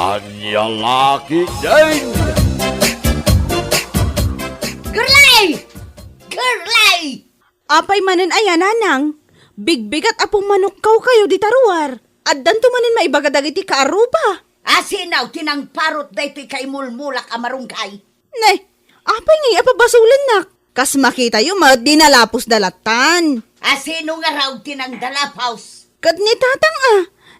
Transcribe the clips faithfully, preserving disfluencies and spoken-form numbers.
Ania la ketdin? Girlay! Girlay! Apay manen aya, nanang? Bigbigat a pummanukkawkayo dita ruar. Addanto manen maibaga dagiti kaarruba. Asino ti nangparut daytoy kaimulmulak a marunggay? Ne, apay ngay a pabasolennak? Kas makitayo met, dinalapos da lattan. Asino ngarud ti nangdalapos? Ket ni tatang a,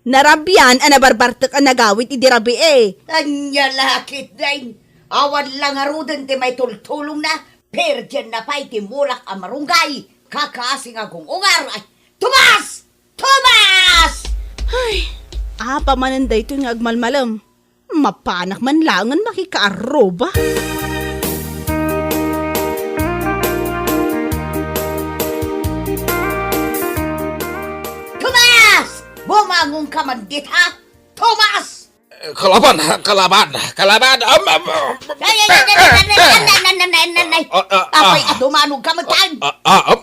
narabian a nabarbartek a nagawid idi rabii. Ania la ketdin? Awan la ngaruden ti maitultulongna, perdienna pay ti mulak a marunggay, kakaasi nga gung-ungar. Ay, Tomas! Tomas! Ay, apa manen daytoy nga agmalmalem? Mapanak man laengen makikaarruba. Tomas! Bumangonka man dita! Tomas! Eh, kalaban, kalaban, kalaban. Am, am, am, Ay, ay, ay, ay, ay, ay, ay, ay, ay, ay, ay, ay. Ah, ah, ah. Apay, adumanog ka man, tan. Ah, ah, am.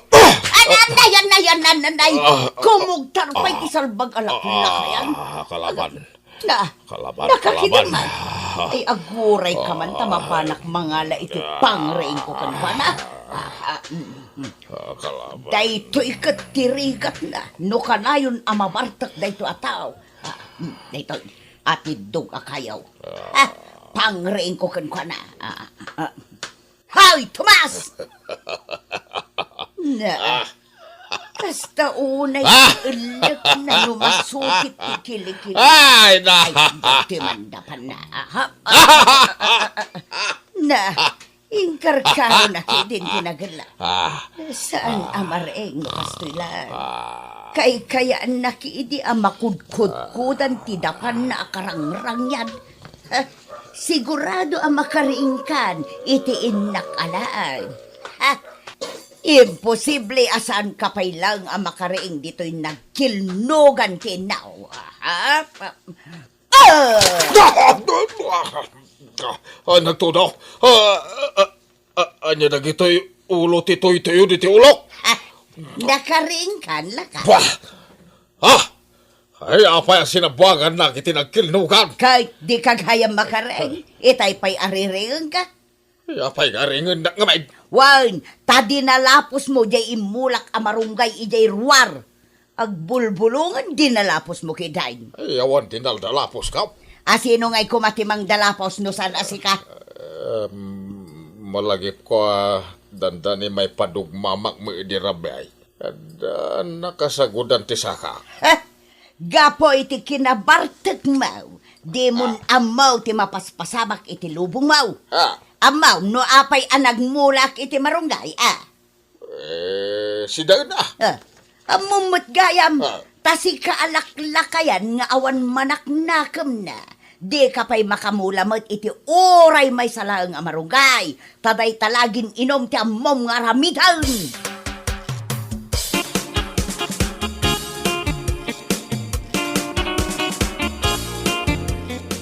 Ay, ay, ay, ay, ay, ay, ay, ay. Ah, ah, Kumugtar pay ah, ti salbag a laklak, ah, ayan. Kalaban. Na, Kalaban, nakakita kalaban. Man. Ay, aguray ka man, ta mapanak mangala iti pangreeng ko kenkuana. Ah, ah, mm, mm. Ah, kalaban. Daytoy ket ti rigatna, no kanayon a mabartek daytoy a tao. Ah, mm, daytoy, atiddog a kayo. Ah, pangreeng ko kenkuana. Ah, ah, ah. Hay, Tomas! Na, kasta unay ti ellek na no masukit ti kilikili. Ay, na. Ay, dati man dapan na. Aha. Na, inkarkaro na ki din tinagella. Ah. Saan a mareng no kastoy lang? Ah. Kaykayaanna ki idi a makudkudkudan ti dapanna a karangrangyan. Ha? Sigurado a makariingkan iti innak alaen. Ha? Imposible a saan ka pay laeng a makariing ditoy nagkilnogan ti innaw. Ha? Ah! Ah, nagtudo. Ah, ah, ah, ania dagitoy ulo ti tuytuyo diti ulok? Ha? Nakariingkan, laka? Bah! Ha? Ay, apay a sinabuangannak iti nagkilnogan? Kay di ka gayam makareng, itay pay a rirengengka. Ay, apay nga rengennak ngamin? Wen, ta dinalapos mo jay immulak a marunggay idiay ruar. Agbulbulongen dinalapos mo kidain. Ay, awan ti naldalapos ka. Asino ngay koma ti mangdalapos no saan a sika? Em, malagipko a dandani maipadugmamak mo idi rabii. Adda nakasagudan ti saka. Ha? Gapu iti kinabartekmo, dimon ammo ti mapaspasabak iti lubongmo. Ah. Ammo no apay a nagmulak iti marunggay, a? Eh, sidaen, a. Ah, ammom met gayam, ah, ta sika a laklakayan nga awan manaknakemna. Dika pay makamula met iti uray maysa laeng a marunggay, ta dayta la gin-inum ti ammom nga aramiden.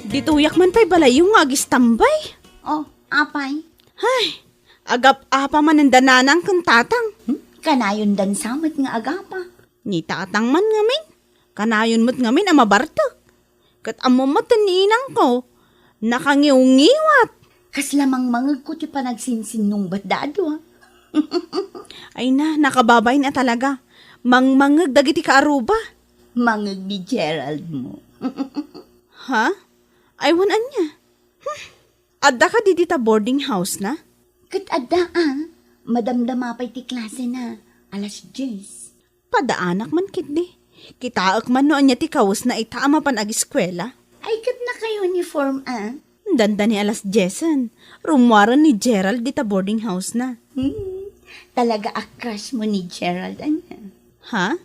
Ditoyak man pay balayyo nga agistambay. Oh, apay? Ay, agap-apa manen da nanang ken tatang. Hmm? Kanayon dansa met nga agapa. Ni tatang man ngamin, kanayon met ngamin a mabartek. Ket ammo met ni inangko, nakangiwngiwat. Kasla mangmangegko ti panagsinsinnungbatda a dua. Ay na, nakababain a talaga. Mangmangeg dagiti kaaruba. Mangeg ni Gerald mo. Ha? Ay, wen ania? Hmm. Adda kadi dita boarding house na? Ket adda a, madamdama pay ti klase na, alas dies. Padaanak man ketdi. Kitaek man no ania ti kawesna ita a mapan agiskuela. Ay, ket naka-uniform a? Dandani alas diesen. Rummuaren ni Gerald dita boarding house na. Hmm, talaga a crush mo ni Gerald, ania? Ha?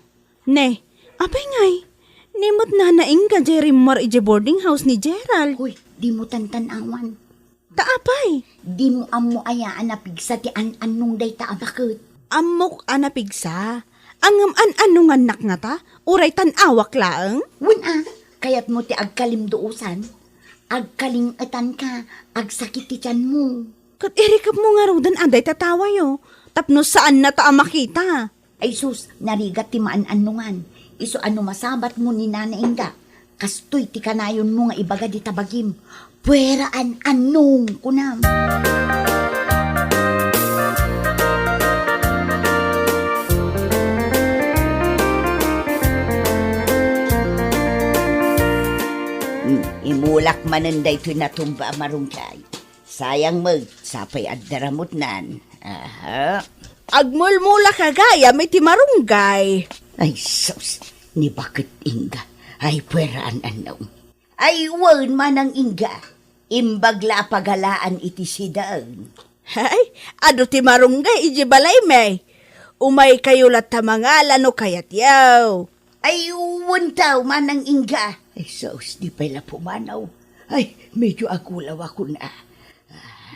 Ne, apay ngay? Ne met nanaingga jay rimmuar idiay boarding house ni Gerald. Uy, dimo tantan-awan. Ta apay? Dimo ammo aya a napigsa ti an-annong dayta a baket? Ammok a napigsa. Ngem an-annongannak ngata, uray tan-awak laeng? Wen a, kayatmo ti agkalimduosan? Agkaling-etanka, agsakit ti tianmo. Ket irikepmo ngaruden a dayta tawayo, tapno saannata a makita. Ay sus, narigat ti maan-annongan. Isu a no masabatmo ni nanaingga, Kastoy ti kanayonmo nga ibaga dita bagim. Puera an-annong, kunam. Hmm, imulak manen daytoy natumba a marunggay. Sayang met, sapay adda ramutnan. Aha. Agmulmulak gayam iti marunggay. Ay, sus, ni baket Inga. Ay, puera an-annong. Ay, wen, Manang Inga. Imbag la a pagalaan iti sideng. Ay, adu ti marunggay iti balaymi. Umaykayo latta mangala no kayatyo. Ay, wen taw, Manang Inga. Ay, sus, di pay la pumanaw. Ay, medyo agulawakon a.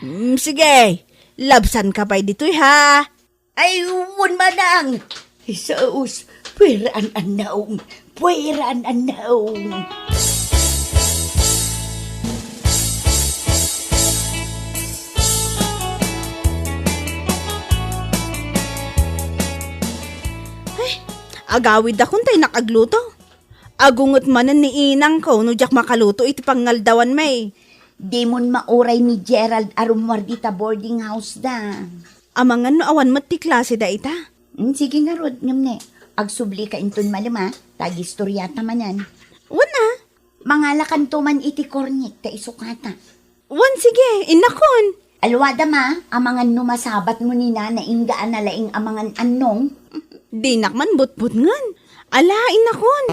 Mm, sige, labsanka pay ditoy, ha? Ay, wen, Manang. Ay, sus, puera an-annong. Puera an-annong. Ay, agawidakon ta innak agluto. Agunget manen ni inangko no diak makaluto iti pangngaldawanmi. Dimon mauray ni Gerald a rummuar dita boarding house da. Amangan no awan met ti klase dayta? Hmm, sige ngarud, ngem ne, agsublika inton malem a, ta agistoriata manen. Wen a. Mangalakanto man iti kornik ta isukata. Wen, sige, innakon. Alwadam a, amangan no masabatmo ni Nana Inga a nalaing a mangan-annong. Dinak man butbutngen. Ala, innakon.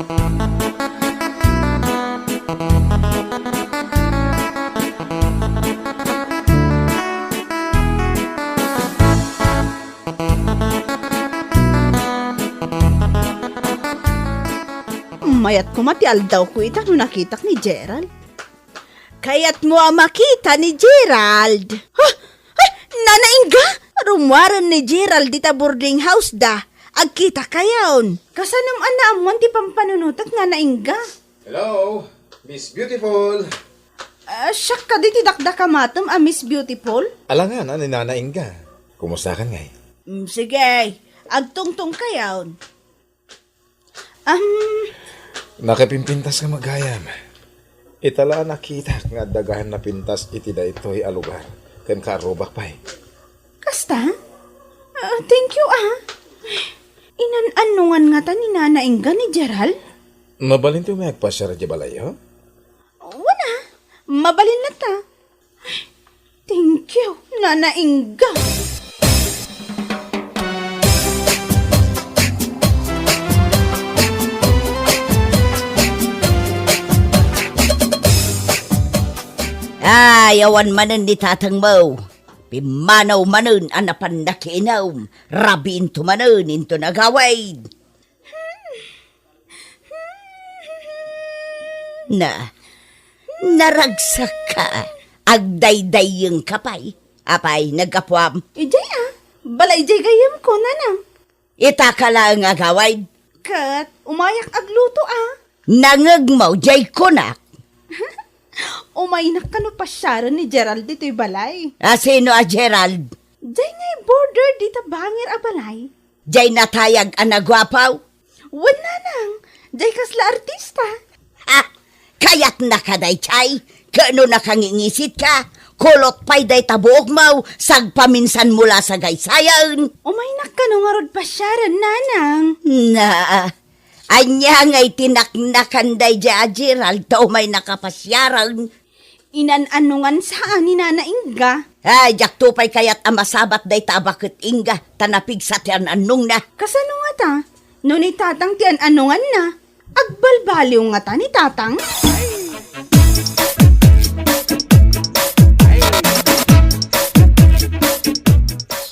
Mayat koma ti aldawko ita no nakitak ni Gerald. Kayatmo a makita ni Gerald? Ha? Ay, Nana Inga! Rummuaren ni Gerald dita boarding house da. Agkitakayon. Kasanom a naammuan ti pampanunotek, Nana Inga? Hello, Miss Beautiful. Ah, siak kadi ti dakdakamatem a Miss Beautiful? Alangan a ni Nana Inga. Kumustakan ngay? Mm, sige, agtungtungkayon. Am, Nakipimpintaska met gayam. Ita la a nakitak nga adda gayan napintas iti daytoy a lugar, ken kaarrubak pay. Kasta? Ah, thank you, ah. Inan-annongan ngata ni Nana Inga ni Gerald? Mabalinto met agpasiar idiay balayyo? Wen a, mabalin latta. Thank you, Nana Inga. Ay, awan manen ni tatangmo. Pimmanaw manen a napan nakiinum. Rabiinto manen inton agawid. Na, naragsakka, agdaydayyengka pay. Apay, naggapuam? Idiay a, bala idiay gayyemko, Nanang. Ita ka laeng agawid? Ket umayak agluto a. Nangngegmo, diay kunak. Umaynak kano pasiaren ni Gerald ditoy balay. A, sino a Gerald? Diay ngay border dita bangir a balay. Diay natayag a naguapo? Wen, Nanang, diay kasla artista. Ha? Kayatnaka daydiay? Ket no nakangingisitka, kulot pay dayta buokmo, sagpaminsanmo la sagaysayen. Umaynak kano ngarud pasiaren, Nanang. Na, ania ngay ti naknakan daydiay a Gerald ta umaynaka pasiaren? Inan-annongan sa a ni Nana Inga. Ay, diakto pay kayat a masabat dayta a baket Inga, ta napigsa ti an-annongna. Kasano ngata? No ni Tatang ti an-annonganna, agbalbaliw ngata ni Tatang?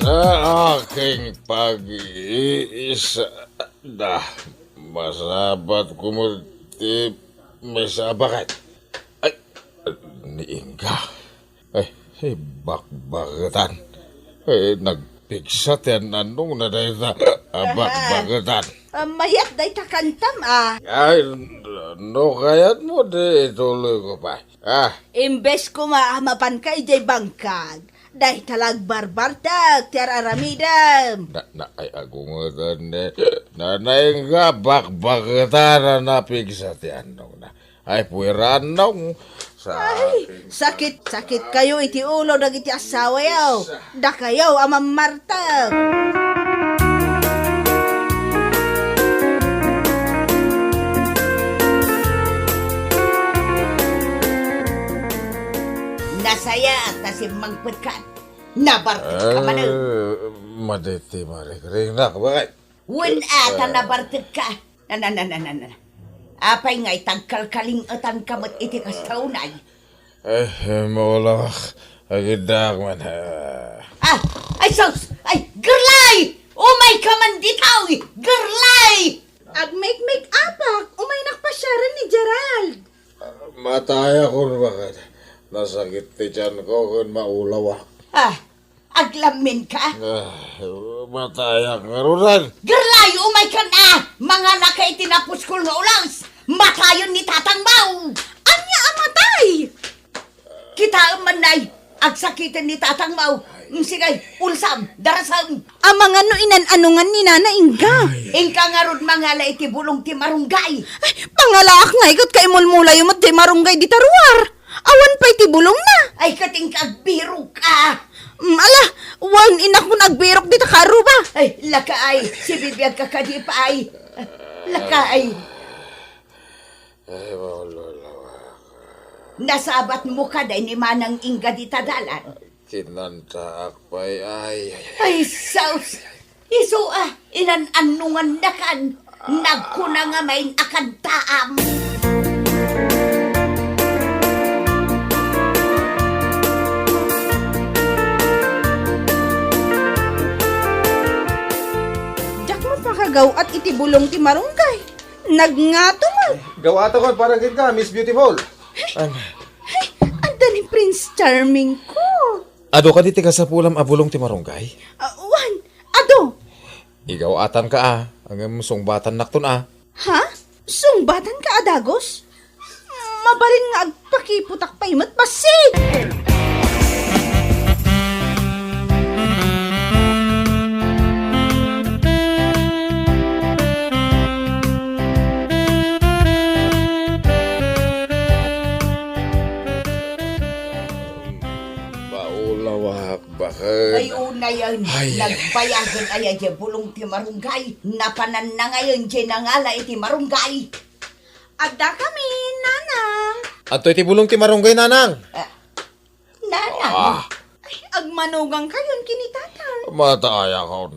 Sa aking pag-iisada, masabat ko mo ti may sabakan. Ay, ni Inga. Ay, ay, bakbaketan. Ay, nagpigsa ti an-annongna dayta a bakbaketan. Ah, mayat dayta kantam, ah. Ay, no kayatmo, di ituloy ko pa. Ah. Imbes koma a mapanka idiay bangkag, dayta la agbarbartek ti ar-aramidem. Na, na, ay, agungetan, eh. Nanaing nga bakbaketan a napigsa ti annongna. Ay, puwera, Nong. Sa Ay, akin sakit, sakit kayo iti ulo dagiti asawayo. Dakayo a mammarteg. Nasayaat ta simmangpetkan. Nabartek ka manen. Eh, maditi marikringnak, bakit? Wen a ta nabartek ka. Na, na, na, na, na, na. Apay nga itagkalkaling-etan ka met iti kasta unay? Eh, maulawak. Agiddaak man, ah. Ah, ay sus! Ay, Gerlay! Umay ka man ditoy! Gerlay! Agmekmek-apak, umaynak pasiaren ni Gerald. Matayakon, bakit? Nasakit ti tiyanko ken maulawak. Ah, aglammin ka? Ah, matayak ngaruden. Gerlay, umay kan a! Mangala ka iti napuskol nga ulas! Matayen ni tatang mo! Ania a matay? Kitaem man, nay, agsakiten ni tatang mo. Mm, sige, ulsam, darasem. Amangan no inan-anongan ni Nana Inga. Inka ngarud mangala iti bulong ti marunggay. Ay, pangalaak ngay ket kaimulmulayo met ti marunggay dita ruar. Awan pay ti bulongna. Ay, ket inka agbirok ka. Mm, ala, wen inakon agbirok dita karuba. Ay, laka ay, sibibiag ka kadi pay. Laka ay. Ay, maululawak. Nasabat mo ka day ni Manang Inga dita dalan? Kinantaak pay, ay, ay, ay. Ay, sus! Isu a, inan-annongan nakan. Nagkuna nga main a kantaam. Diak makagaw-at iti bulong ti marunggay. Nagngato man. Gaw-atakon para kenka, Miss Beautiful. An- Ay, adda ni Prince Charming ko. Adu kadi ti kasapulam a bulong ti marunggay? Ah, wen, adu. Igaw-atanka a, ngem sungbatannakton a. Ha? Sungbatanka a dagus? Mabalin nga agpakiputak pay met, bassit! Maulawak, baket. Ay, unayen. Ay, ay, ay. Nagbayagen aya diay bulong ti marunggay. Napananna ngayen diay nangala iti marunggay. Adda kami, Nanang. Adtoy ti bulong ti marunggay, Nanang. Ah, Nanang. Ah. Ay, agmanugang kayon ken ni Tatang. Matayakon.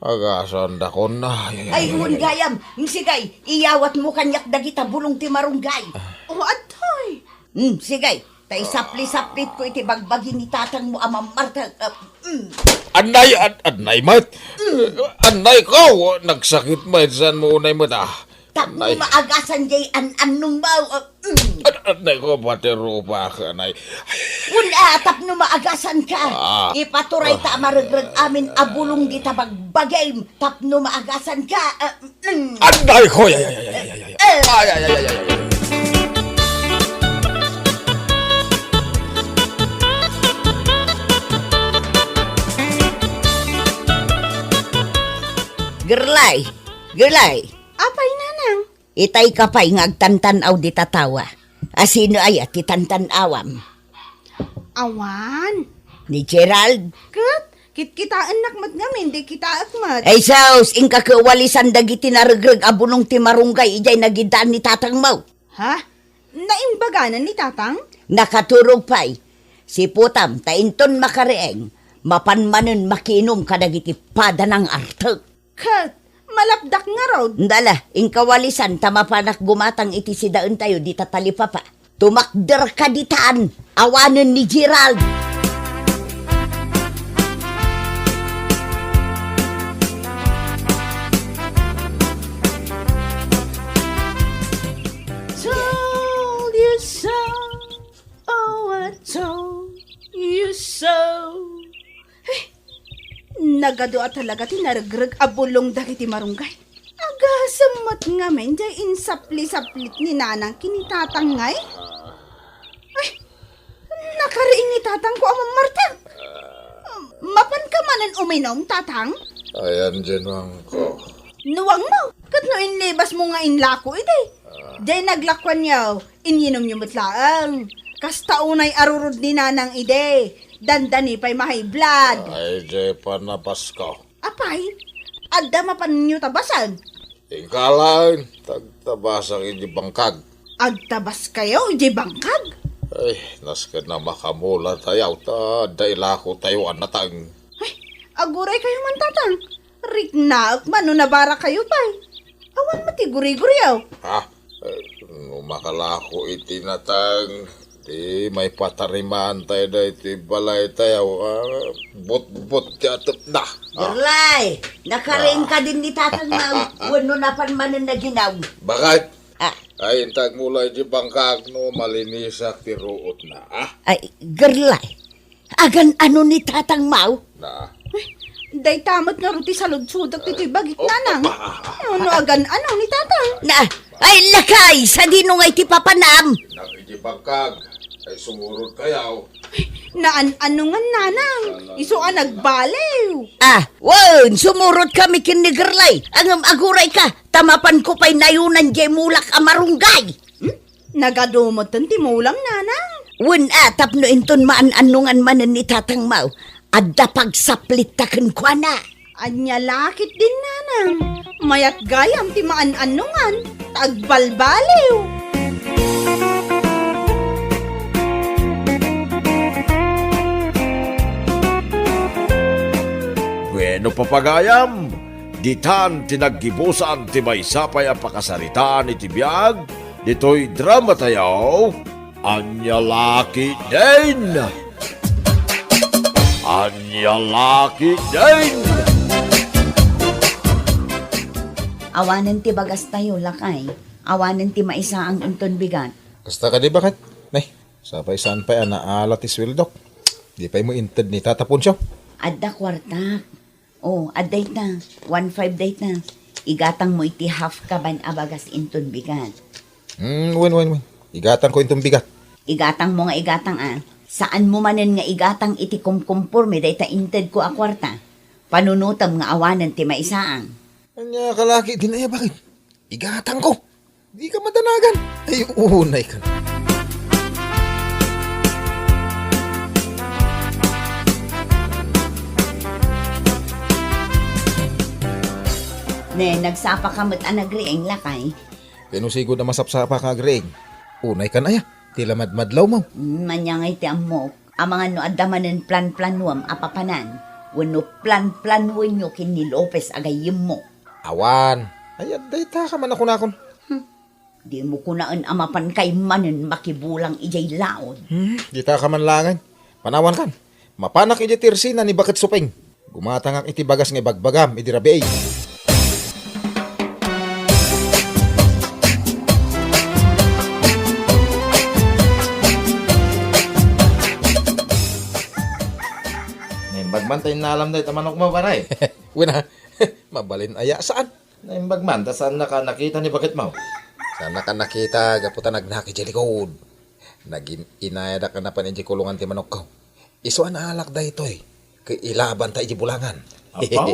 Agasandakon. Ay, ay, ay, ay, ay, ay, ay. Wen gayam. Sige, iyawatmo kaniak dagita bulong ti marunggay. Ah. O, adtoy. Hmm, sige. Ta isapli-saplitko iti bagbagi ni tatangmo a mammarteg. Ah, mm. Annay, an-, annay met. Mm. Annay ko, nagsakit met, saan mo unay met, ah? Tapno maagasan diay an-annong mo, ah, mm. An-, annay ko, pati rupak, annay. Wen a, tapno maagasan ka. Ah. Ipaturay ta a maregreg amin a bulong dita bagbagim. Tapno maagasan ka, ah, mm. Anday ko! Ay, ay, ay, ay, ay, ay, ay. Eh. Ay, ay, ay, ay, ay, ay. Gerlay, Gerlay. Apay, Nanang? Itay ka pay nga agtantan-aw dita tawa. A sino aya ti tantan-awam? Awan. Ni Gerald? Ket, kitkitaennak met ngamin, di kitaek met. Ay, sus, inka kawalisan dagiti naregreg a bulong ti marunggay idiay nagiddaan ni tatangmo. Ha? Naimbaganan ni tatang? Nakaturog pay. Siputam, ta inton makariing, mapan manen makiinum kadagiti padanang artek. Ket, malapdak ngarud. Ndala, inka walisan ta mapanak gumatang iti sidaentayo dita talipapa. Tumakderka ditan, awanen ni Gerald. Told you so, oh, I told you so. Eh, nagadu a talaga ti naregreg a bulong dagiti marunggay. Agasem met ngamin diay insapli-saplit ni Nanang ken ni Tatang ngay? Ay, nakariing ni Tatangko a mammarteg. Mapanka manen uminum, Tatang? Ayan diay nuangko. Nuangmo? Ket no inlibasmo nga inlako idi, Diay naglakuanyo, inyinomyo met laeng. Kasta unay arurod ni Nanang idi, dandani pay ma-high blood. Ay, diay panabasko. Apay, adda mapanyo tabasen? Ingka laeng, tagtabasak iti bangkag. Agtabaskayo iti bangkag? Ay, nasken a makamulatayo, ta adda ilakotayo a nateng. Ay, aguraykayo man, Tatang. Riknaek man no nabarakayo pay. Awan met ti guriguriyo. Ha? Eh, no makalako iti nateng, di maipatariman tayo daytoy balaytayo, ah, butbut ti atepna. Ah. Gerlay, nakariing ka din ni Tatang Mau, wenno napan manen naginaw? Bakit? Ah. Ay, intag mo lang di bangkag no malinisak ti ruotna, ah? Ay, Gerlay, agan-ano ni Tatang Mau? Na. Dayta met ngarud ti saludsodek ditoy bagik, Nanang. Ano agan-ano ni Tatang? Na, ay, lakay, sadino nga iti papanam? Nang iti bangkag, ay sumurot kayaw. Naan-ano nga, Nanang? Isu a nagbaliw. Ah, wen, sumurot kami ken ni Gerlay. Ngem agurayka, ta mapanko pay nayunan diay mulak a marunggay. Hmm? Nagadu metten ti mulam, Nanang? Wen a, tapno inton maan-annongan manen ni Tatang Mau, adda pagsaplitta kenkuana. Ania la ketdin, Nanang? Mayat gayam ti maan-annongan, ta agbalbaliw. Bueno, papagayam, ditan ti naggibusan ti maysa pay a pakasaritaan iti biag ditoy dramatayo, Ania la ketdin? Ania la ketdin? Awanen ti bagastayo, lakay. Awanen ti maisaang inton bigat. Kasta kadi, baket? Nay, sapay saan pay a naala ti sueldok. Di pay mo inted ni Tata Poncio? Adda kuartak. Oh, adda ita. One five dayta. Igatang mo iti half kaban a bagas inton bigat. Hmm, wen, wen, wen. Igatang ko inton bigat. Igatang mo nga igatang, ah. Saan mo manen nga igatang iti kumkumporme dayta inted ko a kuarta. Panunotem nga awanen ti maisaang. Ania kalaki din aya, baket? Igatang ko. Di ka madanagan. Ay, unay ka. Ne, nagsapa ka met a nagriing, lakay. Kano sigud a masapsapa ka agriing? Unay kan aya, ti lamadmadlaw mo. Mm, ania ngay ti ammok. Amangan no adda manen planplanuem a papanan, wenno planplanuenyo ken ni Lopez a gayyemmo. Awan. Ay, adda ita ka man a kunakon. Hmm. Dimo kunaen a mapan kay manen makibulang idiay laod. Hmm, dita ka man laengen. Panawan kan. Mapanak idiay tersina ni Baket Supeng. Gumatangak iti bagas nga ibagbagam idi rabii. Naimbag man ta innalam dayta manok mo, pare. Wen a, mabalin aya, saan? Naimbag man ta saannaka a nakita ni Baket mo. Saannaka a nakita gapu ta nagnak idiay likod. Nagin-inayadak a napan idiay kulungan ti manokko. Isu a naalak daytoy, ket ilabanta idiay bulangan. Apaw?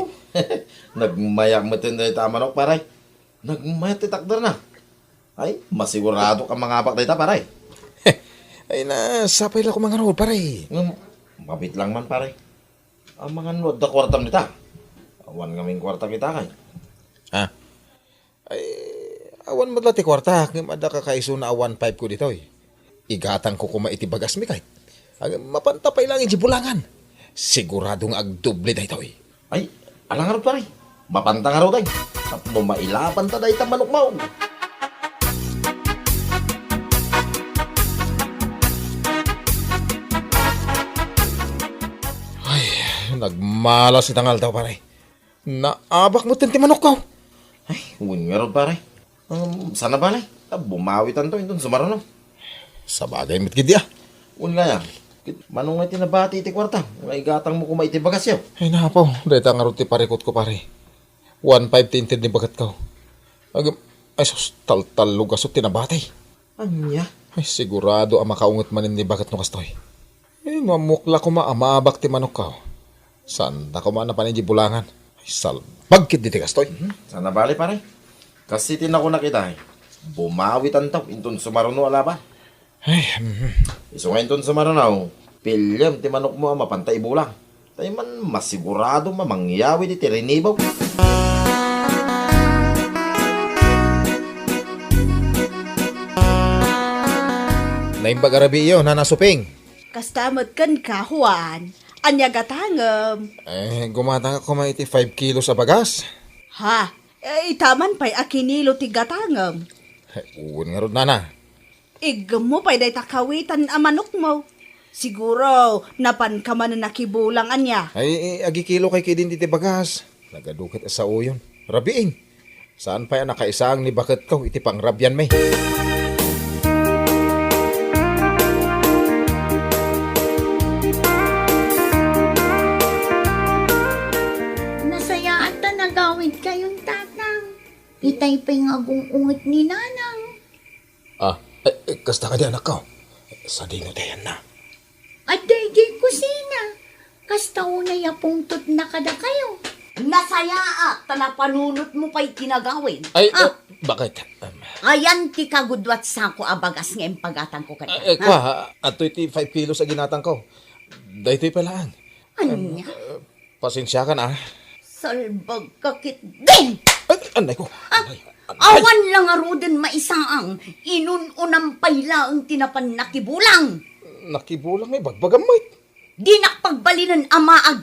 Nagmayak metten dayta a manok, pare. Nagmayat ti takderna. Ay, masiguradok a mangabak dayta, pare. Ay, na, sapay la koma ngarud, pare. Ngem, mabitlang man, pare. Amangan no adda kuartam dita. Awan ngamin kuarta kita kay. Ah. Ay, awan met la ti kuarta, ngem adda kakaisuna a one five ko ditoy. Igatangko koma iti bagasmi kay. Ag-, mapanta pay laeng idiay bulangan. Sigurado nga agdoble daytoy. Ay, ala ngarud, pare. Mapanta ngarud, ay. Tapno mailabanta dayta manok mo. Ay, nagmalas ita nga aldaw, pare. Naabak metten ti manokko. Ay, wen ngarud, pare. Um, saan a bale. Ta bumawitanto inton sumaruno. Sabagay met ketdi, ah. Wen nga ya. Ket mano nga ti nabati iti kuarta nga igatang mo koma iti bagasyo? Ay, napaw. Dayta ngarud ti parikutko, pare. One five ti inted ni baketko. Agem, ay sus, taltallo gasu ti nabati. Ania? Ay, sigurado a makaunget manen ni baket no kastoy. Eh, no ammok la koma a maabak ti manokko. Saanta koma a napan idiay bulangan. Ay, salbag ketdi ti kastoy. Mhm. Saan a bale, pare. Kas iti nakunak ita, eh. Bumawitanto inton sumaruno a laban. Ay, mhm. Isu nga inton sumaruno, piliem ti manokmo a mapanta ibulang. Tay man masigurado a mangyawid iti rinibaw. Naimbag a rabii, Nana Suping. Kasta met kenka, Juan. Ania gatangem? Eh, gumatangak koma iti five kilos a bagas. Ha? Eh, ita man pay a kinilo ti gatangem. Eh, wen ngarud, Nana. Iggemmo pay dayta kawitan a manokmo. Siguro, napanka manen nakibulang, ania? Ay, eh, agikilokay ketdin iti bagas. Nagadu ket a saoyon. Rabiin. Saan pay a nakaisang ni baketko iti pangrabianmi. Nasayaan ta nagawidkayon, Tatang. Itay pay nga agung-unget ni Nanang. Ah, eh, eh, kasta kadi, anakko? Sadino ti ayanna? Adda idiay kusina. Kasta unay a pungtotna kadakayo. Nasayaat ta napanunotmo pay ti nagawid. Ay, ah, eh, bakit? Um, ayan ti kaguduat sako a bagas nga impagatangko kenka. Eh, eh, ha? Kua, adtoy ti five kilos a ginatangko. Daytoy pay laeng. Ania? Um, eh, Pasensiakan, ah. Salbagka ketdi! Ay, anay ko. Ah, anay, anay. Awan la ngaruden maisaang, inun-unam pay laeng ti napan nakibulang. Nakibulang, ibagbagam met. Dinak pagbalinen a maag.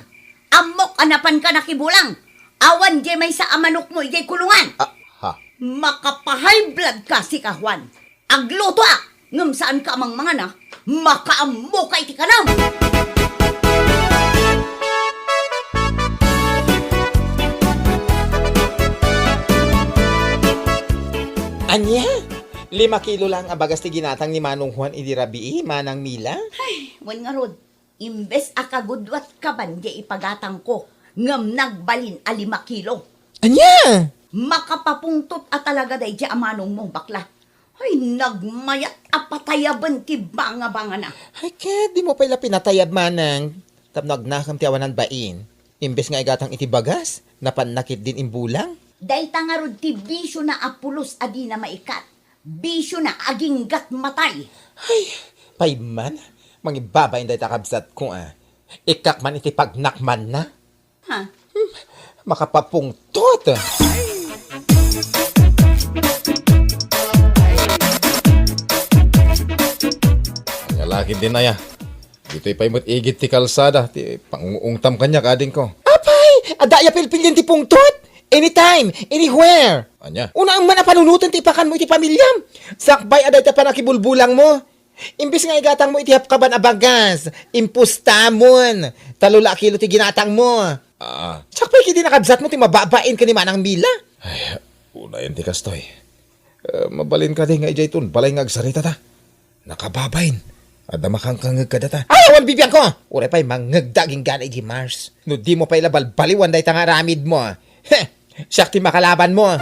Ammok a napanka nakibulang. Awan diay maysa a manokmo idiay kulungan. Ah, ha? Maka-high blood ka, sika, Juan. Aglutoak, ngem saanka a mangmangan, a? Makaammoka iti kanam! Ania? Lima kilo laeng a bagas ti ginatang ni Manong Juan idi rabii, Manang Mila? Ay, wen ngarud, imbes a kaguduat kaban diay ipagatangko, ngem nagbalin a lima kilo. Ania? Makapapungtot a talaga daydiay a manongmo, bakla. Ay, nagmayat a patayaben ti bangabangana. Ay, ket dimo pay la pinatayab, Manang. Tapno agnakem ti awanan bain. Imbes nga igatang iti bagas, napanna ketdin imbulang. Dayta ngarud ti bisiona a pulos a dina maikat. Bisiona aginggat matay. Ay, pay man, mangibabain dayta kabsatko, a. Ikkak man iti pagnakmanna. Ha? Hmm, makapapungtot. Ania la ketdin aya? Ditoy pay met igid ti kalsada ti pangunguongtam kaniak, adingko. Apay, adda aya pilpilien ti pungtot? Anytime, anywhere. Ania? Unaem man a panunoten ti ipakanmo iti pamiliam. Sakbay a dayta pannakibulbulangmo. Imbes nga igatangmo iti hapkaban a bagas, impustamon. Tallo la a kilo ti ginatangmo. Ah. Siak pay ketdi nakabsatmo ti mababain ken ni Manang Mila. Ay, unayen ti kastoy. Eh, mabalin kadi nga idiay ton balay nga agsaritata? Nakababain. Adda makangkangngeg kadata. Ay, awan bibiangko! Uray pay mangngegda agingga idiay Mars. No dimo pay la balbaliwan dayta nga aramidmo. Heh! Siak ti makalabanmo.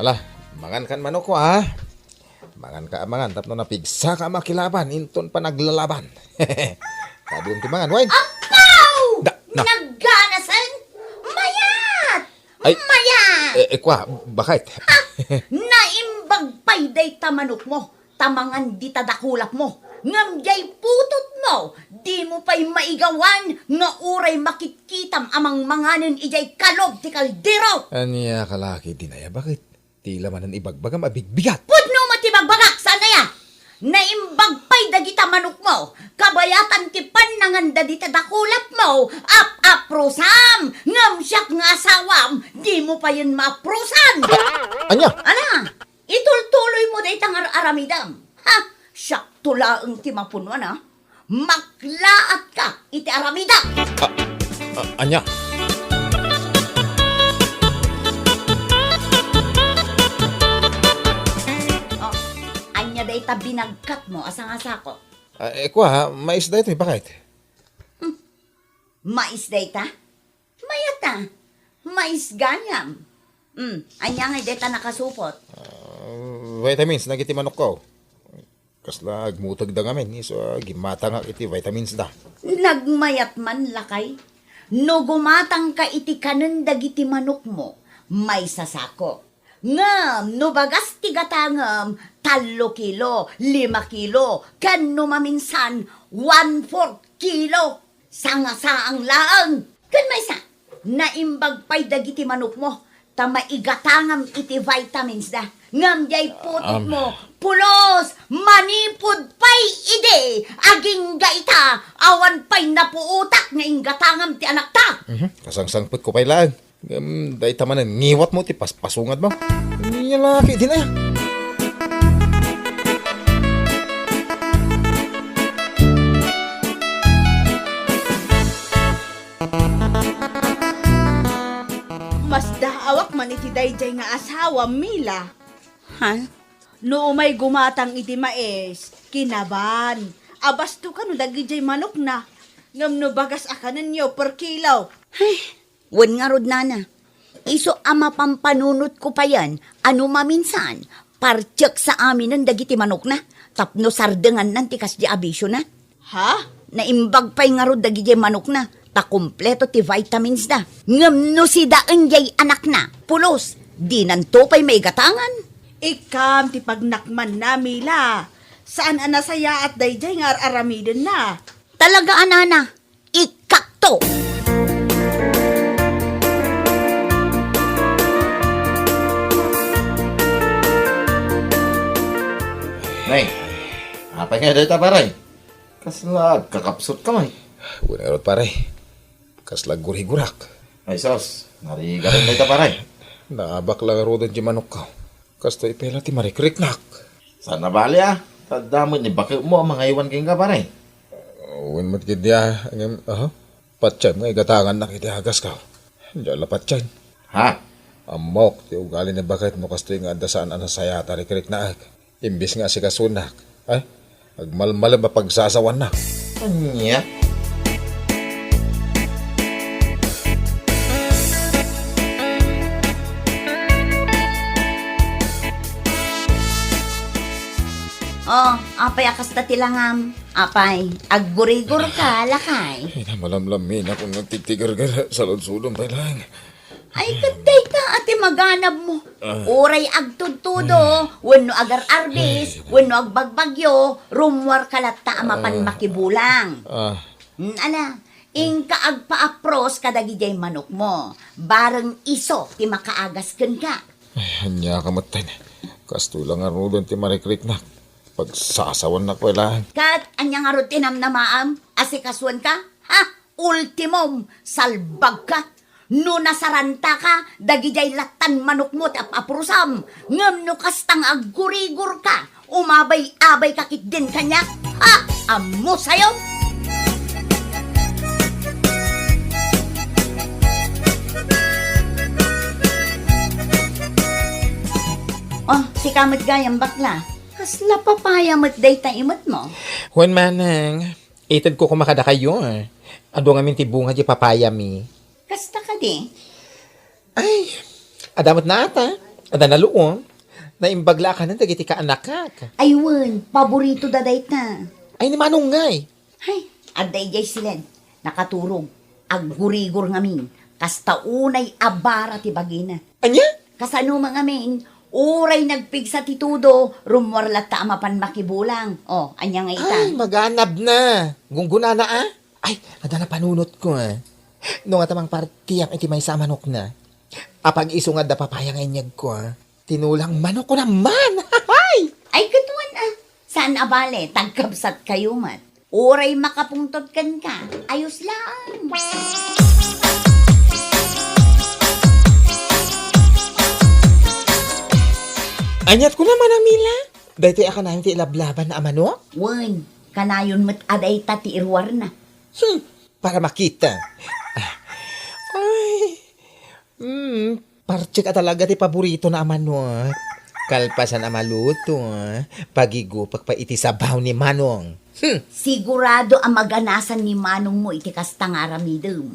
Ala, mangan kan manok ko, ha? Mangan ka a mangan tapno napigsaka a makilaban inton panaglalaban. Kaduam ti mangan, wen? Apaw! Da-, na- Nagganasen? Mayat! Ay, mayat! Eh, eh, kua, bakit? Ha? Naimbag pay dayta manokmo, ta mangan dita dakulapmo. Ngem diay putotmo, dimo pay maigawan nga uray makitkitam a mangmanganen idiay kalog ti kaldero. Ania ka la ketdin aya, bakit? Ti la manen ibagbagam a bigbigat. Pudno met ti ibagbagak, saan aya? Naimbag pay dagita manokmo, kabayatan ti pannanganda dita dakulapmo, ap-aprusam, ngem siak nga asawam, dimo payen maaprusan. Ania? Ala, itultuloymo dayta nga ar-aramidem. Ha? Siakto laeng ti mapunuan, a. Maklaatka iti aramidem! Ah, ah, ania? Oh, ania dayta binagkatmo a sangasako? Ah, eh, kua, mais daytoy, bakit? Hmm. Mais dayta? Mayat a. Mais gayam. Hmm, ania ngay dayta nakasupot? Ah, vitamins dagiti manokko. Kasla agmutegda ngamin, isu a gimmatangak iti vitamins da. Nagmayat man, lakay. No gumatangka iti kanen dagiti manokmo, maysa sako. Ngem no bagas ti gatangem, tallo kilo, lima kilo, ken no maminsan, one-fourth kilo. Sangasaang laeng. Ken maysa, naimbag pay dagiti manokmo, ta maigatangam iti vitamins da. Ngem diay putotmo, pulos, manipud pay idi, agingga ita, awan pay napuotak nga inggatangam ti anakta. Mhm. Kasangsangpetko pay laeng. Ngem dayta manen ngiwatmo ti paspasungad mo. Nia la ketdin aya. Masdaawak man iti daydiay nga asawa, Mila. Ha? No umay gumatang iti mais, kinaban. Abasto kano dagidiay manokna. Ngem no bagas a kanenyo per kilo. Ay, wen ngarud, nana. Isu a mapampanunotko payen a no maminsan, partek sa aminen dagiti manokna, tapno sardengannan ti kasdi a bisiona. Ha? Naimbag pay ngarud dagidiay manokna, ta kompleto ti vitamins da. Ngem no sidaen diay anakna, pulos, dinanto pay maigatangan. Ikkam ti pagnakmanna, Mila. Saan a nasayaat daydiay nga ar-aramidenna. Talaga a, nana, ikkakto. Nay, apay nga dayta, pare? Kasla agkakapsut ka, may? Wen ngarud, pare. Kasla aggurigurak. Ay, sus, narigaran dayta, pare. Naabak la ngaruden ti manokko. Kastoy pay la ti marikriknak. Saan a bali, a? Ta adda met ni baketmo a mangaywan kenka, pare. Wen met ketdi, a, ngem, aha? Patien nga igatangannak iti agasko. Diak la patien. Ha? Ammok ti ugali ni baket no kastoy nga adda saan a nasayaat a rikriknaek. Imbes nga asikasunak, ay, agmalmalem a pagsasawannak. Ania? Oh, apay a kasta ti langam? Apay, aggurigor ka, lakay? Ay, namalamlaminak, nagtitigargar, saludsodom pay laeng. Ay, ket dayta a ti maganabmo. Ah. Uray agtudtudo, wenno agar-arbis, wenno agbagbagyo, rummuarka latta a mapan makibulang. Ah. Mm, ala, inka agpaapros kadagidiay manokmo. Bareng isu ti makaagas kenka. Ay, ania ka metten. Kastoy la ngaruden ti marikriknak. Pagsasawannak pay laeng. Ket ania ngarud ti namnamaem? Asikasuenka? Ha? Ultimom, salbagka. No nasarantaka, dagidiay lattan manokmo ti ap-aprosam. Ngem no kasta nga aggurigorka, umabay-abayka ketdin kaniak. Ha? Ammosayo! Oh, sika met gayam, bakla. Kasla papaya met dayta imetmo? Wen, manang, itedko koma kadakayo. Adu ngamin ti bunga ti papayami. Kasta kadi? Ay, adda met nata. Adda naluom. Naimbag la a kanen dagiti kaanakak. Ay wen, paborito da dayta. Ay, ni Manong ngay. Hay, adda idiay siled. Nakaturog. Aggurigor ngamin. Kasta unay a bara ti bagina. Ania? Kasano man ngamin, uray nagpigsa ti tudo, rummuar latta a mapan makibulang. Oh, ania nga ita? Ay, maganab na. Gunggunana, a? Ay, adda napanunotko, a. No nga ta mangpartiak iti maysa a manokna. Apag-isu nga adda papaya nga inyegko, a. Tinulang manok ko naman! Ay! Ay, ket wen, a. Saan a bale, tagkabsatkayo met. Uray makapungtot kenka, ayos laeng. Aniat ko naman, Amila? Daytoy a kanayon ti ilablaban a manok? Wen, kanayon met a dayta ti iruarna. Hmm, para makita. Ah. Ay. Hmm, partsek a talaga ti paboritona a manok. Kalpasan a maluto, pagigupak pay iti sabaw ni Manong. Hmm. Sigurado a maganasan ni Manongmo iti kasta nga aramidem.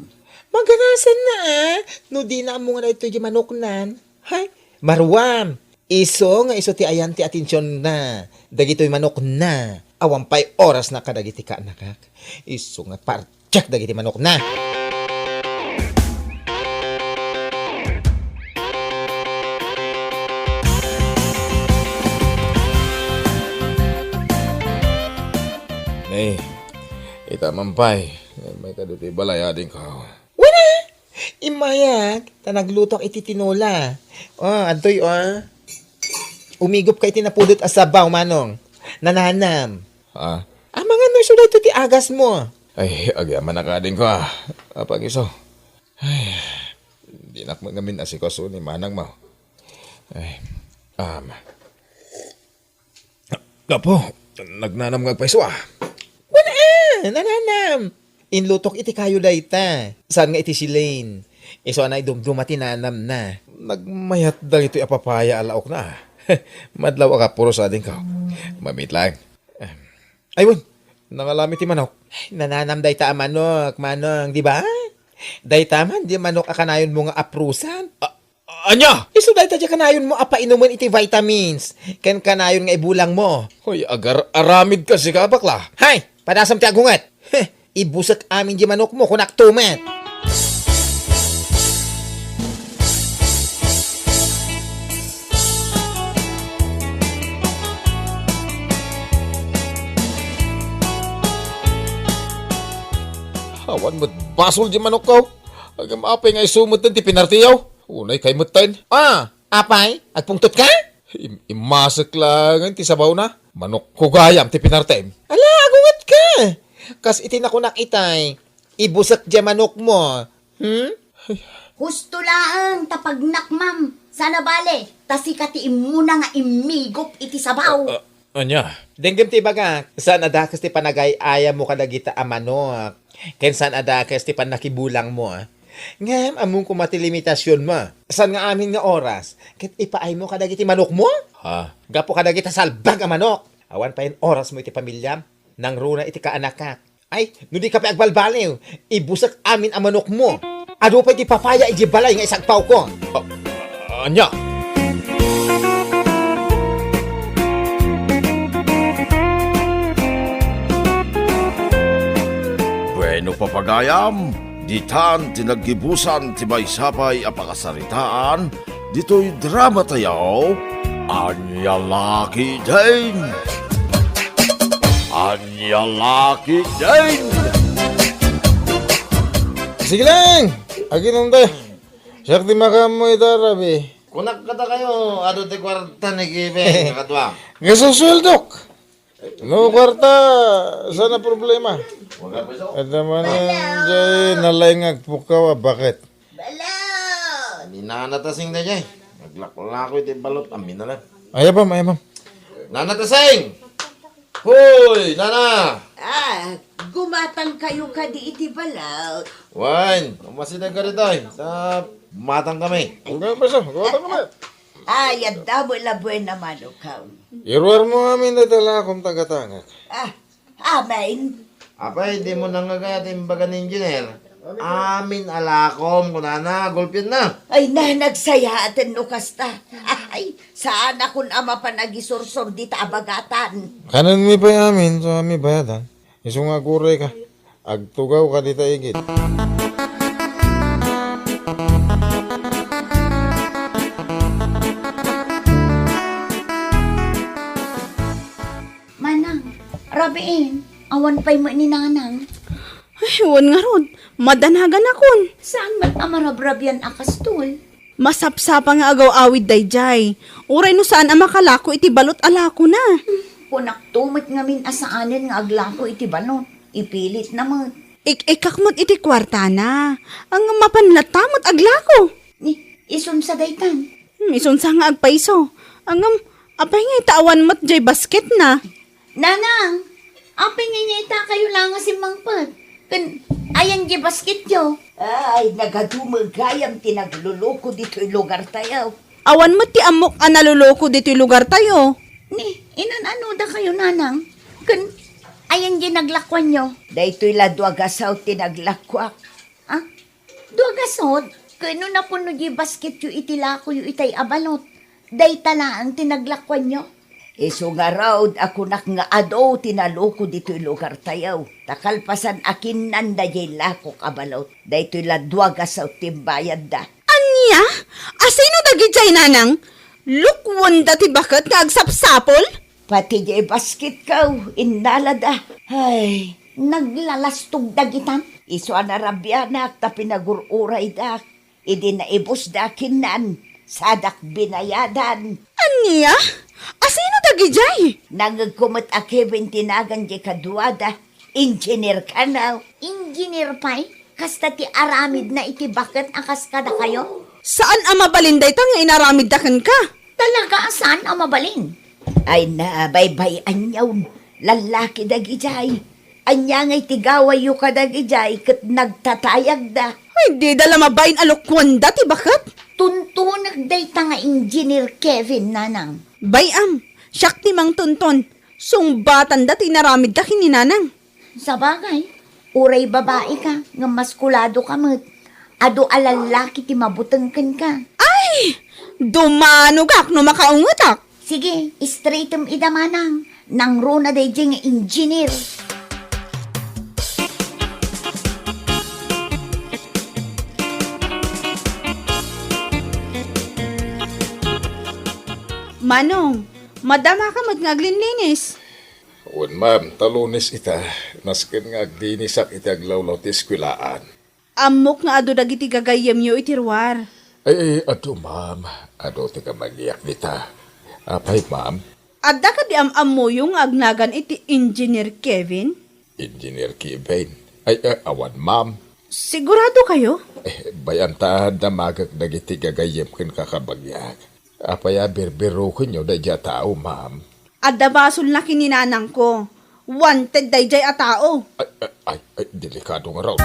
Maganasanna, a. No dina ammo nga daytoy ti manoknan. Hay, maruam. Isu nga isu ti ayan ti atensionna dagitoy manokna. Awan pay orasna kadagiti kaanakak. Isu nga partek dagiti manokna. Nay, ita man pay. Mayka ditoy balay, adingko. Wen a! Immayak, ta naglutok iti tinola. O, adtoy, o. Umigupka iti napudot a sabaw, manong. Nananam. Ah? Amangan no isu daytoy ti agasmo. Ay, agyamanak, adingko, a. Apay isu? Ay, dinak met ngamin asikaso ni manangmo. Ay, um, Gapu, nagnanam nga agpayso, a. Wen a, nananam. Inlutok iti kayo dayta. Saan nga iti siling. Isu a naidumduma ti nanamna. Nagmayat dagitoy a papaya a laokna. Madlaw a kapuros, adingko. Mamit laeng. Ay, wen, nangalami ti manok. Ay, nananam dayta a manok, manong, di ba? Dayta man, di manok a kanayonmo nga aprusan. A-, ania? Isu dayta di kanayonmo a painumen iti vitamins, ken kanayon nga ibulangmo. Hoy, agar-aramid ka sika, bakla. Hay, padasam ti agunget. Heh, ibusek amin di manokmo, kunak tumet. Awan met basol di manokko. Agam apay nga isu metten ti pinartiyo? Unay kay metten. Ah, apay? Agpungtot ka? Im-, imasek laeng ti sabawna. Manokko gayam ti pinartem. Ala, agunget ka. Kas iti nakunak itay, ibusek di manokmo. Hmm? Husto laeng ta pagnak, ma'am. Sana bale, ta sika ti immuna nga immigup iti sabaw. Ah, ah, ania? Denggem ti ibagak, saan a dakes ti panagay-ayammo kadagita a manok. Ken saan a dakes ti pannakibulangmo, a. Ngem ammom koma ti limitasionmo. Saan nga amin nga oras ket ipaaymo kadagiti manokmo? Ha? Gapu kadagita salbag a manok. Awan payen orasmo iti pamiliam. Nangruna iti kaanakak. Ay, no di ka pay agbalbaliw, ibusek amin a manokmo. Adu pay ti papaya idiay balay nga isagpawko. Ah, ania? Bueno, papagayam, ditan ti naggibusan ti maysa pay a pakasaritaan ditoy drama tayo, Ania La Ketdin? Ania La Ketdin? Sige lang! Aginom tayo. Siak ti makaammo ita, Rabi. Kunak kadakayo, adu ti kuarta ni Kevin, kakadua. Gasusueldok! No kuarta, saan a problema? Adda manen jay nalaing nga agpukkaw a baket. Balot! Ni Nana Tasing dayjay. Naglaklako iti balot. Amin na lang. Ay, apam, ay, apam. Nana Tasing! Hoy, Nana! Ah, gumatang kayo kadi iti balot. Wen, umasideg ka ditoy. Ta matang kami. Wen, basta, gumatang kami. Ay, adda met la buena mano, kaw. Iruarmo amin dayta lakom tagatangak. Ah, amin. Apay, dimo nangagayat imbaga ni Engineer? Amin a lakom, kunana, gulpienna. Ay, na, nagsayaaten no kasta. Ay, saan a kun a mapan agisursor dita a bagatan. Kanenmi pay amin, so ami bayadan. Isu nga aguray ka. Agtugaw ka dita igid. Manang, rabiin, awan pay met ni Nanang. Ay, wen ngarud, madanagan akon. Saan met a marabrabian a kastoy? Masapsapa nga agaw-awid dayjay. Uray no saan a makalako iti balot a lakona. Kunakto met ngamin a saanen nga aglako iti balot. Ipilitna met. Ik-ikkak met iti kuartana. Ang mapan latta met aglako. Ni, isunsa daytan? Hmm, isunsa nga agpayso. Ngem, apay nga ita awan met jay basketna? Nanang, apay nga ita kayo la nga simmangpet? Ken, ayan jay basketyo? Ay, nagadu met gayam ti nagluluko ditoy lugar tayo. Awan met ti ammok a naluluko ditoy lugar tayo. Ni, inan-ano da kayo, Nanang? Ken, ayan jay naglakuanyo? Daytoy la dua gasut ti naglakuak. Ah? Dua gasut, ken no napuno jay basketyo iti lakoyo itay a balot, Dayta laeng ti naglakuanyo? Isu ngarud a kunak nga adu ti naloko ditoy lugartayo. Ta kalpasan a kinnan daydiay lakok a balot, daytoy la dua gasut ti imbayadda. Ania? Asino dagidiay, nanang? Lukuenda ti baket nga agsapsapul? Pati diay basketko, innalada. Ay, naglalastog dagitan. Isu a narabianak ta pinagur-uraydak. Idi naibusda kinnan, sadak binayadan. Ania? Asino dagidiay? Nangngegko met a Kevin ti nagan diay kaduada. Engineer kano. Engineer pay? Kasta ti aramidna iti baket a kas kadakayo? Saan a mabalin dayta nga inaramidda kenka? Talaga a saan a mabalin. Ay, nabaybay-anyon. Lallaki dagidiay. Ania ngay ti gawayyo kadagidiay ket nagtatayagda? Ay, dida la mabain a lukuanda ti baket. Tuntunek dayta nga Engineer Kevin, nanang. Bay-am, siak ti mangtunton. Sungbatanda ti inaramidda ken ni nanang. Sabagay, uray babaika, ngem maskuladoka met. Adu a lallaki ti mabuteng kenka. Ay! Dumanogak no makaungetak. Sige, straightem ida manang. Nangruna daydiay nga engineer. Manong, madamaka met nga aglinlinis. Wen, ma'am, ta Lunes ita, nasken nga aglinisak iti aglawlaw ti eskuelaan. Ammok nga adu dagiti gagayyemyo iti ruar. Ay, ay, adu, ma'am. Adu ti kabagiak dita. Apay, ma'am? Adda kadi am-ammoyo nga agnagan iti Engineer Kevin? Engineer Kevin? Ay, eh, awan, ma'am. Sigurado kayo? Eh, bay-am ta damagek dagiti gagayyem ken kakabagiak. Apay a birbirukenyo daydiay a tao, ma'am? Adda basolna ken ni nanangko. Wanted daydiay a tao. Ay, ay, ay, ay, delikado ngarud.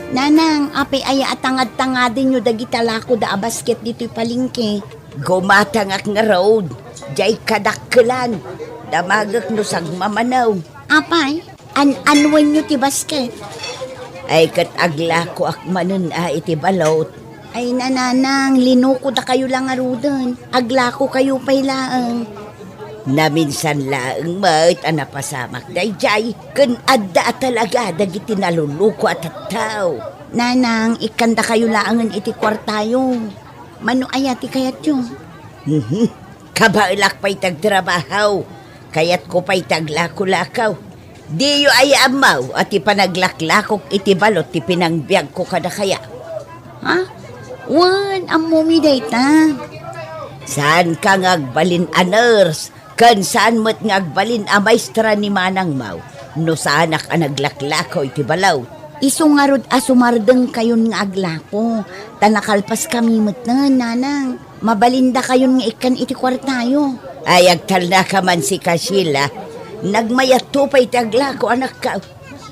Nanang, apay aya a tangad-tangadenyo dagita lakoda a basket ditoy palengke? Gumatangak ngarud, diay kadakkelan. Damagek no sagmamano. Apay, an-anuenyo ti basket? Ay, ket aglakoak manen a iti balot. Ay, nanang, linukodakayo la ngaruden. Aglakokayo pay laeng. Naminsan laeng met a napasamak daydiay, ken adda a talaga dagiti naluluko a tattao. Nanang, ikkandakayo laengen iti kuartayo. Mano aya ti kayatyo? Mhm. Kabaelak pay ti agtrabaho. Kayatko pay ti aglako-lako. Diyo aya ammo a ti panaglaklakok iti balot ti pinangbiagko kadakayo? Ha? Wen, ammomi dayta. Saanka nga agbalin a nurse, ken saan met nga agbalin a maestra ni manangmo no saanak a naglaklako iti balot. Isu ngarud a sumardengkayon nga aglako, ta nakalpaskami metten, nanang. Mabalindakayon nga ikkan iti kuartayo. Ay, agtalnaka man sika, Sheila. Nagmayatto pay ti aglako, anakko.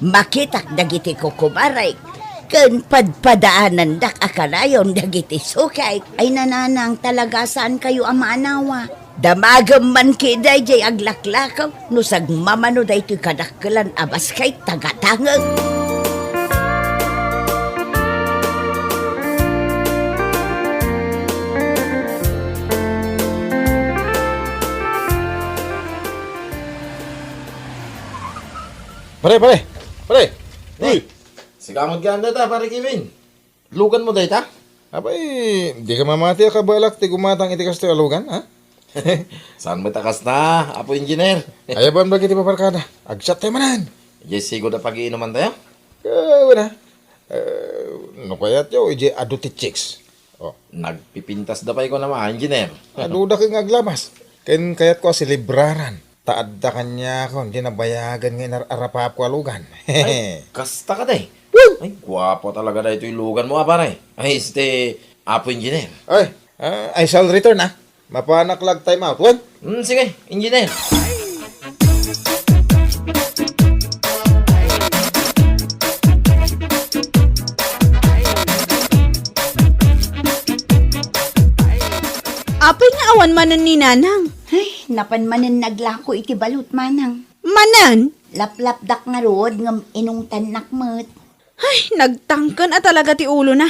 Makitak dagiti kukubarek, ken padpadaanandak a kanayon dagiti sukek. Ay, nanang, talaga saankayo a maanawa. Damagem man kadi daydiay aglaklako no sagmamano daytoy kadakkelan a basket tagatangek. Pare, pare, pare. Uy! Sika met ganda ta, pare Kevin. Luganmo dayta? Apay, dika mamati a kabaelak ti gumatang iti kastoy a lugan, ha? Saan met a kasta, Apo Engineer? Ay, awan dagiti paparkada. Agsiattayo manen. Idiay sigud a pagiinumantayo? Wen a. Eh, no kayatyo, idiay adu ti chicks. Oh. Nagpipintasda pay kunam a, Engineer. Aduda ket nga aglamas. Ken kayatko a selebraran. Ta adda kaniakon diay nabayagen nga inar-arapapko a lugan. Ay, kasta kadi. Woo! Ay, guapo talaga daytoy luganmo, a, pare. Ay, este, Apo Engineer. Ay, ah, I shall return, ah. Mapanak la ag-time out, wen? Hmm, sige, Engineer. Apay nga awan manen ni Nanang? Ay, Napan manen naglako iti balot, manang. Manen? Laplapdak ngarud ngem inungtannak met. Ay, nagtangken a talaga ti ulona.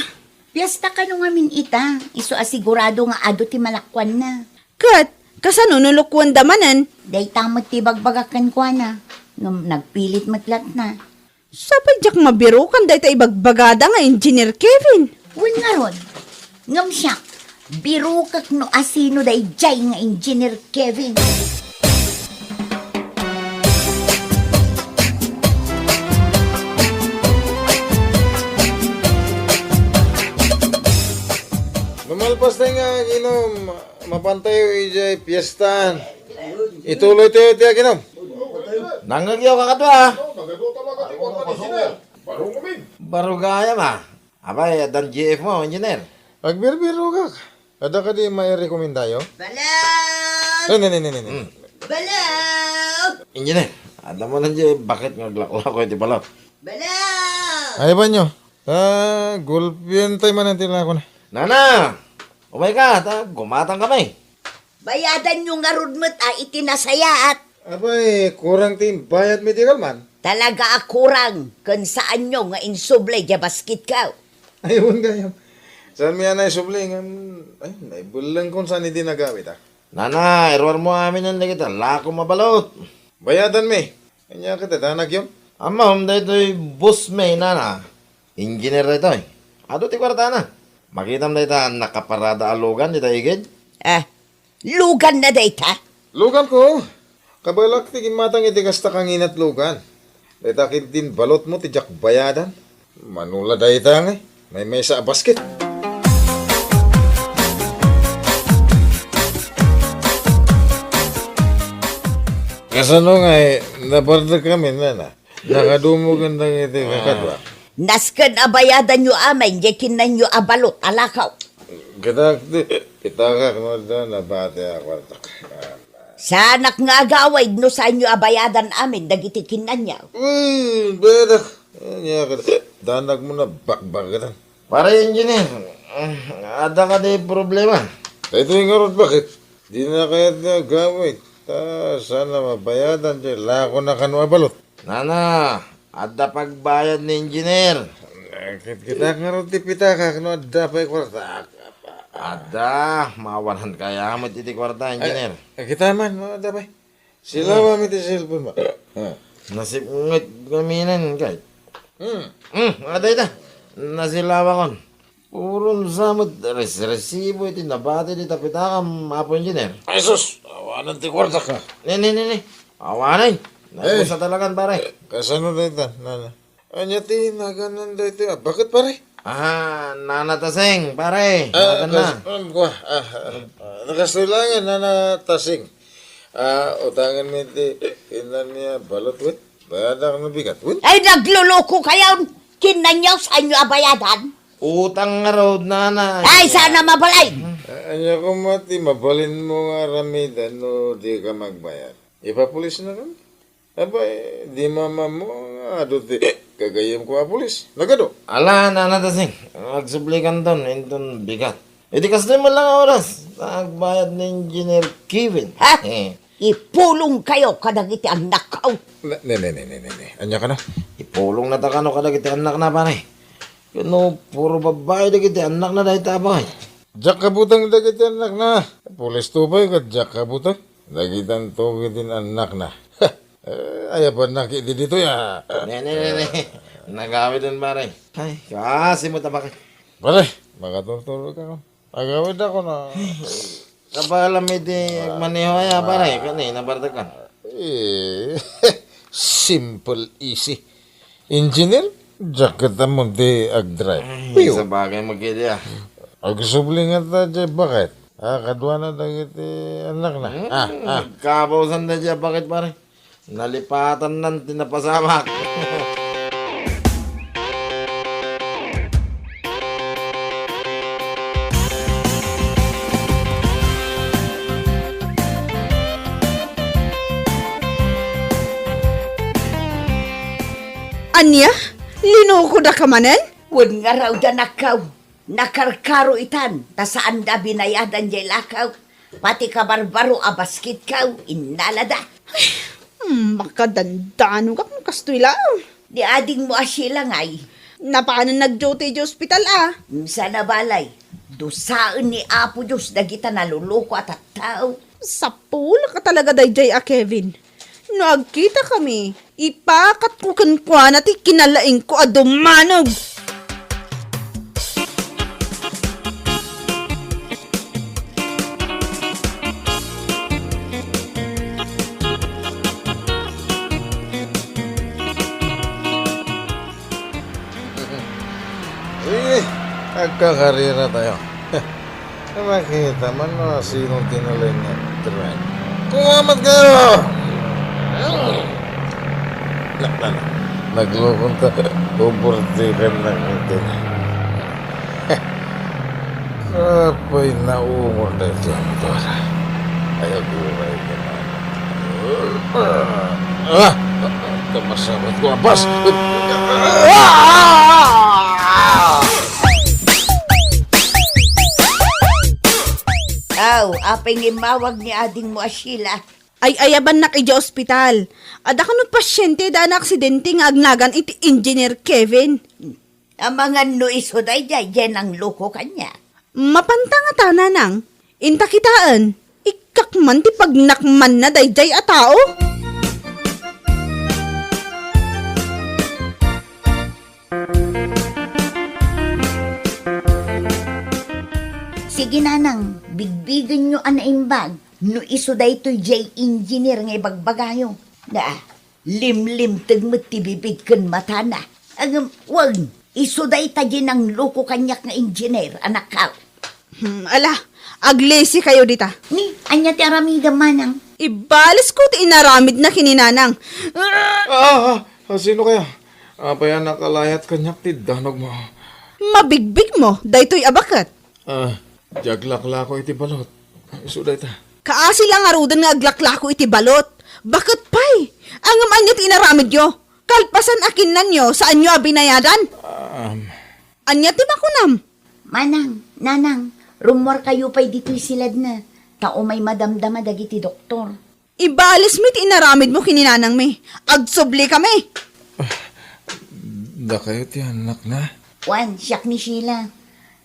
Piesta kano ngamin ita, isu a sigurado nga adu ti malakuanna. Ket, kasano no lukuenda manen? Dayta met ti ibagbagak kenkuana, ngem nagpilit met latna. Sapay diak mabirukan dayta ibagbagada nga Engineer Kevin. Wen ngarud, ngem siak, birukek no asino daydiay nga Engineer Kevin. Lumalpas tayo nga aginom. Mapantayo idiay piestaan. Ituloy tayo ti aginom. Nangngegyo, kakadua. Baro gayam, a. Apay, addan G F mo, engineer? Agbirbirogak. Adda kadi mairekomendayo? Balak! Eh, ne, ne, ne, ne, ne. Hmm. Balak! Engineer, adda manen diay baket nga aglaklako iti balak. Balak! Ay, banyo. Ah, gulpientayo manen ti lakona. Nana! Umayka, ta gumatangkami. Bayadanyo ngarud met a iti nasayaat. Apay, kurang ti imbayadmi iti kalman? Talaga a kurang, ken saanyo nga insubli diay basketko. Ay, wen gayam. Saanmi a naisubli, ngem, ay, naibellengkon saan idi nagawid, a. Nana, iruarmo aminen dagiti lakom a balot. Bayadanmi. Ania ket danagyon? Ammom, daytoy bossmi, nana. Engineer daytoy. Adu ti kuartana. Makitam dayta nakaparada a lugan dita igid? Ah, luganna dayta? Luganko. Kabalak ti gimmatang iti kasta kanginat lugan. Dayta ketdin balotmo ti diak bayadan. Mano la dayta ngay, maymaysa a basket. Kasano ngay, nabardekkami, nana? Nakadumogen dagiti kakadua. Nasken a bayadanyo amin diay kinnanyo a balot a lakaw. Ket ti pitakak no adda nabati a kuartak. Saanak nga agawid no saanyo a bayadan amin dagiti kinnanyo. Uy, bayadak. Ania ket danagmo a bakbaketan. Pare engineer, adda kadi problema? Daytoy ngarud, baket? Dina kayat nga agawid. Ta saan a mabayadan diay lakona kano a balot. Nana, adda pagbayad ni engineer. Eh, ket kita ngarud ti pitakak no adda pay kuartak. Adda, mawanan kaya met iti kuarta, engineer. Eh, kita man, no adda pay. Silawam iti cellphone mo. Ah. Nasipnget kaminen, kay. Hmm. Hmm, adda ita. Nasilawakon. Puron sa met res-, resibo iti nabati dita pitakam, Apo Engineer. Ay, sus! Awanen ti kuartak, a. Ne, ne, ne, ne. Awanen. Eh. Nagkusa talagan, pare. Kasano dayta, nana? Ania ti nagannan daytoy a baket, pare? Ah, Nana Tasing, pare. Ah, naganna. Kas-, um, kua, ah, ah, ah, nakastoy laeng, Nana Tasing. Ah, utangenmi ti kinnanmi a balot, wen. Bayadak no bigat, wen. Ay, nagluluko kayon! Kinnanyo, saanyo a bayadan? Utang ngarud, nana. Ay, saan a mabalin? A-, ania koma ti mabalinmo nga aramiden no dika magbayad? Ipapulisnakami? Apay, di mamammo nga adu ti gagayyemko a pulis? Nagadu? Ala, nana Tasing. Agsublikanton, inton bigat. Iti kastoy met laeng a oras, agbayad ni Engineer Kevin. Ha? Eh. Ipulongkayo kadagiti annakko. Ne, ne, ne, ne, ne, ne, ne. Ania kano? Ipulongnata kano kadagiti annakna, pare? Ket no puro babbai dagiti annakna dayta a baket. Diak kabuteng dagiti annakna. Pulis to pay ket diak kabuteng dagiti annakna. Eh, ayabannak idi ditoy, a. Ne, ne, ne, ne. Nagawiden, pare. Ay, kaasi met a baket. Pare, makaturturogka. Agawidakon a. Kabaelam iti maneho aya, pare, ken ni, nabardekan. Eh, simple, easy. Engineer, diak ket ammon ti agdrive. Ay, sabagay, magkidi, a. Agsubli ngata diay baket. A, kaduana dagiti annakna. Hmm, a, a. Kabausanda diay baket, pare. Nalipatannan ti napasamak. Ania? Linukodaka manen? Wen ngarud, annakko. Nakarkaro itan, ta saanda binayadan diay lakaw. Pati kabarbaro a basketko, innalada. Hmm, makadandanogak no kastoy laeng. Ni adingmo a Sheila ngay? Napanen nag-duty idiay ospital a. Sana balay, dusaen ni Apo Dios dagita naluloko a tattao. Sapulak a talaga daydiay a Kevin. No agkitakami, ipakatko kenkuana ti kinalaingko a dummanog. Eh, agkakarera tayo. Makita man no sino ti nalaing nga tren. Kumamat kayo! Naktan, naglukon ta. Uburtikan na kita. Apay, naumor na iti motor. Ay, aguray ka na. Ah! Kamasabat ko, abas! Ah! Aw, apay nga immawag ni adingmo a Sheila? Ay-ayabannak idiay ospital. Adda kano pasyente da naaksidente nga agnagan iti Engineer Kevin. Amangan no isu daydiay, diay nangloko kaniak. Mapanta ngata, nanang. Inta kitaen, ikkak man ti pagnakmanna daydiay a tao. Sige, nanang, bigbigenyo a naimbag no isu daytoy diay engineer nga ibagbagayo. Da, limlimteg met ti bibig ken matana. Ngem wen, isu dayta diay nangloko kaniak nga engineer, anakko. Hmm, ala, aglesikayo dita. Ni, ania ti aramidem, manang? Ibalesko ti inaramidna ken ni nanang. Ah, ah, ah, sino kaya? Apay a nakalayat kaniak ti danogmo? Mabigbigmo daytoy a baket. Ah, diay aglaklako iti balot. Isu dayta. Kaasi la ngaruden nga aglaklako iti balot. Baket pay. Ngem ania ti inaramidyo? Kalpasan a kinnanyo, saanyo a binayadan? Um. Ania ti makunam? Manang, nanang, rummuarkayo pay ditoy siledna, ta umay madamdama dagiti doktor. Ibalismi ti inaramidmo ken ni nanangmi. Agsublikami. Dakayo ti annakna? Wen, siak ni Sheila.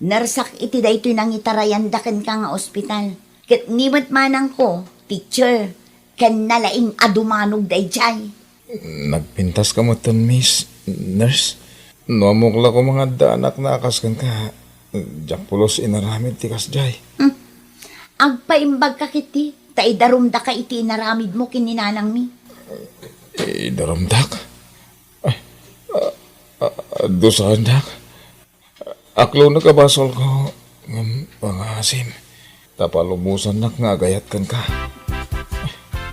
Narsak iti daytoy nangitarayanda kenka nga ospital. Ket ni met manangko, teacher, ken nalaing a dumanog daydiay. Nagpintaska metten, Miss Nurse. No ammok la koma nga adda annakna a kas kenka, diak pulos inaramid ti kasdiay. Hmm. Agpaimbagka ketdi, ta idarumdaka iti inaramidmo ken ni nanangmi. Idarumdak? Ah, ah, ah, dusaendak? Aklonek a basolko, ngem pangaasim, ta palubosannak nga agayat kenka.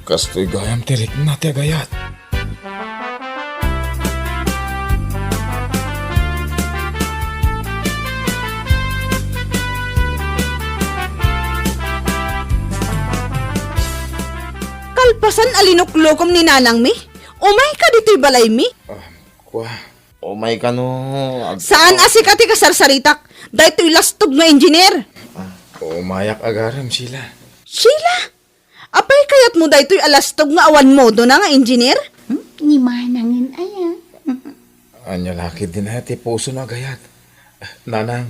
Kastoy gayam ti rikna ti agayat. Kalpasan a linuklokom ni nanangmi, umayka ditoy balaymi. Ah, kua. Umay kano, ag- Saan a sika ti kasarsaritak? Daytoy lastog nga engineer. Ah, umayak agarem, Sheila. Sheila? Apay kayatmo daytoy a lastog nga awan modona nga engineer? Hmm? Ni manangen aya. Ania la ketdin aya ti pusona agayat? Nanang,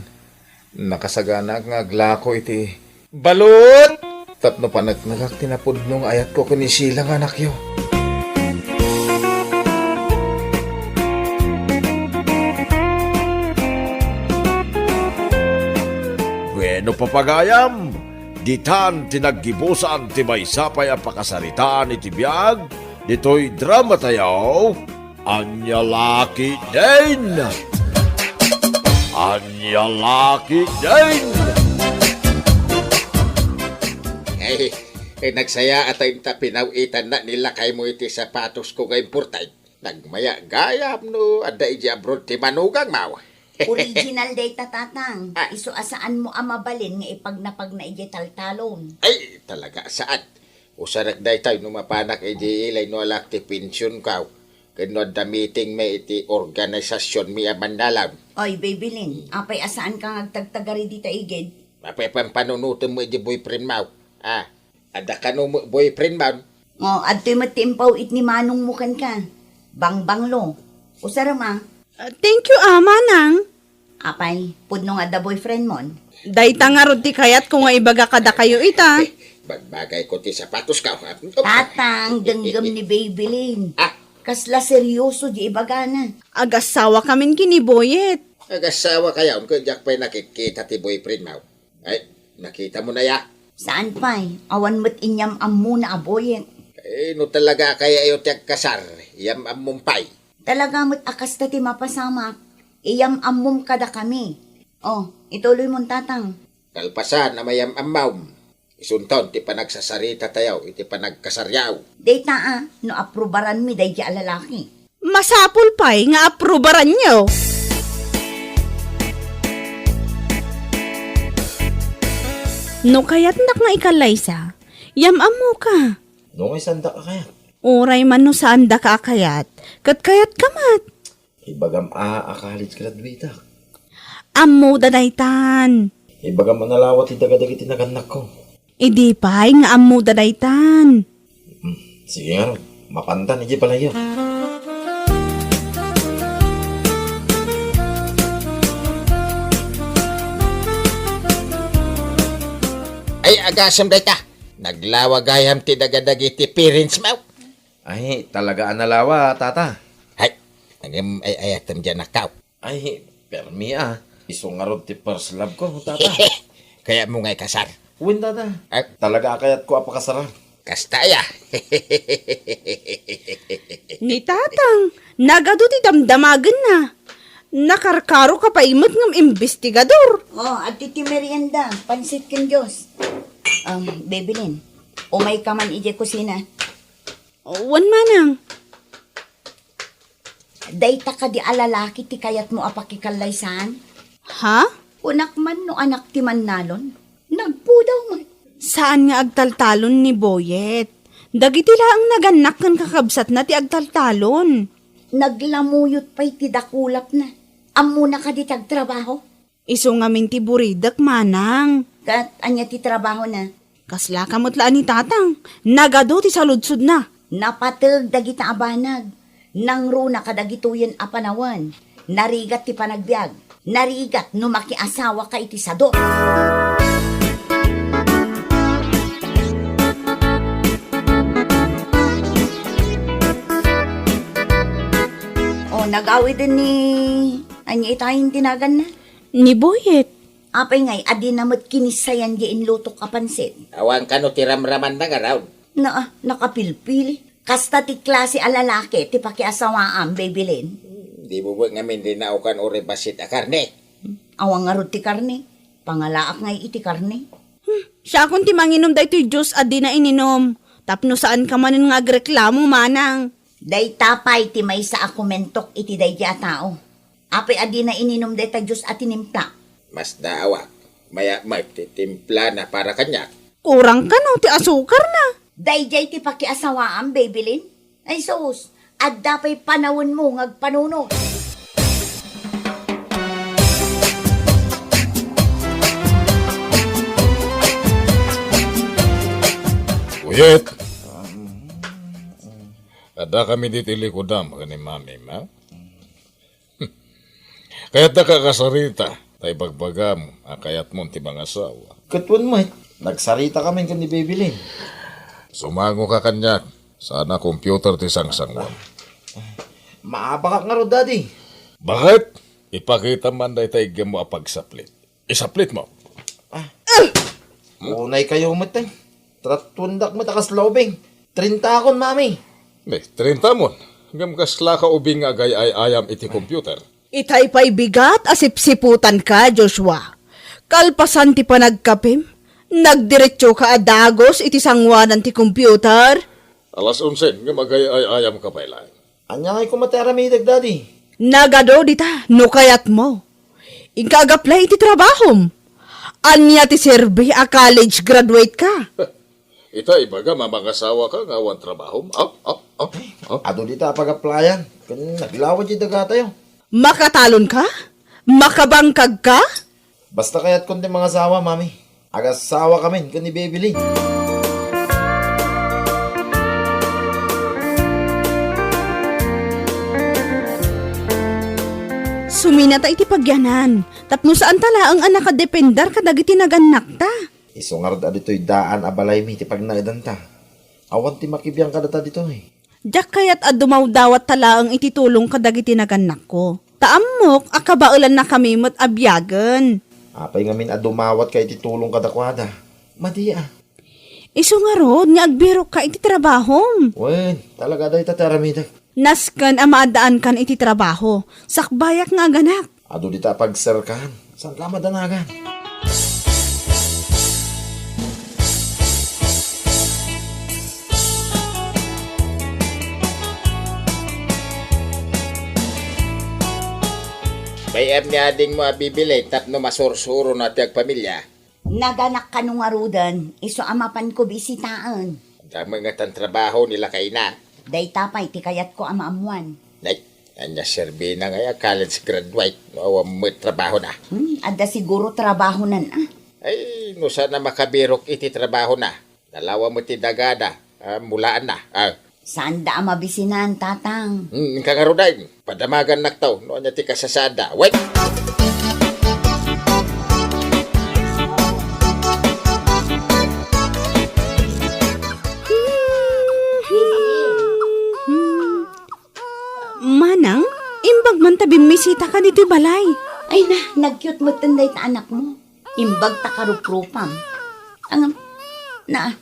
nakasaganaak nga aglako iti balot tapno paneknekak ti napudno nga ayatko ken ni Sheila nga anakyo. Bueno, papagayam, ditan ti naggibusan ti maysa pay a pakasaritaan iti biag ditoy drama tayo. Ania la ketdin? Ania la ketdin? Ay, eh, nagsayaat ta pinaw-itanna ni lakaymo iti sapatosko nga imported. Nagmaya gayam no adda idiay abroad ti manugangmo. Original dayta, tatang. Ah. Isu a saanmo a mabalin nga ipagnapagna idiay taltalon. Ay, talaga, saan? Usarak daytoy no mapanak idiay ilay no alaak ti pensionko. Ken no adda meetingmi iti organisasionmi a mannalaw. Oy, Baby Lynn, apay a saanka nga agtagtagari dita igid? Apay a pampanunotemmo iti boyfriendmo? Ah, adda kano met boyfriend man? O, adtoy met ti impaw-it ni manongmo kenka. Bangbanglo. Usarem a. Ah, thank you, ah, manang. Apay, pudno nga adda boyfriend mon? Dayta ngarud ti kayatko nga ibaga kadakayo ita. Bagbagayko ti sapatosko. Tatang, denggem ni Babylin. Ah. Kasla serioso di ibagana. Agassawa kamin ken ni Boyet. Agassawakayo, ket diak pay nakitkita ti boyfriend mo. Ay, nakitamo na ya? Saan pay? Awan met inyam-ammona a Boyet. Eh, no talaga a kayayo ti agkasar, iyam-ammom pay. Talaga met a kasta ti mapasamak, iyam-ammom kadakami. O, ituloymon, tatang. Kalpasan a mayam-ammom, isunton ti panagsasarita tayo iti panagkasaryo. Dayta a, no aprubaranmi daydi a lalaki. Masapul pay nga aprubaranyo. No kayatnak nga ikallaysa, yam-ammoka. No nga sandak a kayat? Uray man no saandaka a kayat, ket kayatka met. Ibagam a, a college graduate ak. Ammoda daytan. Ibagam a nalawa ti daga dagiti nagannakko. Idi pay nga ammoda daytan. Hmm, sige ngarud, mapantan iti balayyo. Ay, agasem dayta. Naglawa gayam ti daga dagiti parents mo. Ay, talaga a nalawa, tata. Ay, ngem ay-ayatem diay annakko. Ay, permi a. Isu ngarud ti first love ko, tata. Kayatmo nga ikasar? Wen, tata. Ah? Talaga a kayatko a pakasaran. Kasta aya. Ni tatang, nagadu ti damdamagenna. Nakarkaroka pay met ngem imbestigador. O, adtoy ti merienda, pansit ken juice. Um, Babylin, umayka man idiay kusina. Wen, manang. Dayta kadi a lalaki ti kayatmo a pakikallaysan? Ha? Kunak man no anak ti mannalon. Nagpudaw man. Saan nga agtaltalon ni Boyet. Dagiti laeng nagannak ken kakabsatna ti agtaltalon. Naglamuyot pay ti dakulapna. Ammona kadi ti agtrabaho? Isu ngamin ti buridek, manang. Ket ania ti trabahona? Kaslaka met la a ni tatang. Nagadu ti saludsodna. Napateg dagita a banag. Nangruna kadagitoyen a panawen. Narigat ti panagbiag. Narigat no makiasawaka iti sadut. O, nagawiden ni, ania itayen ti naganna? Ni Boyet. Apay ngay, a dina met kinissayan di inlutok a pansit? Awan kano ti ramramanna ngarud. Na, nakapilpili. Kasta ti klase a lalaki ti pakiasawaam, Babylin. Di mo met ngamin rinaokan uray bassit a karne? Awan ngarud ti karne. Pangalaak ngay iti karne. Hmm, siakon ti manginom daytoy juice a dina ininom. Tapno saanka manen nga agreklamo, manang. Dayta pay ti maysa a komentok iti daydi a tao. Apay a dina ininom dayta juice a tinimpla? Masdaawak. Mayat met ti timplana para kaniak. Kurang kano ti asukarna? Daydiay ti pakiasawaam, Babylin? Ay sus, adda pay panawenmo nga agpanunot. Uyet! Adda kami ditoy likudam ken ni Mami, ha? Kayatdaka a kasarita, ta ibagbagam a kayatmon ti mangasawa. Ket wen met, nagsarita kami ken ni Babylin. Sumangoka kaniak, saan a computer ti sangsanguam. Maabakak ngarud, Daddy. Bakit? Ipakitam man dayta iggemmo a pagsaplit. Isaplit mo. Ah. Unay kayo met, eh. Tratuendak met a kasla ubing. Trinta akon, Mami. Eh, trinta mon. Ngem kaslaka ubing nga agay-ay-ayam iti computer. Itay pay bigat a sipsiputanka, Joshua. Kalpasan ti panagkapim, nagdiretsoka a dagus iti sanguanan ti computer. Alas onse, ngem agay-ay-ayamka pay laeng. Ania ngay koma ti aramidek, Daddy? Nagadu dita, no kayatmo. Inka agaplay iti trabahom. Ania ti serbi a college graduate ka? Ita, ibagam a mangasawaka nga awan trabahom? Ah, ah, ah, ah. Adu dita a pagaplayan. Ken naglawa di dagatayo. Makatalon ka? Makabangkag ka? Basta kayatkon ti mangasawa, Mami. Agasawa kamin ken ni Babylin. Uminata iti pagyanan, tapno saanta laeng a nakadepender kadagiti nagannakta. Isu ngarud a ditoy daan a balaymi ti pagnaedanta. Awan ti makibiang kadata ditoy. Diak kayat a dumawdawatta laeng iti tulong kadagiti nagannakko. Ta ammok a kabaelannakami met a biagen. Apay ngamin a dumawatka iti tulong kadakuada? Madi a. Isu ngarud nga agbirokka iti trabahom. Wen, talaga dayta ti aramidek. Nasken a maaddaankan iti trabaho. Sakbayak nga aganak. Adu dita a pagserkan. Saan ka madanagan? Bay-am ni adingmo a bibilin tapno masursurona ti agpamilya. Naganak kano ngaruden, isu a mapanko bisitaen. Damo nga tan trabaho ni lakayna. Dayta pay ti kayatko a maammuan. Nay, ania serbina ngay a college graduate no awan met trabahona? Hmm, adda siguro trabahonan, ah. Ay, no saan a makabirok iti trabahona. Nalawa met ti dagada, ah, mulaanna. Ah. Saanda a mabisinan, Tatang. Hmm, inka ngaruden. Padamagannakto no ania ti kasasaadda. Wait! Manang, imbag man ta bimmisitaka ditoy balay. Ay na, nag-cute metten dayta anakmo. Imbag ta karuprupam. Ngem, na,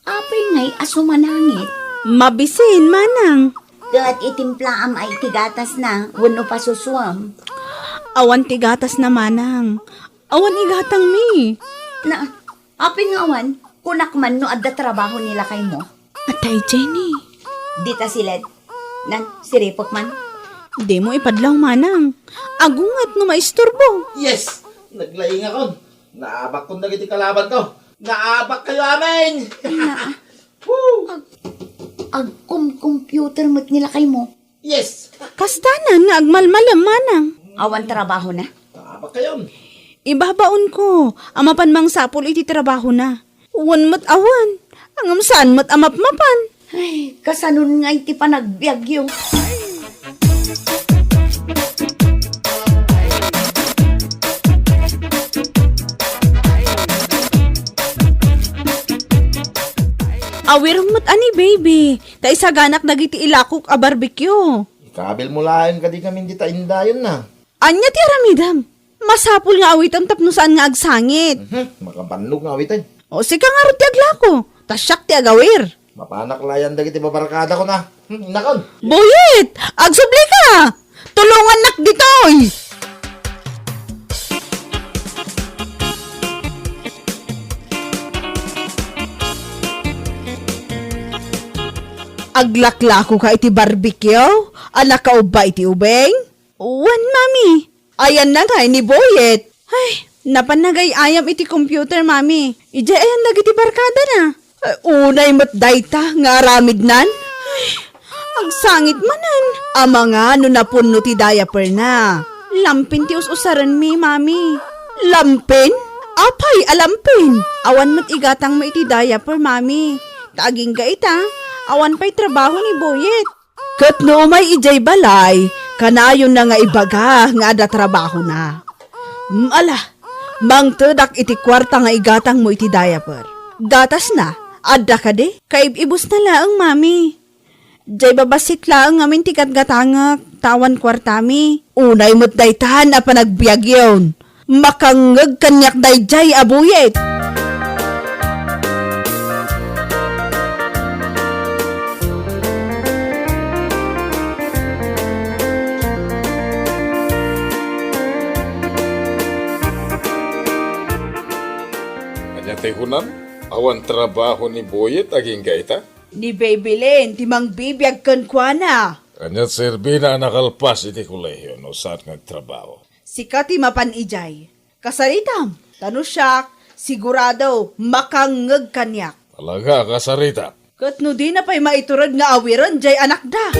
apay ngay a sumanangit? Mabisin, manang. Ket itimplaam a iti gatasna wenno pasusuam? Awan ti gatasna, manang. Awan igatangmi. Na, apay nga awan? Kunak man no adda trabaho ni lakaymo. Atay, Jenny. Dita siled. Nan, siripek man. Dimo ipadlaw, manang. Agunget no maisturbo. Yes! Naglaingakon. Naabakkon dagiti kalabanko. Naabakkayo amin! Na, Woo! ag-, agkum-computer met ni lakaymo. Yes! Kastanan nga agmalmalem, manang. Awan trabahona? Naabakkayon. Ibabaonko a mapan mangsapul iti trabahona. Wen met awan, ngem saan met a mapmapan. Ay, kasanon ngay ti panagbiagyo? Awirem met a ni baby, ta isaganak dagiti ilakok a barbecue. Ikabilmo laeng kadi ngamin dita indayonna. Ania ti aramidem? Masapul nga awitem tapno saan nga agsangit. Mhm, makabannog nga awiten. O, sika ngarud ti aglako, ta siak ti agawir. Mapanak layan dagiti babarkadakon a. Hmm, innakon. Buyit! Agsublika! Tulongannak ditoy! Aglaklakoka iti barbecue a nakaubba iti ubing? Wen, Mami. Ayanna ngay ni Boyet? Ay, napan nagay-ayam iti computer, Mami. Idiay ayan dagiti barkadana? Ay, unay met dayta nga aramidnan? Ay, agsangit manen. Amangan no napunno ti diaperna. Lampin ti us-usarenmi, Mami. Lampin? Apay a lampin? Awan met igatangmo iti diaper, Mami. Ta agingga ita, awan pay trabaho ni Boyet. Ket no umay idiay balay, kanayonna nga ibaga nga adda trabahona. Mm, ala, mangtedak iti kuarta nga igatangmo iti diaper. Gatasna, adda kadi? Kaib-ibusna laeng, Mami. Diay babassit laeng ngamin ti gatgatangek, ta awan kuartami. Unay met daytan a panagbiagyon. Makangngeg kaniak daydiay a buyet. Ania ti kunam? Awan trabaho ni Boyet agingga ita? Ni Baby Lynn ti mangbibiag kenkuana. Ania serbina a nakalpas iti kolehio no saan nga agtrabaho? Sika ti mapan idiay. Kasaritam, ta no siak, sigurado, makangngeg kaniak. Talaga, kasaritam. Ket no dina pay maitured nga awiren diay anakda.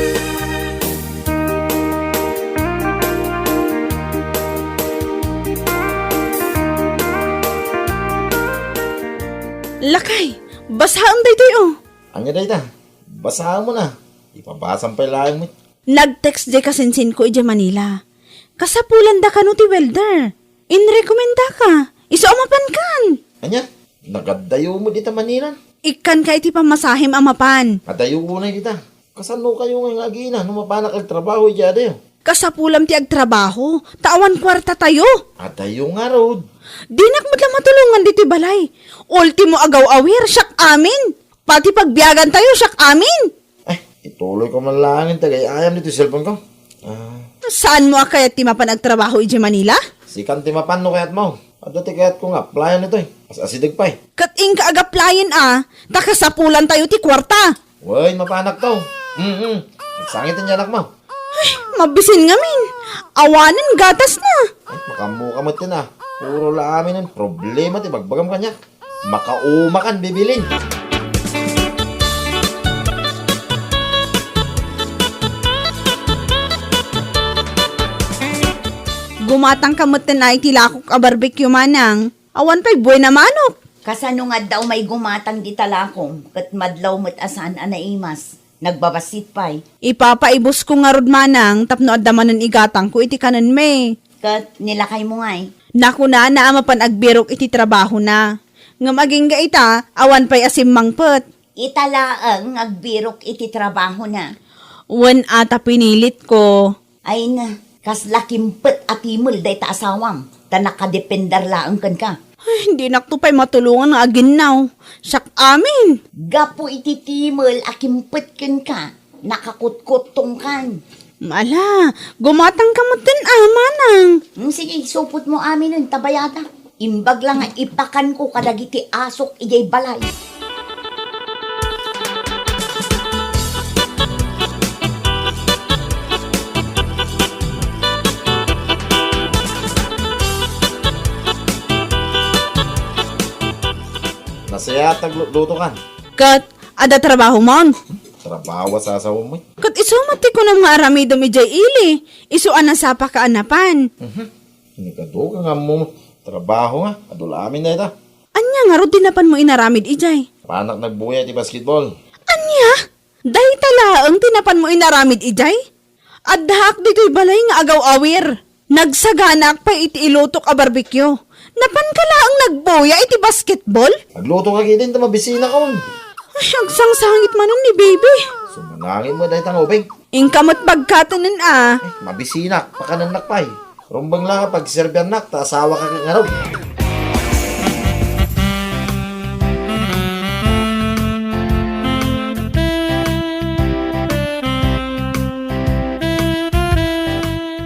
Lakay, basaem daytoy, o. Ania dayta? Basaem na. Ipabasam pay laeng met. Nag-text diay kasinsinko idiay Manila. Kasapulan da kano ti welder. Inrekomendaka. Isu a mapankan. Ania? Nagadayo met ita Manila. Ikkanka iti pamasahem a mapan. Adayo unay dita. Kasano kayo nga nga agina no mapanak agtrabaho idiay adayo? Kasapulam ti agtrabaho, ta awan kuarta tayo. Adayo ngarud. Dinak met la matulongan ditoy balay. Ultimo agaw-awir, siak amin. Pati pagbiagan tayo, siak amin. Eh, ituloy ko man laeng ti agay-ayam ditoy cellphone ko. Ah. Saan mo a kayat ti mapan agtrabaho idiay Manila? Sikan ti mapan no kayat mo. Adda ti kayat ko nga applyan ditoy. As-asideg pay. Ket inka agaplayan a, ta kasapulan tayo ti kuarta. Wen, mapanak to. Mm-mm. Agsangit ti anak mo. Ay, mabisin ngamin. Awanen gatas na. Ay, makammo ka met ken a. Puro la amin ang problema ti bagbagam kaniak. Makauma kan bibilin. Gumatang ka met ken a iti lakok a barbecue, manang. Awan pay buena manok. Kasano nga adda umay gumatang dita lakom, ket madlaw met a saan a naimas, nagbabassit pay. Ipapaibusko ngarud manang tapno adda manen igatangko iti kanenmi. Ket ni lakaymo ngay? Nakunana a mapan agbirok iti trabahona. Ngem agingga ita, awan pay a simmangpet. Ita laeng nga agbirok iti trabahona. Wen a ta pinilitko. Ay na, kasla kimpet a timel dayta asawam, ta nakadepender laeng kenka. Ay, dinakto pay matulongan nga aginnaw. Siak amin. Gapu iti timel a kimpet kenka, nakakutkuttongkan. Ala, gumatang ka met ken a, manang. Mm, sige, supot mo aminen, ta bayadak. Imbag la nga ipakanko kadagiti asok idiay balay. Nasayaat aglutokan. Ket adda trabahomon? Trabaho a sasawem. Ket isu met ti kunam nga aramidem idiay ili, isu a nasapaka a napan. Mhm. Nikaduka nga ammo trabaho nga, adu la amin dayta. Ania ngarud ti napanmo inaramid idiay? Panak nagbuya iti basketball. Ania? Dayta laeng ti napanmo inaramid idiay? Addaak ditoy balay nga agaw-awir. Nagsaganaak pay iti ilutok a barbecue. Napanka laeng nagbuya iti basketball? Agluto ka ketdin ta mabisinakon. Ay, agsangsangit manen ni baby. Sumanangit mo dayta nga ubing. Inka met bagkatenen a. Eh, mabisinak, pakanennak pay. Rumbeng la nga pagserbiannak, ta asawaka ket ngarud.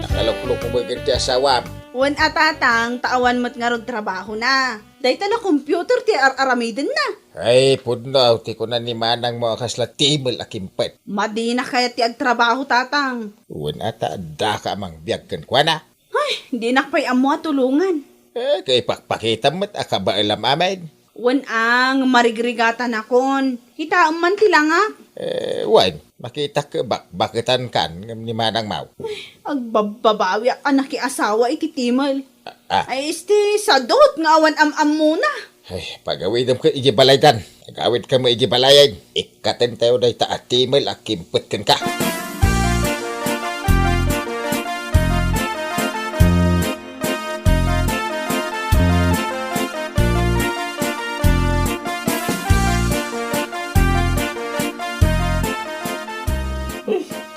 Nakaluklok mo ket ti asawam. Wen a tatang, ta awan met ngarud trabahona. Dayta la computer ti ar-aramidenna. Ay, pudno, ti kuna ni manangmo a kasla timel a kimpet. Madina kayat ti agtrabaho, tatang. Wen a ta addaka a mangbiag kenkuana. Ay, dinak pay ammo a tulongan. Eh, kay pakpakitam met a kabaelam amin. Wen a, ngem marigrigatanakon. Kitaem man ti langak. Eh, wen, makitak bakbaketankan ngem ni manangmo. Ay, agbababawiak a nakiasawa iti timel. Ah. Ay, isti, sadot nga awan am-ammona. Ay, pagawidem ket iti balaydan. Agawidka met iti balayen. Ikkaten tayo dayta a timel a kimpet kenka.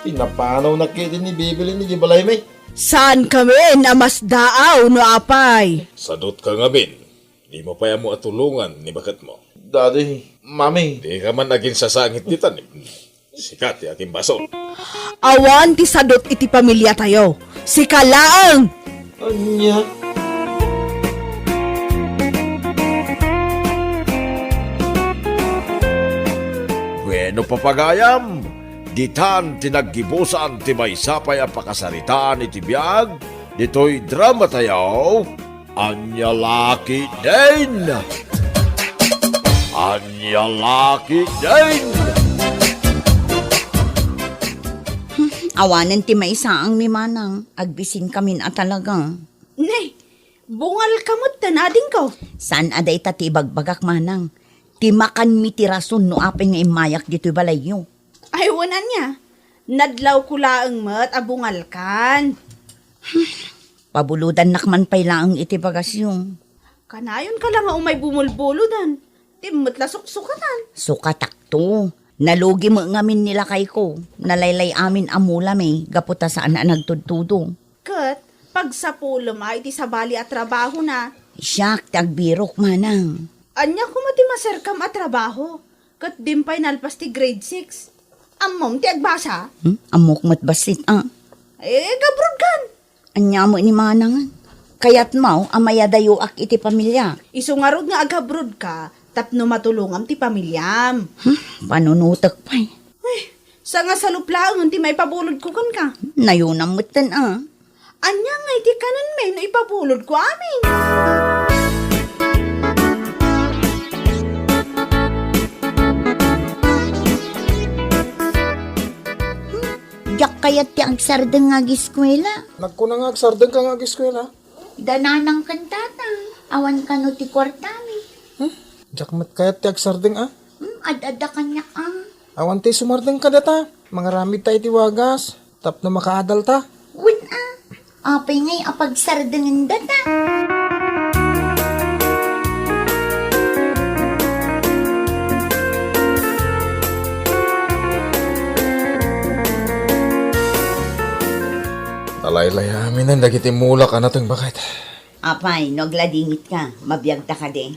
Pinapanaw na ketdi ni Bibilin iti balaymi. Saan kami a masdaaw no apay? Sadot ka ngamin. Di mo pay ammo a tulongan ni baketmo. Daddy, Mami. Di ka man aginsasangit dita ni. Sika ti agimbasol. Awan ti sadot iti pamiliatayo. Sika laeng! Ania? Bueno, papagayam, ditan ti naggibusan ti maysa pay a pakasaritaan iti biag ditoy dramatayo. Ania la ketdin? Ania la ketdin? Awanen ti maisaang ni manang, agbisinkamin a talaga. Nay, bungal ka met ta nadingko. Saan a dayta ti ibagbagak, manang? Ti makanmi ti rason no apay nga immayak ditoy balayyo. Ay, wen ania? Nadlawko laeng met a bungalkan. Pabulodannak man pay laeng iti bagasyo. Kanayon ka la nga umay bumulbulodan. Di met la suksukatan. Sukatakto. Nalugi met ngamin ni lakayko. Nalaylay amin a mula mi gapu ta saan a nagtudtudo. Ket pagsapulem a iti sabali a trabahona. Siak ti agbirok, manang. Ania koma ti maserkam a trabaho? Ket dim pay nalpas ti grade six. Ammom ti agbasa? Hmm? Ammok met bassit, a. Eh, agabrodkan. Ania met ni manang? Kayatmo a mayadayoak iti pamilya. Isu ngarud nga agabrodka tapno matulongam ti pamiliam. Hmm? Panunotek pay. Eh, sangasalup laengen ti maipabulodko kenka. Nayonam metten, a. Ania ngay ti kanenmi no ipabulodko amin? Hmm, diak kayat ti agsardeng nga agiskuela. Nagkuna nga agsardengka nga agiskuela? Da nanang ken tatang, awan kano ti kuartami. Hmm? Diak met kayat ti agsardeng, a? Hmm, ad-adda kaniak, a. Awan ti sumardeng kadata. Mangaramid ta iti wagas tapno makaadal ta. Wen, a. Apay ngay a pagsardengen data? Nalaylay aminen dagiti mulak a nateng, baket. Apay, no agladingitka, mabiagta kadi?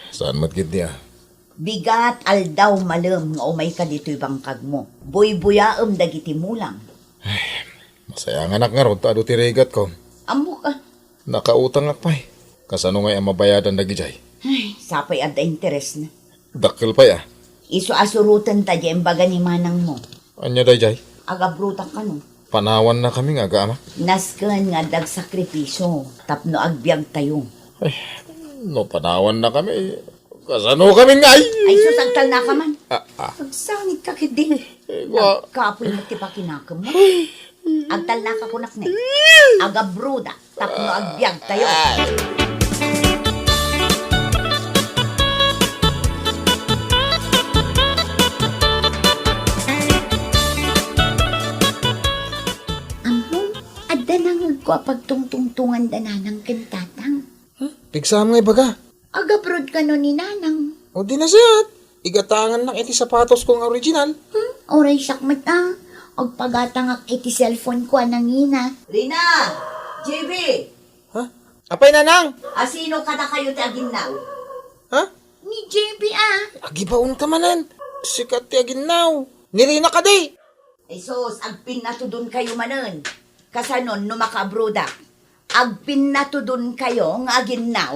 Saan met ketdi, a? Bigat aldaw malem nga umayka ditoy bangkagmo. Buybuyaem dagiti mulam. Ay, masayanganak ngarud ta adu ti rigatko. Ammok, a. Nakautangak pay. Kasano ngay a mabayadan dagidiay? Ay, sapay adda interesna. Dakkel pay, a. Isu a surotenta diay imbaga ni manangmo. Ania daydiay? Agabrodak kano. Panawannakami nga aga-ama. Nasken nga adda agsakripisio tapno agbiagtayo. Ay, no panawannakami, kasano kami ngay? Ay, sus, agtalnaka man. A, a. Agsangitka ketdi. Eh, wa- Agkapoy met ti pakinakemmo. Agtalnaka kunak ni. Agabrodak tapno agbiagtayo. Ammom, adda nangegko a pagtungtungtonganda nanang ken tatang. Huh? Pigsam nga ibaga? Agabroad kano ni nanang. O di nasayaat, igatangannak iti sapatosko nga original. Hmm, uray siak met a. Agpagatangak iti cellphone ko a nangina. Rina! J B! Ha? Apay, nanang? Asino kadakayo ti aginnaw? Ha? Ni J B a. Agibaonka manen. Sika ti aginnaw. Ni Rina kadi. Ay sus, agpinnatudonkayo manen. Kasanon no makaabrodak? Agpinnatudonkayo nga aginnaw.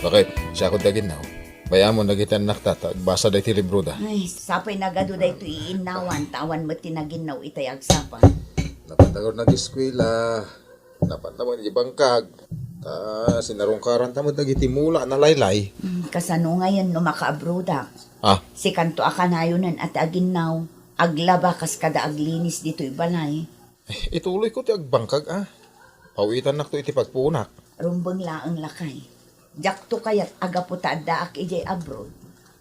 Baket, siakon ti aginnaw. Bay-amon dagiti annakta ta agbasa daytoy libroda. Ay, sapay nagadu daytoy iinnawan, ta awan met ti naginnaw itay agsapa. Napatagor nag-eskwela, napatawag iti bangkag, ta sinarungkaranta met dagiti mula a nalaylay. Hmm, kasano ngayen no makaabrodak? Ah. Sikanto a kanayonen a ti aginnaw, aglaba kas kada aglinis ditoy balay. Eh, ituloyko ti agbangkag, a. Pawitannakto iti pagpuonak. Rumbeng laeng, lakay. Diakto kayat a gapu ta addaak idiay abroad,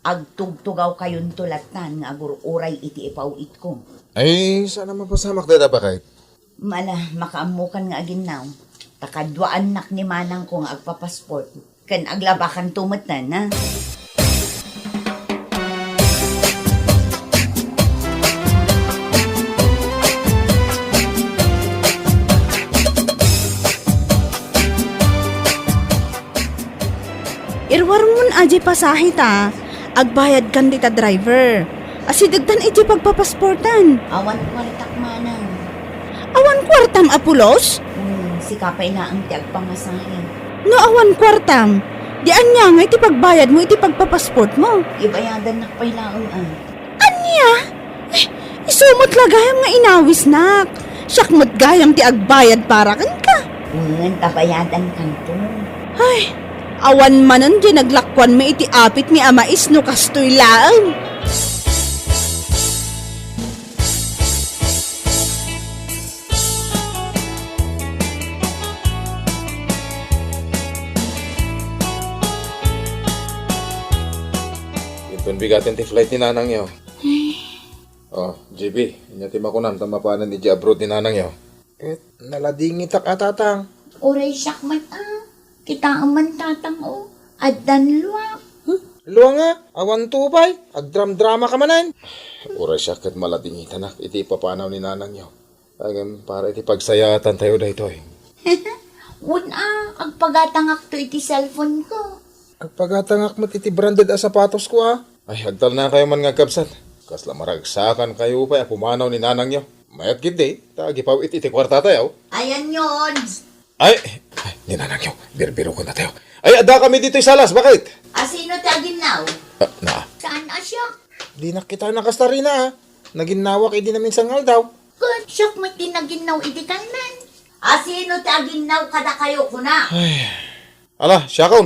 agtugtugawkayonto lattan nga agur-uray iti ipaw-itko. Ay, saan a mapasamak dayta, baket? Mala, makaammokan nga aginnaw. Ta kaduaannak ni manangko nga agpapasport. Ken aglabakanto metten, a. Iruarmon a diay pasahe ta, agbayadkan dita driver. Asidegtan idiay pagpapasportan. Awan kuartak manang. Awan kuartam a pulos? Hmm, sika pay laeng ti agpamasahe. No awan kuartam, di ania ngay ti pagbayadmo iti pagpapasportmo? Ibayadannak pay laeng, a. Ania? Eh, isu met la gayam nga inawisnak. Siak met gayam ti agbayad para kenka. Wen, ta bayadankanto. Ay, awan manen diay naglakuanmi iti apitmi a mais no kastoy laeng. Kun bigaten ti flight ni nanangyo. Oh, J B, ania ti makunam ta mapanen idiay abroad ni nanangyo? Ket naladingitak a, Tatang. Uray siak met a. Kitaem man, Tatang, o. Addan luak. Hmm? Lua nga, awan to pay. Agdramdramaka manen. Uray siak ket maladingitanak iti ipapanaw ni nanangyo. Ngem para iti pagsayaatan tayo daytoy. Wen a, agpagatangakto iti cellphone ko. Agpagatangak met iti branded a sapatos ko, a. Ay, agtalnakayo man nga agkabsat. Kasla maragsakan kayo pay a pumanaw ni nanangyo. Mayat gid di, ta agipaw-it iti kuarta tayo. Ayan yon. Ay, ay, ni nanangyo, birbirokon na tayo. Ay, adda kami ditoy salas, bakit? Asino ti aginnaw? Ah, na. Saan a siak? Di nakita na kastarina, a. Naginnawak idi naminsan nga aldaw. Ket siak met ti naginnaw idi kalman. Asino ti aginnaw kadakayo, kuna? Ay. Ala, siakon.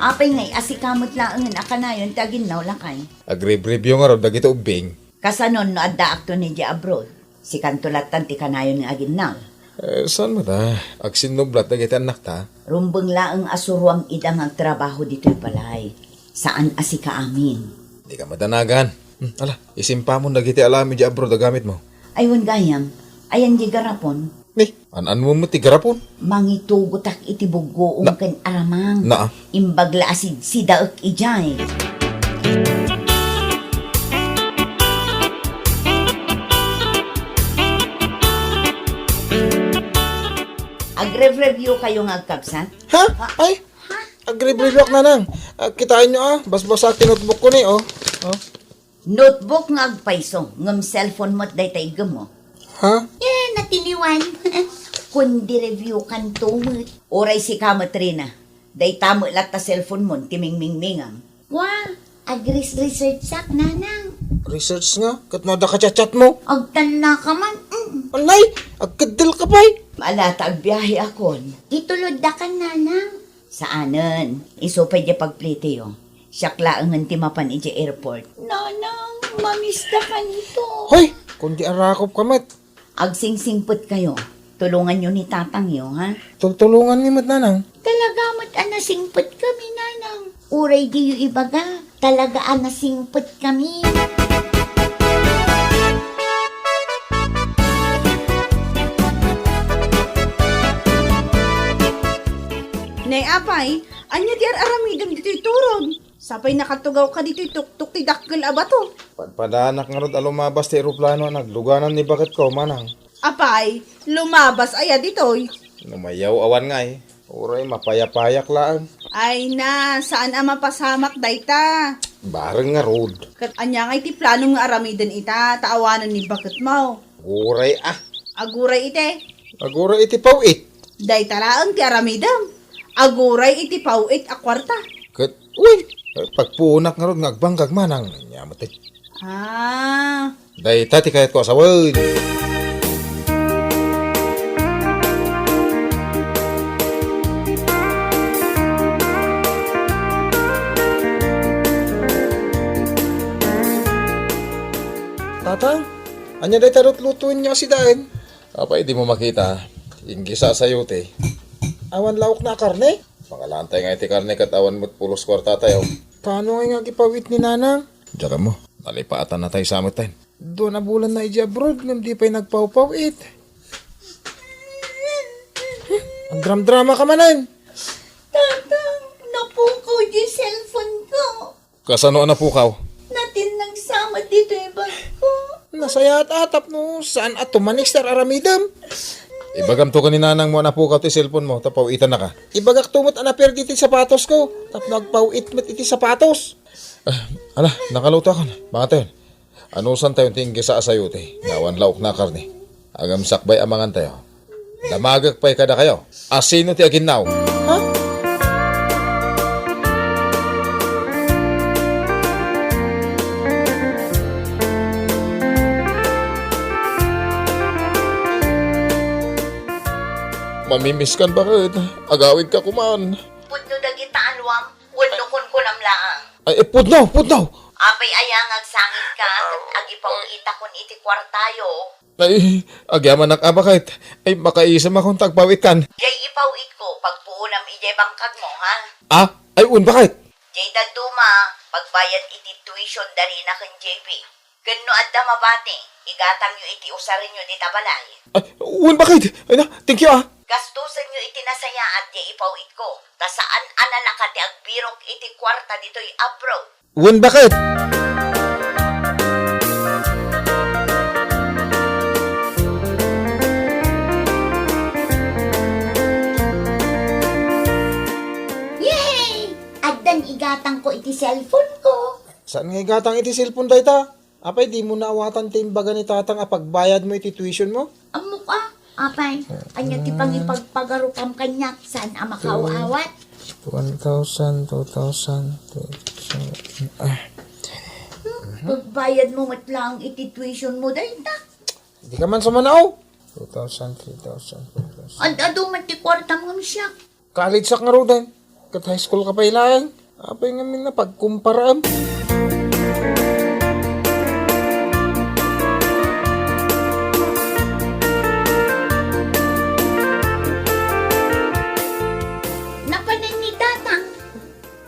Apay ngay, asika met laengen a kanayon ti aginnaw, lakay? Agribribyo ngarud dagiti ubbing. Kasanon no addaakto idiay abroad? Sikanto lattan ti kanayon nga aginnaw. Eh, saan met a? Agsinnublat dagiti annakta. Rumbeng laeng a suroam ida nga agtrabaho ditoy balay. Saan a sika amin. Dika madanagan. Hmm, ala, isimpamon dagiti alam idiay abroad a gamitmo. Ay, wen gayam. Ayan di garapon. Ni, an-anmo met ti garapon? Mangitugotak iti buggoom Na- ken aramang. Naa. Imbag la a sidsidaek idiay. Agrevrevyukayo nga agkabsat? Ha? Ay, agrevrevyuak, nanang. Ah, kitaenyo, a, basbasaak ti notebook ko ni, o. O. Notebook nga agpayso, ngem cellphone met dayta iggemmo. Ha? Eh, natiliwan. Kundi review kanto met. Uray sika met, Rina. Dayta met latta cellphone mon ti mingmingmingam. Wa, agres-researchak, nanang. Research nga? Ket no adda ka chat-chat mo? Agtannaka man. Mm. Alay, agkeddel ka pay. Ala ta agbiahe akon. Itulodda kan, nanang. Saanen. Isu pay diay pagplitiyo. Siak laengen ti mapan idiay airport. Nanang, mamista kanto. Hoy! Kundi arakop ka met. Agsingsingpet kayo. Tulunganyo ni tatangyo, ha? Tultulongan ni met, nanang. Talaga met a nasingpet kami, nanang. Uray diyo ibaga, talaga a nasingpet kami. Nay, apay, ania ti ar-aramidem ditoy turod? Sapay nakatugawka ditoy tuktok ti dakkel a bato. Padpadanak ngarud a lumabas ti eroplano a nagluganan ni baketko, manang. Apay, lumabas aya ditoy? No mayaw-awan ngay, uray mapayapayak laeng. Ay na, saan a mapasamak dayta? Bareng ngarud. Ket ania ngay ti planom nga aramiden ita, ta awanen ni baketmo? Aguray a. Aguray iti? Aguray iti paw-it. Dayta laeng ti aramidem. Aguray iti paw-it a kuarta. Ket, uy, pagpuonak ngarud nga agbangkag manang. Ania met ti. Ah. Dayta ti kayatko a sawen. Tatang, ania dayta lutlutoenyo a sidaen? Apay, dimo makita? Inggisa a sayote. Awan laokna a karne? Pangalantay nga iti karne ket awan met pulos kuarta tayo. Kaano ngay nga agipaw-it ni nanang? Diak ammo, nalipaatan na tayo sa amutan. Dua a bulan na iti abroad, ngem di pay nagpawpaw-it. Agdramdramaka manen. Tatang, napukaw di cellphone ko. Kasano a napukaw? Natin nagsama ditoy bag ko. Nasayaat a tapno saan a tumanik ti ar-aramidem. Ibagamto ken ni nanangmo a napukaw ti cellphone mo, ta paw-itannaka. Ibagakto met a naperdi ti sapatos ko, tapno agpaw-it met iti sapatos. Ah, ala, nakaluto akon. Mangan tayon. Anusan tayon ti inggisa a sayote nga awan laokna a karne. Ngem sakbay a mangan tayo, damagek pay kadakayo. Asino ti aginnaw? Ha? Mamimiskan baket, agawidka koman. Pudno dagita a luam, wenno kunkunam laeng. Ay, eh, pudno, pudno! Apay aya nga agsangit ka ket agipaw-itakon iti kuartayo? Ay, agyamanak a baket. Ay, makaisamakon ta agpaw-itkan. Jay ipaw-itko, pagpuonam idiay bangkagmo, ha? Ah, ay, un, baket? Jay dadduma, pagbayad iti tuition da Rina ken J B. Ken no adda mabati, igatangyo iti usarenyo dita balay. Ay, un, baket? Ay na, thank you, ah. Gastosenyo iti nasayaat jay ipaw-itko. Ta saan a nalaka ti agbirok iti kuarta ditoy abroad. Wen, baket? Yay! Addan igatangko iti cellphone ko. Saan nga igatang iti cellphone dayta? Apay, dimo naawatan ti imbaga ni tatang a pagbayadmo iti tuition mo? Ammok a. Apay, ania ti pangipagpagarupam kaniak? Saan a makaaw-awat? One thousand, two thousand, three thousand. Ah. Hmm, pagbayadmo met laeng iti tuition mo dayta. Di ka man sumanao. Two thousand, three thousand, four thousand. Ad-adu met ti kuartam ngem siak. College-ak ngaruden. Ket high school ka pay laeng. Apay ngamin a pagkumparaem? Napanan ni Tatang.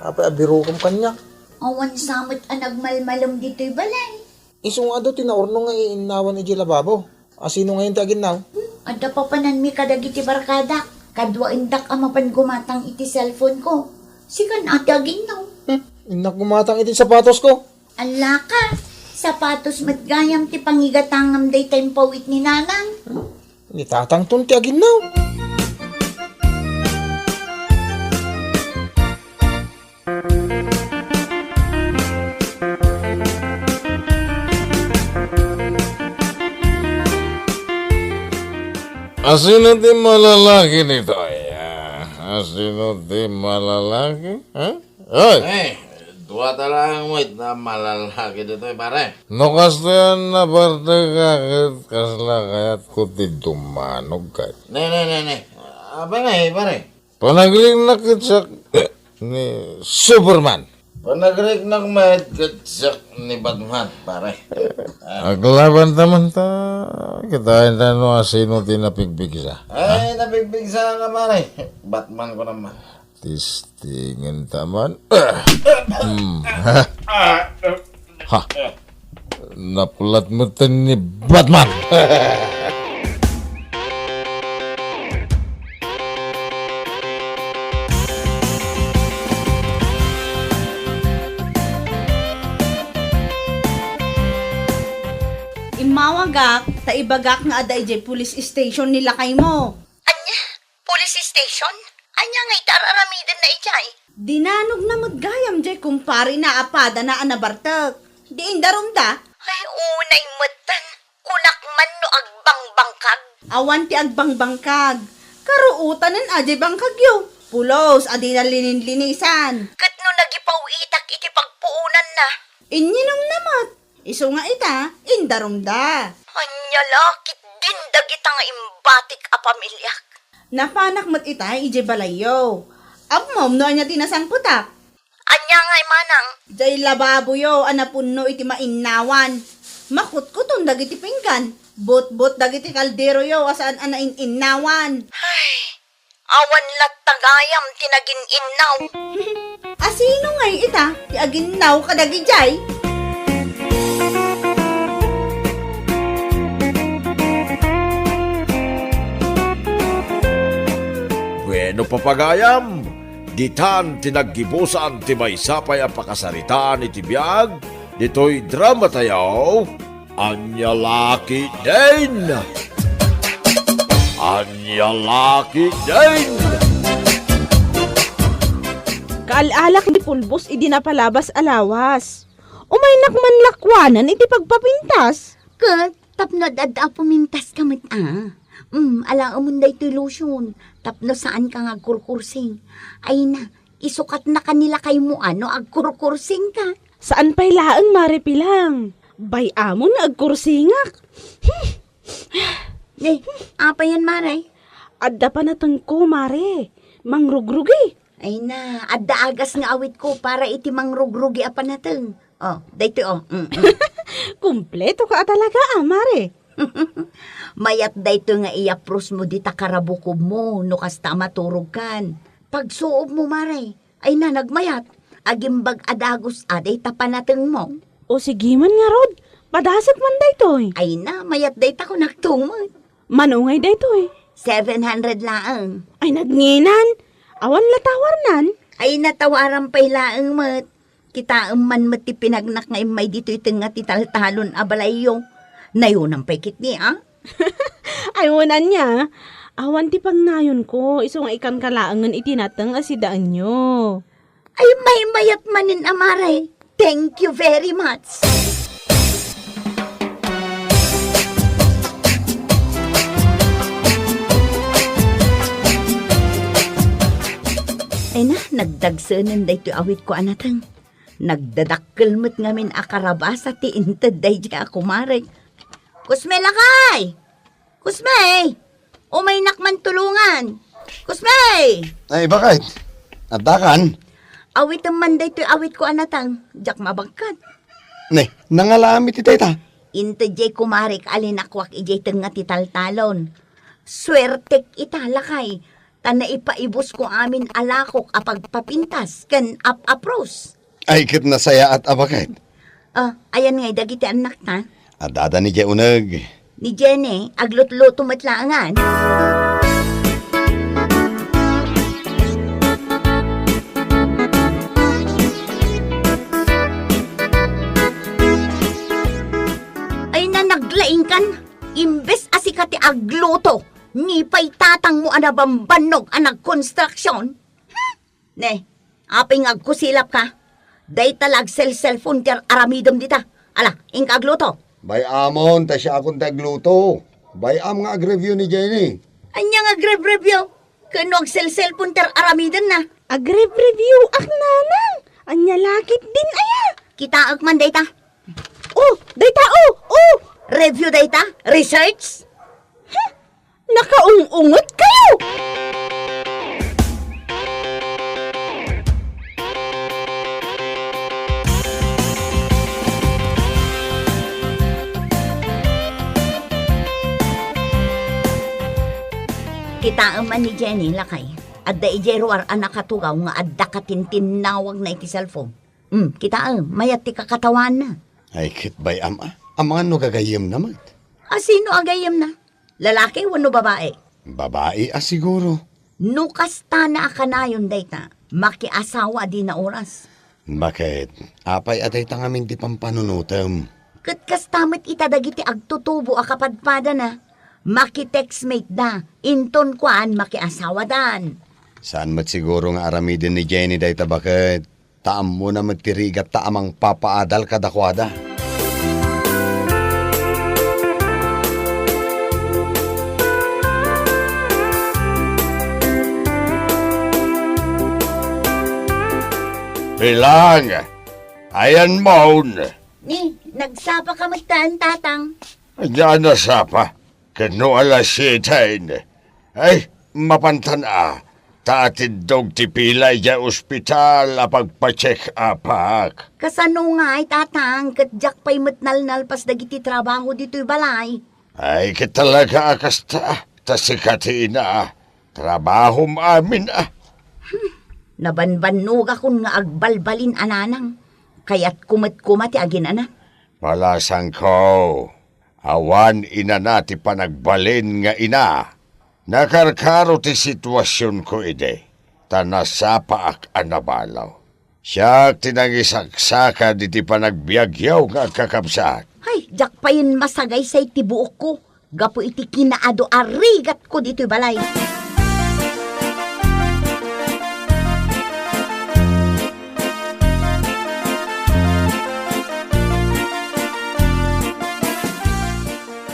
Apay, abirokam kaniak. Awan sa met a nagmalmalem ditoy balay. Isu nga adu ti naurno nga iinnawan idiay lababo. A sino ngayon ti aginnaw? Hmm, adda papananmi kadagiti barkadak. Kaduaendak a mapan gumatang iti cellphone ko. Sikan a ti aginnaw. Hmm, innak gumatang iti sapatos ko. Allaka, sapatos met gayam ti pangigatangam dayta impawit ni Nanang. Ni Tatangton ti aginnaw. Asino ti malalaki ditoy? Ah, asino ti malalaki? Ha? Oy! Eh, dua ta laeng met a malalaki ditoy, pare. No kastoy a nabartek ka ket kasla kayatko ti dumanog ket. Ne, ne, ne, ne. Apay ngay, pare? Panagriknak ket siak ni Superman. Panagriknak met ket siak ni Batman, pare. Aglabanta man ta, kitaenta no asino ti napigpigsa. Ay, napigpigsa nga, pare. Batman ko naman. Tistingen ta man. Hmm. Ha? Naplat metten ni Batman. Immawagak, ta ibagak nga adda idiay police station ni lakaymo. Ania? Police station? Ania nga itararamidenna idiay? Dinanogna met gayam diay kumparena a padana a nabartek. Di indarumda? Ay, unay metten. Kunak man no agbangbangkag. Awan ti agbangbangkag. Karuotanen a diay bangkagyo. Pulos a dina lininlinisan. Ket no nagipaw-itak iti pagpuonanna? Inyinomna met. Isu nga ita, indarumda. Ania la ketdin dagita nga imbatik a pamiliak? Napanak met ita idiay balayyo. Ammom no ania ti nasangpetak? Ania ngay manang? Diay lababoyo a napunno iti mainnawan. Makutkuton dagiti pinggan. Butbot dagiti kalderoyo a saan a nain-innawan. Ay, awan latta gayam ti nagin-innaw. Asino ngay ita ti aginnaw kadagidiay? Bueno, papagayam, ditan ti naggibusan ti maysa pay a pakasaritaan iti biag ditoy dramatayo. Ania la ketdin? Ania la ketdin? Kaal-alak ti pulbos idi napalabas a lawas. Umaynak man lakuanan iti pagpapintas. Ket tapno ad-adda a pumintas ka met a. Mm, alaemon daytoy lotion. Tapno saan ka nga agkurkursing. Ay na, isukatna ka ni lakaymo a no agkurkursing ka. Saan pay laeng, Mare Pilang. Bay-amon nga agkursingak. Ne, apayen, Mare? Adda panatengko, Mare. Mangrugrugi. Ay na, adda agas nga awitko para iti mangrugrugi a panateng. Oh, daytoy, oh. Mm, mm. Kumpleto ka talaga, a, mare. Mayat daytoy nga iyaprusmo dita karabukobmo no kasta a maturogkan. Pagsuobmo, mare, ay na, nagmayat. Agimbag a dagus a dayta panatengmo. O sige man ngarud, padasek man daytoy. Ay na, mayat dayta kunakto met. Mano ngay daytoy? Seven hundred laeng. Ay, nagnginan. Awan la tawarnan. Ay, natawaran pay laeng met. Kitaem man met ti pinagnak nga immay ditoy tengnga ti taltalon a balayyo. Nayonan pay ketdi, a? Ay, wen ania. Awan ti pagnayonko, isu nga ikanka laengen iti nateng a sidaenyo. Ay, maymayat manen a, mare. Thank you very much. Ay na, nagdagsenen daytoy awitko a nateng. Nagdadakkel met ngamin a karabasa ti inted daydiay a kumarek. Kusme, lakay! Kusme! Umaynak man tulongan! Kusme! Ay, bakit? Addakan? Awitem man daytoy awitko a nateng, diak mabagkat. Ne, nangalam iti dayta? Inted diay kumarek a linakuak idiay tengnga ti taltalon. Suertek ita, lakay, ta naipaibusko amin a lakok a pagpapintas ken ap-apros. Ay, ket nasayaat a baket. Ah, ayan ngay dagiti annakta? Addada ni Jay uneg. Ni Jenny, aglutluto met laengan. Ay, na naglaingkan. Imbes a sika ti agluto, ni pay tatangmo a nabambannog a nagkonstruksion. Hmm? Ne, apay nga agkusilapka? Dayta la agselselpon ti ar-aramidem dita. Ala, inka agluto. Bay-amon, ta siakon ti agluto. Bay-am nga agreview ni Jenny. Ania nga agreview? Ken no agselselpon ti ar-aramidenna? Agreview ak, nanang. Ania la ketdin aya? Kitaek man dayta. Oh, dayta, oh, oh! Review dayta? Research? Huh? Nakaung-unget kayo! Kitaem man ni Jenny, lakay. Adda idiay ruar a nakatugaw nga adda katintinnawagna iti cellphone. Hmm, kitaem, mayat ti kakatawaanna. Ay, ket bay-am a. Amangan no gagayyemna met. A, sino a gayyemna? Lalaki wenno babae? Babae a siguro. No kastana a kanayon dayta, makiasawa a dina oras. Baket, apay a dayta ngamin ti pampanunotem? Ket kasta met ita dagiti agtutubo a kapadpadana. Makitextmate da, inton kuan makiasawadan. Saan met siguro nga aramiden ni Jenny dayta baket? Ta ammona met ti rigatta a mangpapaadal kadakuada. Bilang, ayan mon. Ni, nagsapa ka met, tatang. Ania a nasapa? Ket no alas siete, ay, mapantan a, ta atiddog ti pila idiay ospital a pagpa-check-upak. Kasano ngay, tatang, ket diak pay met nalnalpas dagiti trabaho ditoy balay? Ay, ket talaga a kasta, ta sika ti ina, trabahom amin a. Hmm, nabanbannogakon nga agbalbalin a nanang. Kayatko met koma ti aginana. Palasangko. Awan inana ti panagbalin nga ina. Nakarkaro ti situasionko idi, ta nasapaak a nabalo. Siak ti nangisaksakad iti panagbiagyo nga agkakabsat. Hay, diak payen masagaysay ti buokko. Gapu iti kinaadu a rigatko ditoy balay.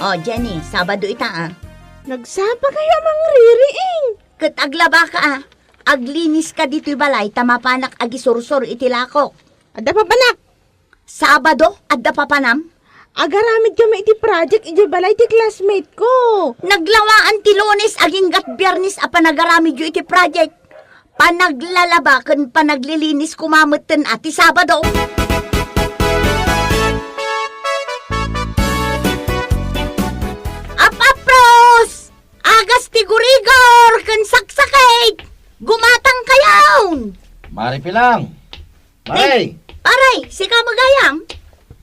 Oh, Jenny, Sabado ita, a. Nagsapa kayo a mangririing. Ket aglabaka, a. Aglinis ka ditoy balay ta mapanak agisursor iti lakok. Adda papanak. Sabado, adda papanam? Agaramid kami iti project idiay balay ti classmate ko. Naglawaan ti Lunes aginggat Biyernes a panagaramidyo iti project. Panaglalaba ken panaglilinis koma metten a ti Sabado. Tigurigor ken saksakit! Gumatangkayon! Mare Pilang! Mare! Ay, pare, sika met gayam?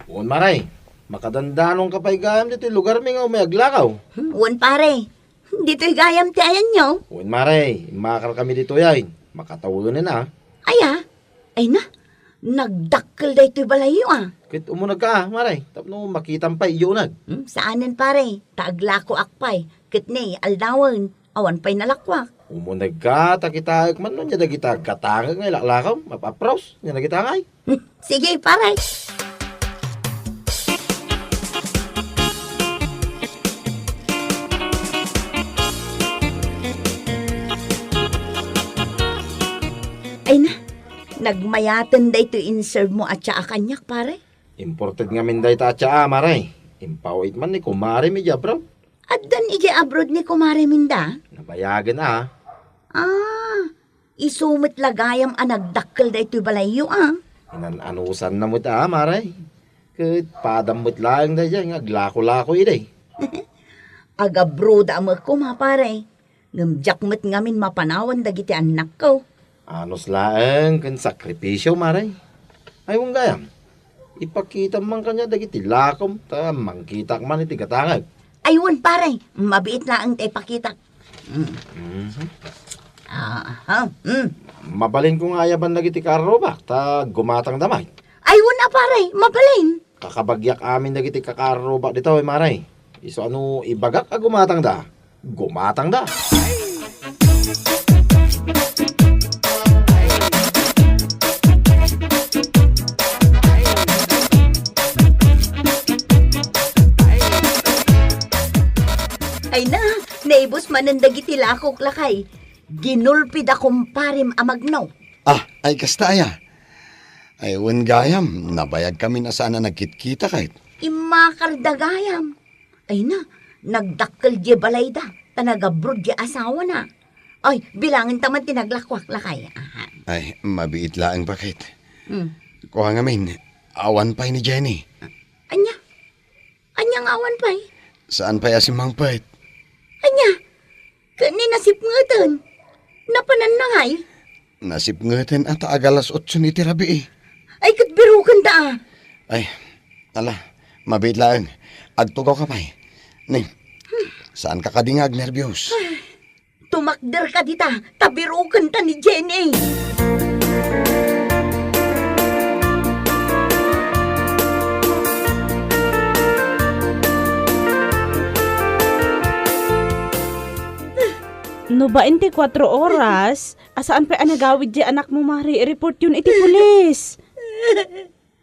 Wen, mare. Makadandanonka pay gayam ditoy lugarmi nga umay aglakaw. Hmm, wen, pare. Ditoy gayam ti ayanyo? Wen, mare. Immakarkami ditoy ay. Makatawenen a. Aya? Ay na, nagdakkel daytoy balayyo a. Ket umunegka a, mare. Tapno makitam pay idiay uneg. Hmm, saanen, pare. Ta aglakoak pay. Ket ni, aldawen, awan pay nalakuak. Umunegka, ta kitaek man no ania dagita gatangek nga ilaklakaw, mapapros, ania dagita ngay? Sige, pare. Ay na, nagmayaten daytoy in-serve mo a tsaa kaniak, pare? Imported ngamin dayta a tsaa, mare. Impaw-it man ni kumarem idiay abroad. Addan idiay abroad ni kumarem inda? Nabayagen a. Ah, isu met la gayam a nagdakkel daytoy balayyo a. Inan-anusanna met a, mare. Ket padam met laeng daydiay nga aglako-lako idi. Agabroad a met koma, pare. Ngem diak met ngamin mapanawan dagiti annakko. Anus laeng ken sakripisio, mare. Ay, wen gayam, ipakitam man kaniak dagiti lakom, ta mangkitak man iti gatangek. Ay, wen, pare, mabiit laeng ta ipakitak. Mm. Mhm. Ah, aha, mm. Mabalinko nga ayaban dagiti karrubak, ta gumatangda met. Ay, wen a, pare, mabalin. Kakabagiak amin dagiti kakarrubak ditoy, mare. Isu a no ibagak a gumatangda, gumatangda. Ay na, naibus manen dagiti lakok, lakay. Ginulpi da kumparem a magno. Ah, ay kasta aya. Ay, wen gayam, nabayagkamin a saan a nagkitkita ket. Immakarda gayam. Ay na, nagdakkel diay balayda, ta nagabroad diay asawana. Ay, bilangenta man ti naglakuak, lakay. Aha. Ay, mabiit laeng, baket. Hmm. Kua ngamin, awan pay ni Jenny. Ania? Ania nga awan pay? Saan pay a simmangpet? Ania? Ket ni nasipngeten? Napananna ngay? Nasipngeten a ta agalas otso iti rabii. Ay, ket birukenta a. Ay, ala, mabiit laeng. Agtugawka pay. Ni, saanka kadi nga agnerbios? Tumakderka dita, ta birukenta ni Jenny. No bain ti kuatro oras, a saan pay a nagawid diay anakmo, mare, i-report yon iti pulis.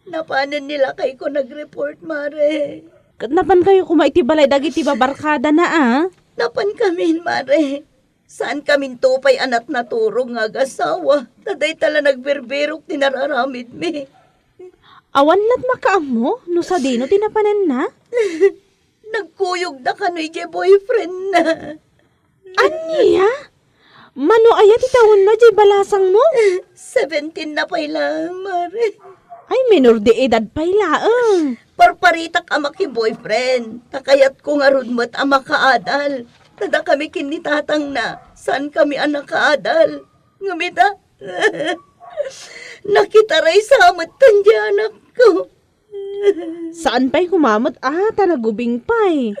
Napanen ni lakayko nag-report, mare. Ket napankayo koma iti balay dagiti babarkadana a? Napankamin, mare. Saankaminto pay a natnaturog nga agasawa, ta dayta la nagbirbirok ti nararamidmi. Awan la't makaammo no sadino ti napananna? Nagkuyogda kano idiay boyfriendna. Ania? Mano aya ti tawenna diay balasangmo? Seventeen na pay laeng, mare. Ay, menor de edad pay laeng. Parparitak a maki-boyfriend, ta kayatko ngarud met a makaadal. Ta dakami ken ni tatangna, saankami a nakaadal. Ngem ita, nakitaray sa met diay anakko. Saan pay koma met a ta nagubing pay?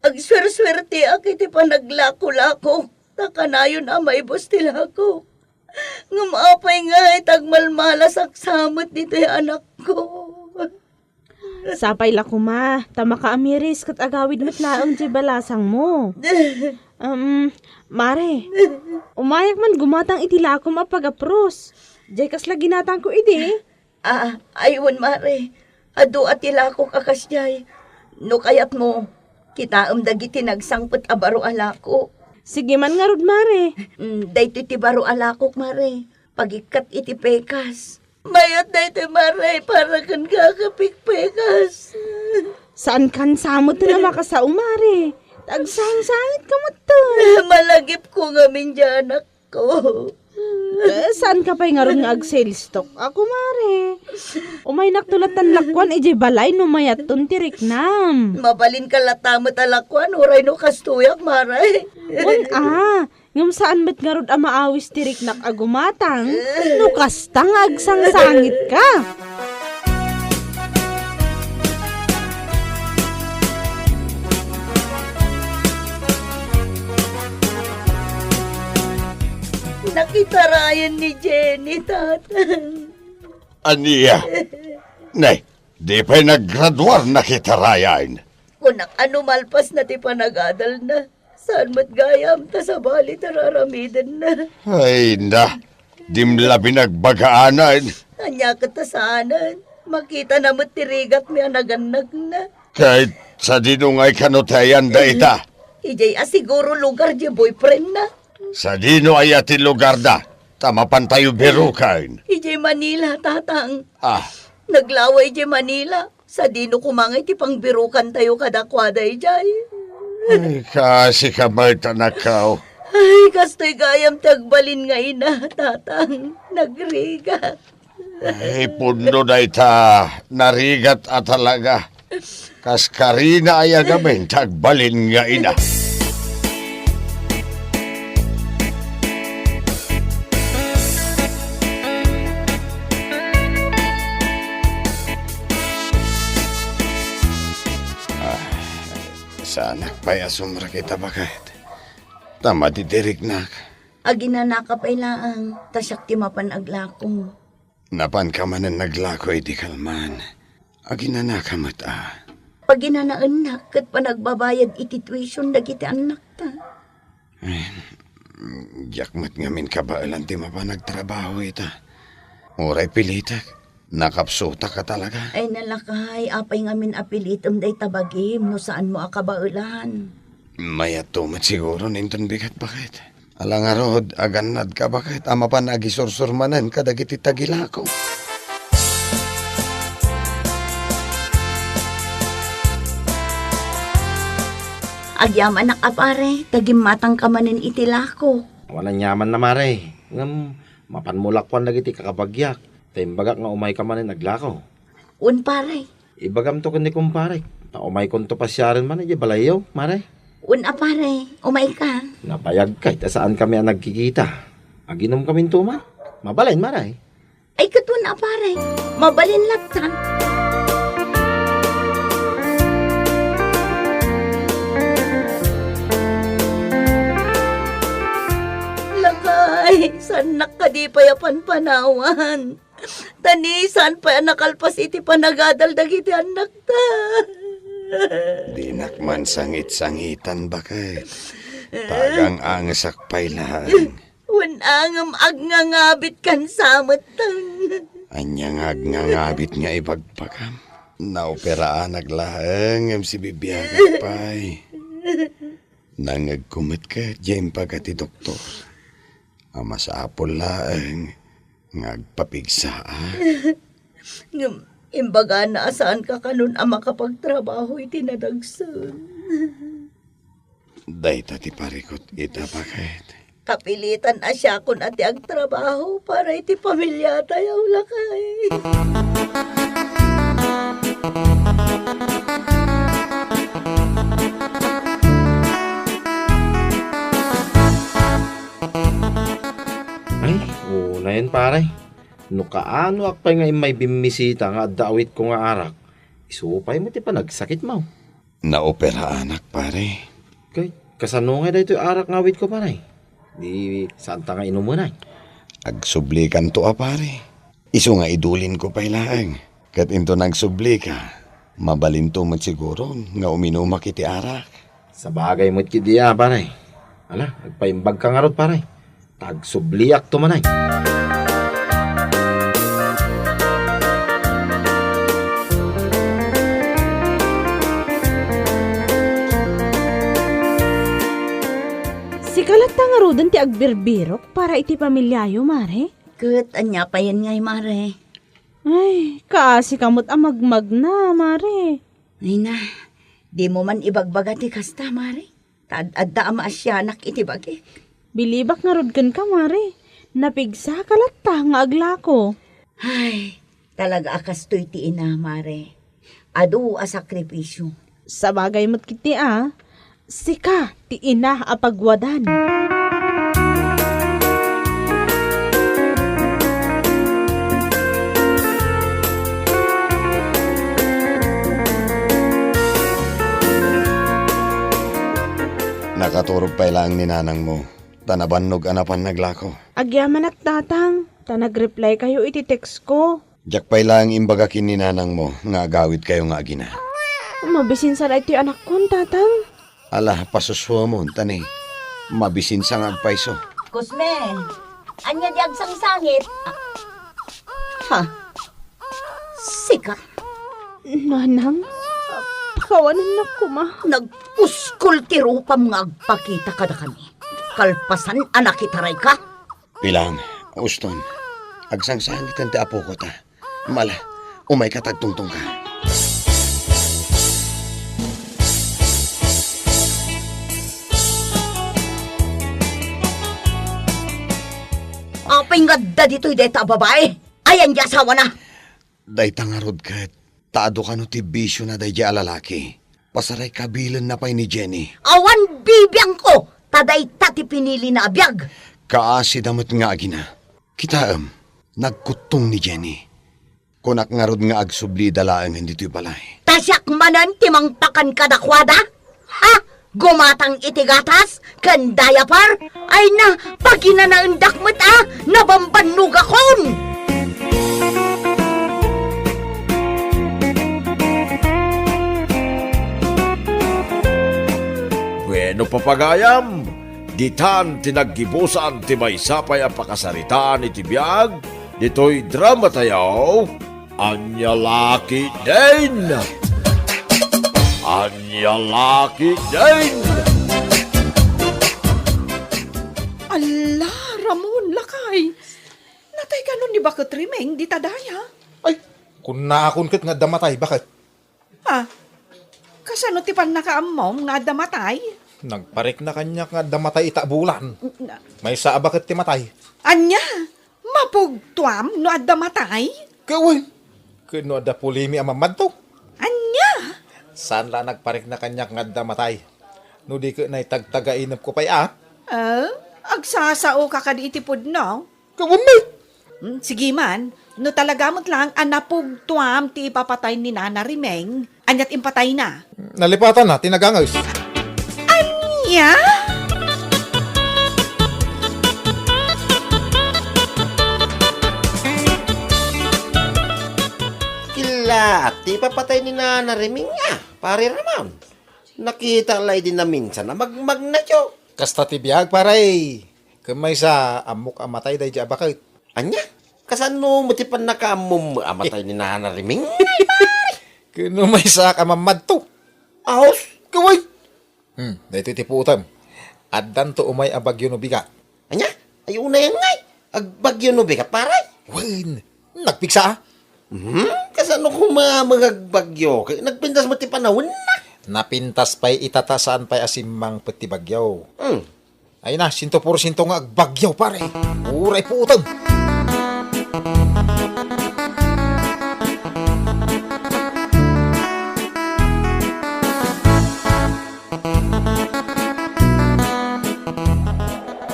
Agsuersuerteak iti panaglako-lakok, ta kanayon a maibus ti lakok. Ngem apay ngay ta agmalmalasak sa met ditoy anakko? Sapay la koma, ta makaamiris ket agawid met laeng diay balasangmo. Um, mare, umayak man gumatang iti lakom a pagapros. Diay kasla ginatangko idi. Ah, ay wen, mare. Adu a ti lakok a kasdiay. No kayatmo, kitaem dagiti nagsangpet a baro a lakok. Sige man ngarud, mare. Mm, daytoy ti baro a lakok, mare. Pagikkat iti pekas. Mayat daytoy, mare, para ken kakapik pekas. Saankan sa met a makasao, mare. Agsangsangit ka met. Malagipko ngamin diay anak ko. Eh, saanka pay ngarud nga ag-sales talk? Ako, mare. Maynakto lattan lakuan idiay balay no mayatton ti riknam. Mabalinka latta met a lakuan, uray no kastoyak, Mare. Wen a, ngem saan met ngarud a maawis ti riknak a gumatang no kasta nga agsangsangitka. Nakitarayan ni Jenny, Tatang. Ania? Nay, di pay naggraduar, nakitarayan. Kunak a no malpasna ti panagadalna, saan met gayam ta sabali ti aramidenna. Ay na, dim labi nagbagaanan. Ania ket ta saanen? Makitana met ti rigatmi a nagannagna. Ket sadino ngay kano ti ayan dayta? Idiay a siguro lugar ti boyfriendna. Sadino aya ti lugarda? Ta mapantayo biruken. Idiay Manila, Tatang. Ah. Naglaway idiay Manila. Sadino koma ngay ti pangbirukantayo kadakuada idiay? Ay, kaasi ka met, anakko. Ay, kastoy gayam ti agbalin nga ina, Tatang. Nagrigat. Ay, pudno dayta, narigat a talaga. Kas karina aya gamin ti agbalin nga ina. Ah, saanak pay a sumrek ita, baket. Ta madi ti riknak. Aginanaka pay laeng, ta siak ti mapan aglako. Napanka manen naglako idi kalman. Aginanaka met a. Paginanaennak ket panagbabayad iti tuition dagiti annakta. Ay, diak met ngamin kabaelan ti mapan agtrabaho ita. Uray pilitek, nakapsutak a talaga. Ay, nalakay, apay ngamin a pilitem dayta bagim no saanmo a kabaelan? Mayatto met siguro inton bigat, baket. Ala ngarud, agannadka, baket, a mapan agisursur manen kadagiti tagilako. Agyamanak a pare, ta gimmatangka manen iti lako. Awan aniamanna, mare. Ngem, mapanmo lakuan dagiti kakabagiak, ta imbagak nga umayka manen aglako. Wen, pare. Ibagamto ken ni kumparek, ta umaykonto pasiaren man idiay balayyo, mare. Wen a, pare, umayka. Nabayagkay ta saankami a nagkikita. Aginumkaminto man. Mabalin, mare. Ay, ket wen a, pare. Mabalin latta. Lakay, saannak kadi pay a panpanawan. Ta ni saan pay a nakalpas iti panagadal dagiti annakta. Dinak man sangit-sangitan, baket. Tagang-angesak pay laeng. Wen a ngem agngangabitkan sa met. Ania nga agngangabit nga ibagbagam? Naoperaanak laeng ngem sibibiagak pay. Nangngegko met ket diay impaga ti doktor a masapul laeng nga agpapigsaak. Ngem imbagana a saanka kanon a makapagtrabaho iti nadagsen. Dayta ti parikut ita, baket. Kapilitan a siakon a ti agtrabaho para iti pamiliatayo, lakay. Ay, unayen, pare. No kaanoak pay nga immay bimmisita nga adda awitko nga arak, isu pay met ti panagsakitmo. Naoperaanak, pare. Kay, kasano nga daytoy arak nga awitko, pare? Di, saanta nga inumen, ay? Agsublikanto a, pare. Isu nga idulinko pay laeng. Ket inton agsublika, mabalinto met siguron nga uminumak iti arak. Sabagay met ketdi a, pare. Ala, agpaimbagka ngarud, pare. Ta agsubliakto manen. Sika latta ngaruden ti agbirbirok para iti pamiliayo, mare? Ket ania payen ngay, mare? Ay, kaasika met a magmagna, mare. Ay na, dimo man ibagbaga ti kasta, mare. Ta ad-adda a maasianak iti bagik. Bilibak ngarud kenka, mare. Napigsaka latta nga aglako. Ay, Talaga a kastoy ti ina, Mare. Adu a sakripisyo. Sabagay met ketdi a, sika ti ina a pagwadan. Nakaturog pay laeng ni nanangmo, ta nabannog a napan naglako. Agyamanak, Tatang, ta nag-reply kayo iti text ko. Diak pay laeng imbaga ken ni nanangmo nga agawidkayo nga agina. Mabisinsa daytoy anakkon, Tatang. Ala, pasusuamon, ta ni, mabisinsa nga agpayso. Cosme, ania di agsangsangit? Ah, ha? Sika? Nanang, pakawanennak koma. Nagpuskol ti rupam nga agpakita kadakami. Kalpasan a nakitarayka? Pilang, uston. Agsangsangiten ti apoko ta. Mala, umayka ta agtungtongka. Apay nga adda ditoy dayta a babae? Ayan di asawana? Dayta ngarud ket, ta adu kano ti bisiona daydiay a lalaki. Pasaraykabilenna pay ni Jenny. Awan bibiangko, ta dayta ti pinilina a biag. Kaasida met nga agina. Kitaem, nagkuttong ni Jenny. Kunak ngarud nga agsublida laengen ditoy balay. Ta siak manen ti mangpakan kadakuada? Ha? Gumatang iti gatas ken diaper? Ay na, paginanaendak met a nabambannogakon! Bueno, papagayam, ditan ti naggibusan ti maysa pay a pakasaritaan iti biag ditoy dramatayo. Ania la ketdin? Ania la ketdin? Alla, Ramon, lakay. Natay kano ni baket Rimeng dita daya? Ay, kunaakon ket nga adda matay, baket. Ha? Kasano ti pannakaammom nga adda matay? Nagparikna kaniak nga adda matay ita a bulan. Na- Maysa a baket ti matay. Ania? Mapugtoam no adda matay? Kawen. Ket no adda pulimi a mammadto? Ania? Saan la nagparikna kaniak nga adda matay? No di ket naitagtagainepko pay a? Ah, agsasaoka kadi iti pudno? Kawen met. Hmm, sige man, no talaga met lang a napugtoam ti ipapatay ni Nana Rimeng, aniat impatayna? Nalipatanna ti naganges. Ania? Killaat ti ipapatay ni Nana Rimeng a, Pare Ramon. Nakita la idi naminsan a magmagna, jo. Kasta ti biag, pare. Ken maysa, ammok a matay daydi a baket. Ania? Kasano met ti pannakaammom a matay ni Nana Rimeng? Ken no maysaak a mammadto. Ahos? Kawen. Hmm, daytoy ti puotem. Addanto umay a bagyo no bigat. Ania? Ay, unay ngay. Agbagyo no bigat, pare? Wen, nagpigsa a. Hmm? Kasano koma nga agbagyo? Kay nagpintas met ti panawen na. Napintas pay ita ta saan pay a simmangpet ti bagyo. Hmm. Ay na, siento porsiento nga agbagyo, pare. Uray puotem.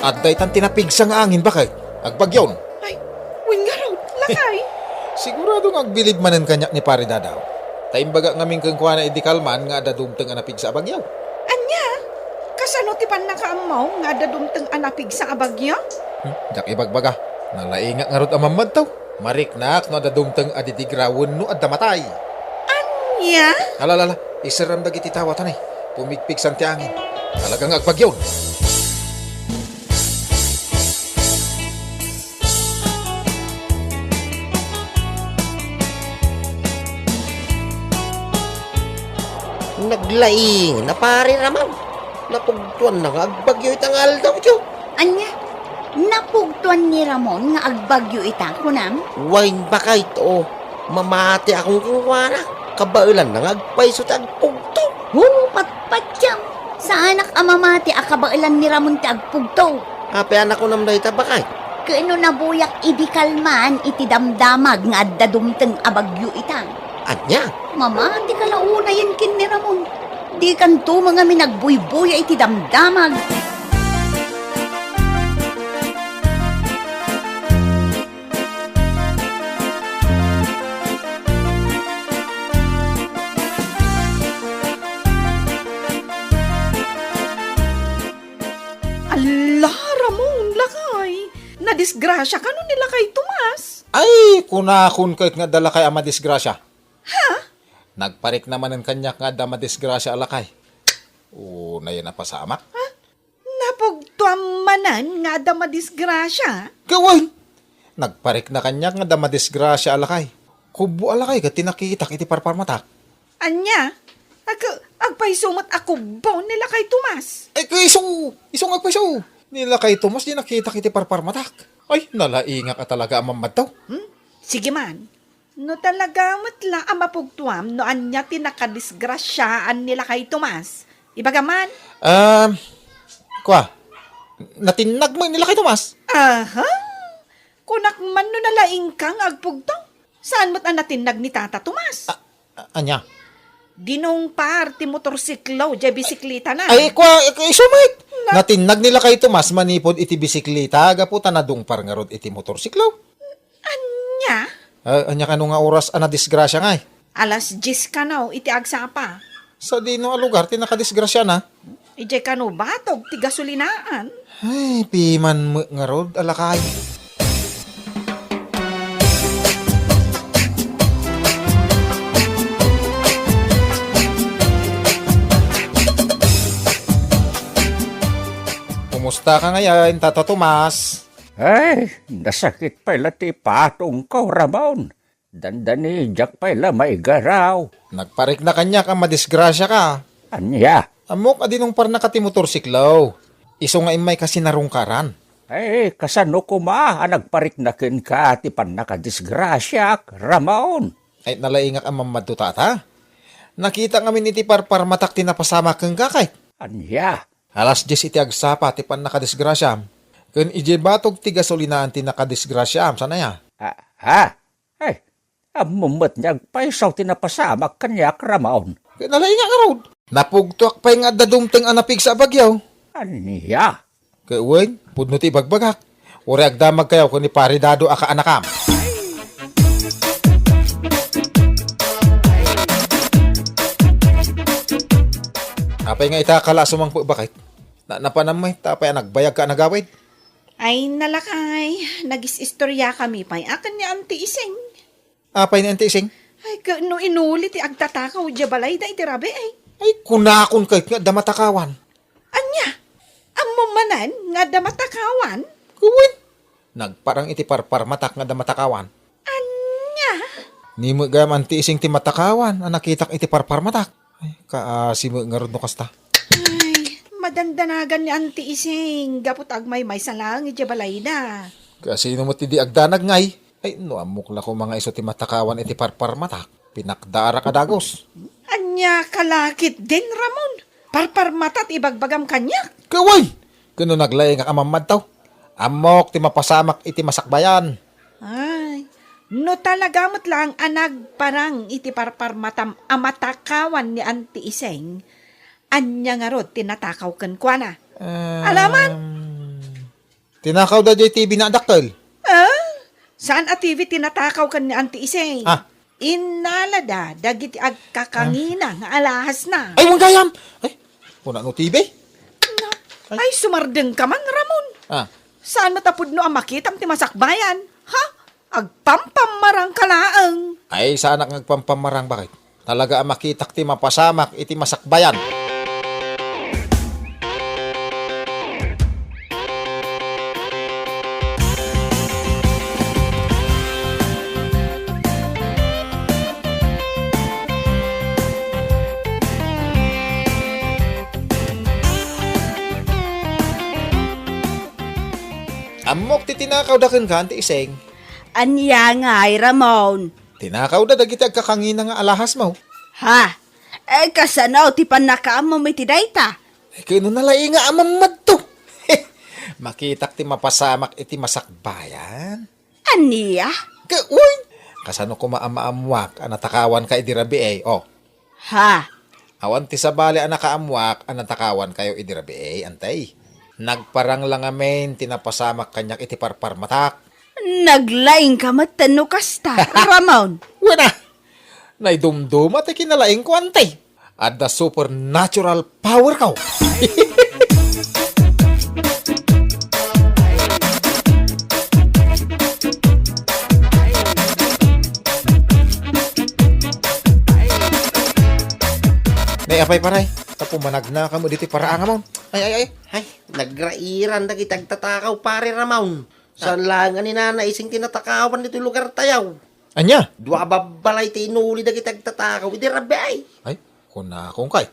Adda itan ti napigsa nga angin, baket. Agbagyon. Ay, wen ngarud, lakay. Sigurado nga agbilib manen kaniak ni Pare Dadaw. Ta imbaga ngamin kenkuana idi kalman nga adda dumteng a napigsa a bagyo. Ania? Kasano ti pannakaammo nga adda dumteng a napigsa a bagyo? Hmm, diak ibagbaga. Nalaingak ngarud a mammadto. Mariknak no adda dumteng a didigra wenno adda matay. Ania? Ala, ala, ala. Iserram dagiti tawa, tanay. Pumigpigsan ti angin. Talaga nga agbagyon. Naglaing na, Pare Ramon. Napugtuanna nga agbagyo ita nga aldaw, jo. Ania? Napugtuan ni Ramon nga agbagyo ita, kunam? Wen, baket, o. Mamatiakon kenkuana. Kabaelanna nga agpayso ti agpugto. Hoo, patpatiam. Saanak a mamati a kabaelan ni Ramon ti agpugto. Apay a nakunam dayta, baket? Ken no nabuyak idi kalman iti damdamag nga adda dumteng a bagyo ita. Ania? Mama, ti kalaunayen ken ni Ramon. Dikanto nga minagbuybuya iti damdamag. Alla, Ramon, lakay! Nadisgrasia kano ni lakay Tomas? Ay, kunakon ket nga adda lakay a madisgrasia. Ha? Nagparikna manen kaniak nga adda madisgrasia a lakay. Unayen a pasamak. Ha? Napugtoam manen nga adda madisgrasia? Gawen! Nagparikna kaniak nga adda madisgrasia a lakay. Kubbo a lakay ket ti nakitak iti parparmatak. Ania? Ag-, agpayso met a kubbo ni lakay Tomas. Ay, ket isu, isu nga agpayso. Ni lakay Tomas ti nakitak iti parparmatak. Ay, nalaingak a talaga a mammadto. Hmm? Sige man. No talaga met la a mapugtoam no ania ti nakadisgrasiaan ni lakay Tomas, ibagam man. Um, kua, natinnag met ni lakay Tomas? Aha! Kunak man no nalaingka nga agpugto. Saan met a natinnag ni Tata Tomas? A-, a-, ania? Dinungpar ti motorsiklo, diay bisiklitana. Ay, kua, isu met. Na- Natinnag ni lakay Tomas manipud iti bisiklita gapu ta nadungpar ngarud iti motorsiklo. Ania? Ah, ania kano nga oras a nadisgrasia ngay? Alas dies kano iti agsapa. Sadino a lugar ti nakadisgrasiana? Idiay kano batog ti gasolinaan. Ay, piman met ngarud a lakay. Kumusta ka ngayon, Tata Tomas? Ay, nasakit pay la ti patongko, Ramon. Dandani, diak pay la maigaraw. Nagparikna kaniak a madisgrasia ka. Ania? Ammok a dinungparnaka ti motorsiklo. Isu nga immayka sinarungkaran. Ay, kasano koma a nagparikna kenka ti pannakadisgrasiak, Ramon? Ay, nalaingak a mammadto, Tata. Nakita ngamin iti parparmatak ti napasamak kenka, kay. Ania? Alas dies iti agsapa ti pannakadisgrasiam, ken idiay batog ti gasolinaan ti nakadisgrasiam, saan aya? Ah, ha? Ay, ammom met nga agpayso ti napasamak kaniak, Ramon. Ket nalaingak ngarud. Napugtoak pay nga adda dumteng a napigsa a bagyo. Ania? Ket wen, pudno ti ibagbagak. Uray agdamagkayo ken ni Pare Dado a kaanakam. Apay nga ita kala a sumangpet, baket? Na, napanam met, apay a nagbayagka a nagawid? Ay, nalakay, nagis-istoriakami pay a ken ni Auntie Ising. Apay ni Auntie Ising? Ay, ket no inuli ti agtatakaw idiay balayda iti rabii. Ay, kunakon ket nga adda matakawan. Ania? Ammom manen nga adda matakawan? Wen. Nagparang iti parparmatak nga adda matakawan. Ania? Ni met gayam Auntie Ising ti matakawan a nakitak iti parparmatak. Ay, kaasi met ngarud no kasta. Ay, madandanagan ni Auntie Ising gapu ta agmaymaysa laeng idiay balayda. Kasino met ti di agdanag ngay? Ay, no ammok la koma nga isu ti matakawan iti parparmatak, pinakdaarak a dagus. Ania ka la ketdin, Ramon? Parparmata ti ibagbagam kaniak? Ket wen! Ket no naglaingak a mammadto, ammok ti mapasamak iti masakbayan. Ay, no talaga met laeng a nagparang iti parparmatam a matakawan ni Auntie Ising, ania ngarud ti natakaw kenkuana? Ehm, Alaman? Tinakawda diay T V na dakkel. Ah? Saan a T V ti natakaw ken ni Auntie Ising? Ah. Innalada dagiti agkakangina nga alahasna. Ay, wen gayam! Ay, kuna no T V? Na, Ay. Ay, sumardengka man, Ramon. Ah. Saan met a pudno a makitam ti masakbayan? Ha? Agpampammarangka laeng. Ay, saanak nga agpampammarang, baket? Talaga a makitak ti mapasamak iti masakbayan. Ammok ti tinakawda kenka, Auntie Ising. Ania ngay, Ramon? Tinakawda dagiti agkakangina nga alahasmo. Ha? Eh, kasano ti pannakaammom iti dayta? Eh, ket no nalainga a mammadto. Makitak ti mapasamak iti masakbayan. Ania? Ka-, uy! Kasano koma a maammuak a natakawanka idi rabii, o? Ha? Awan ti sabali a nakaammuak a natakawankayo idi rabii, antay. Nagparang la ngamin ti napasamak kaniak iti parparmatak. Naglaingka met no kasta, Ramon. Wen a! Naidumduma ti kinalaingko, antay. Adda supernatural power ko. Nay, apay, pare, tapno managnakam ditoy paraangamon. Ay, ay, ay. Ay, nagrairan dagiti agtatakaw, pare Ramon. Saan laeng a ni Nana Ising ti natakawan ditoy lugartayo. Ania? Dua a babbalay ti inuli dagiti agtatakaw idi rabii. Ay, kunakon kay.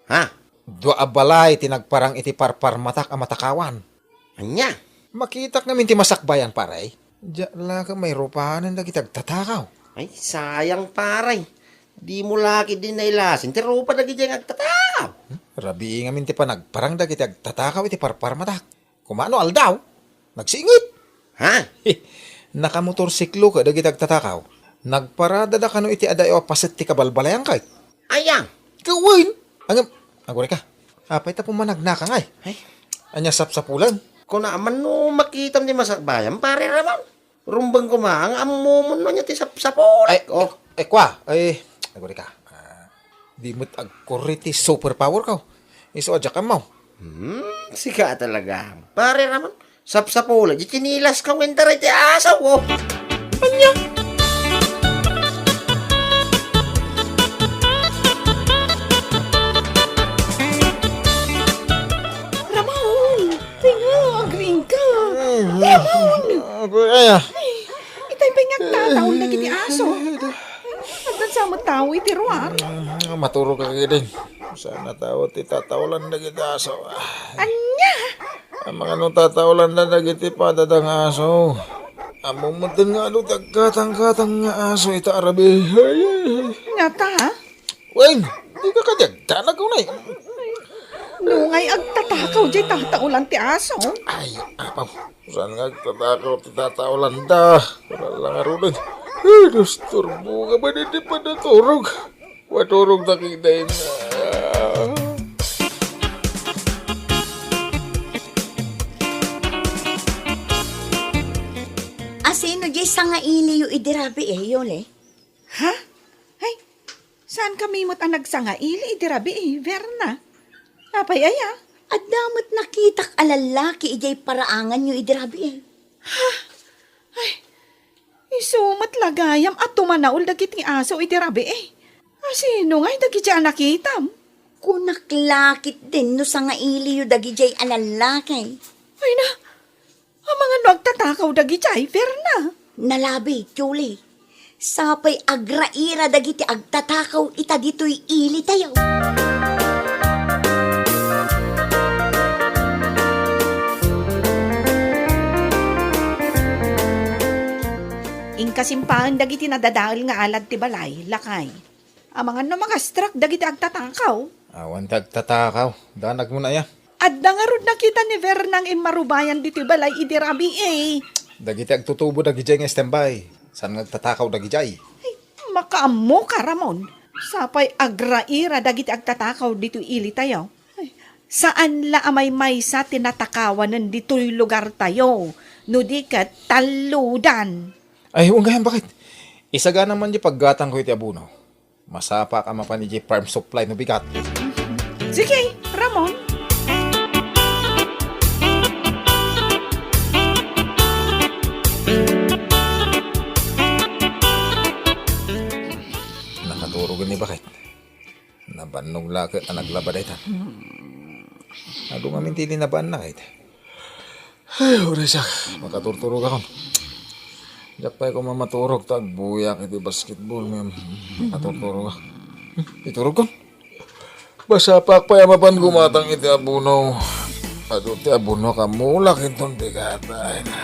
Ha? Dua a balay ti nagparang iti parparmatak a matakawan. Ania? Makitak ngamin ti masakbayan, pare. Diak la ket mairupanen dagiti agtatakaw. Ay, sayang, pare. Dimo la ketdi nailasin ti rupa dagiti agtatakaw. Hmm? Rabii ngamin ti panagparang dagiti agtatakaw iti parparmatak. Kumano aldaw? Nagsingit. Ha? Nakamotorsiklo dagiti agtatakaw. Nagparadada kano iti adayo a paset ti kabalbalayan kay. Aya? Kawen. Angem, agurika. Apay ta pumanagnaka ngay? Ay. Ania sapsapulan? Kuna man no makitam ti masakbayan, pare Ramon. Rumbeng koma nga ammomon no ania ti sapsapul. Ay, oh. Eh, kua. Ay, agurika. Ah, di met agkurri ti superpower ko. Isu a diak ammo. Hmm, sika talaga. Pare Ramon, sapsapul, di tinilas ka winter iti aso, oh. Ania? Ramon! Tinga, agriing ka. Ramon! Agoy, ay, ah. Ay, itay pay nga agtataon dagiti aso. Addan sa met tao iti ruar. Ah, maturog ka ketdin. Saan a tao ti tataolan dagiti aso. Ania? Amangan no tataolan da dagiti padada nga aso. Ammom metten nga adu ti agkatangkatang nga aso ita a rabii. Ay, ay, ay. Ngata? Wen, dika kadi agdanag, unay. No ngay agtatakaw diay tataolan ti aso? Ay, apo. Saan nga agtatakaw ti tataolan da? Wala lang aruden. Ay, disturbo nga ba diti panaturog? Maturog na kita. Asino diay sangailiyo idi rabii, Yoli? Ha? Ay, saan kami met a nagsangaili idi rabii, Verna? Apay aya? Adda met nakitak a lallaki idiay paraanganyo idi rabii. Ha? Ay, isu met la gayam a tumanaol dagiti aso idi rabii. Asino ngay dagiti a nakitam? Kunak la ketdin no sangailiyo dagidiay a lallaki. Ay na, amangan no agtatakaw dagidiay, Verna? Nalabi, Julie. Sapay agraira dagiti agtatakaw ita ditoy ilitayo. Inkasimpaen dagiti nadadael nga alad ti balay, lakay. Amangan no mangastrak dagiti agtatakaw. Awan ti agtatakaw. Danagmon aya. Adda ngarud nakita ni Verna nga immarubayan ditoy balay idi rabii. Dagiti agtutubo dagidiay nga standby. Saan nga agtatakaw dagidiay? Ay, makaammo ka, Ramon. Sapay agraira dagiti agtatakaw ditoy ilitayo. Ay, saan la a maymaysa ti natakawanen ditoy lugartayo, no di ket tallodan. Ay, wen gayam, baket. Isagana man di paggatangko iti abono. Masapak a mapan idiay farm supply no bigat. Sige, Ramon. Nakaturog ni baket. Nabannog la ket a naglaba dayta. Adu ngamin ti linabanna ket. Ay, uray siak, makaturturogakon. Diak pay koma maturog ta agbuyak iti basketball ngem makaturturogak. Iturogkon. Masapak pay a mapan gumatang iti abono. Adu ti abono, kamulak inton bigat. Ay, na.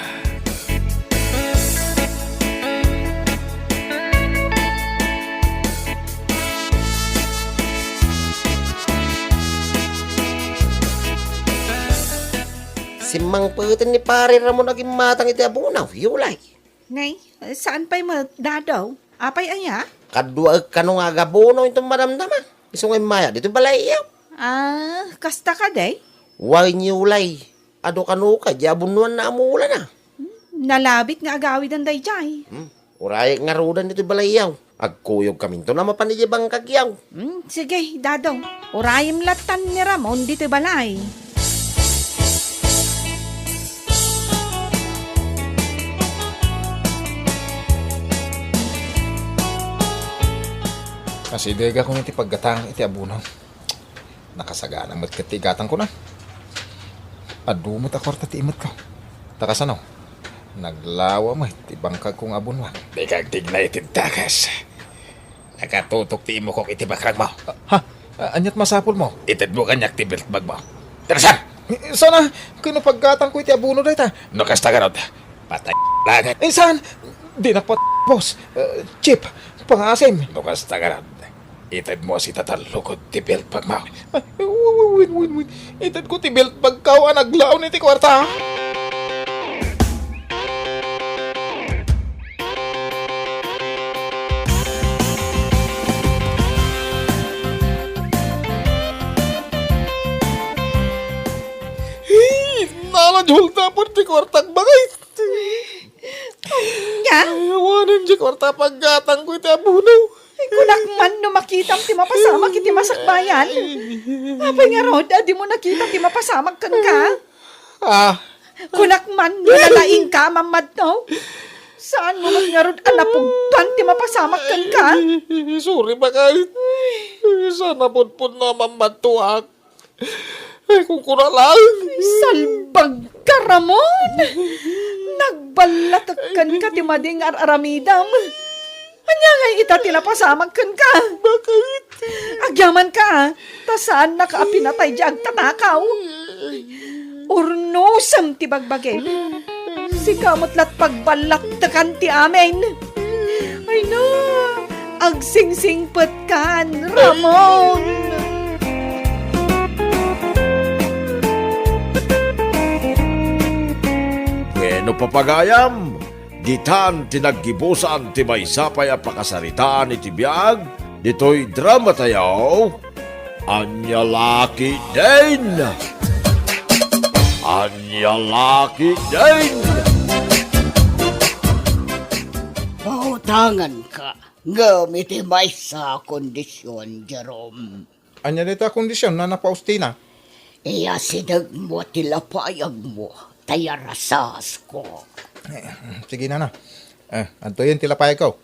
Timmangpeten ni Pare Ramon a gimmatang iti abunaw, Yulay. Nay, saan pay met, Dadaw? Apay aya? Kaduaek kano nga agabunaw inton madamdama. Isu nga immaya ditoy balay iyaw. Ah, kasta kadi? Wen, Yulay. Adu kano kadi a bunnuanna a mulana. Hmm, nalabit nga agawiden daydiay. Hmm, urayek ngaruden ditoy balay iyaw. Agkuyogkaminton a mapan idiay bangkag iyaw. Hmm, sige, Dadaw. Urayem lattan ni Ramon ditoy balay. Asidegakon iti paggatang iti abunaw. Nakasagana met ket ti igatangkon a. Adu met a kuarta ti imetko. Ta kasano? Naglawa met ti bangkagko nga abunwan. Dika agtigna iti dakes. Nakatutok ti imukok iti bakragmo. Ha? A-, ania't masapulmo? Itedmo kaniak ti belt bagmo. Tarasan! Eh, sana, kano paggatangko iti abunaw dayta? No kasta garud, patay laeng. Eh, saan? Dinak pat-, boss. Eh, chief, pangaasim. No kasta garud, itedmo a sitatallukod ti belt bagmo. Ay, win, win, win, win. Itedko ti belt bagko a naglaon iti kuarta. Hey, nala, Jol, tapon ti kuartak, bagay. Nya? Ay, awanen ti kuarta, paggatangko iti abunaw. Ay, kunak man no makitam ti mapasamak iti masakbayan. Apay ngarud a dimo nakita ti mapasamak kenka? Ah. Kunak man no nalaingka a mammadto. Saanmo met ngarud a napugpan ti mapasamak kenka? Sorry, bakay. Saan a pudpudno a mammadtoak. Ay, kunkuna laeng. Salbagka, Ramon! Nagballatek kenka ti madi nga ar-aramidem. Ania ngay ita ti napasamak kenka? Bakit? Agyamanka, ta saannaka a pinatay diay agtatakaw. Urnosem ti bagbagim. Sika met la't pagballattekan ti amin. Ay na, agsingsingpetkan, Ramon! Wenno, papagayam, ditan ti naggibusan ti maysa pay a pakasaritaan iti biag ditoy dramatayo. Ania la ketdin? Ania la ketdin? Pautanganka, ngem iti maysa a kondision, Jerome. Ania dayta a kondision, Nana Faustina? Iyasidegmo ti lapayagmo, ta iyarasasko. Eh, sige, Nana. Eh, adtoyen ti lapayagko.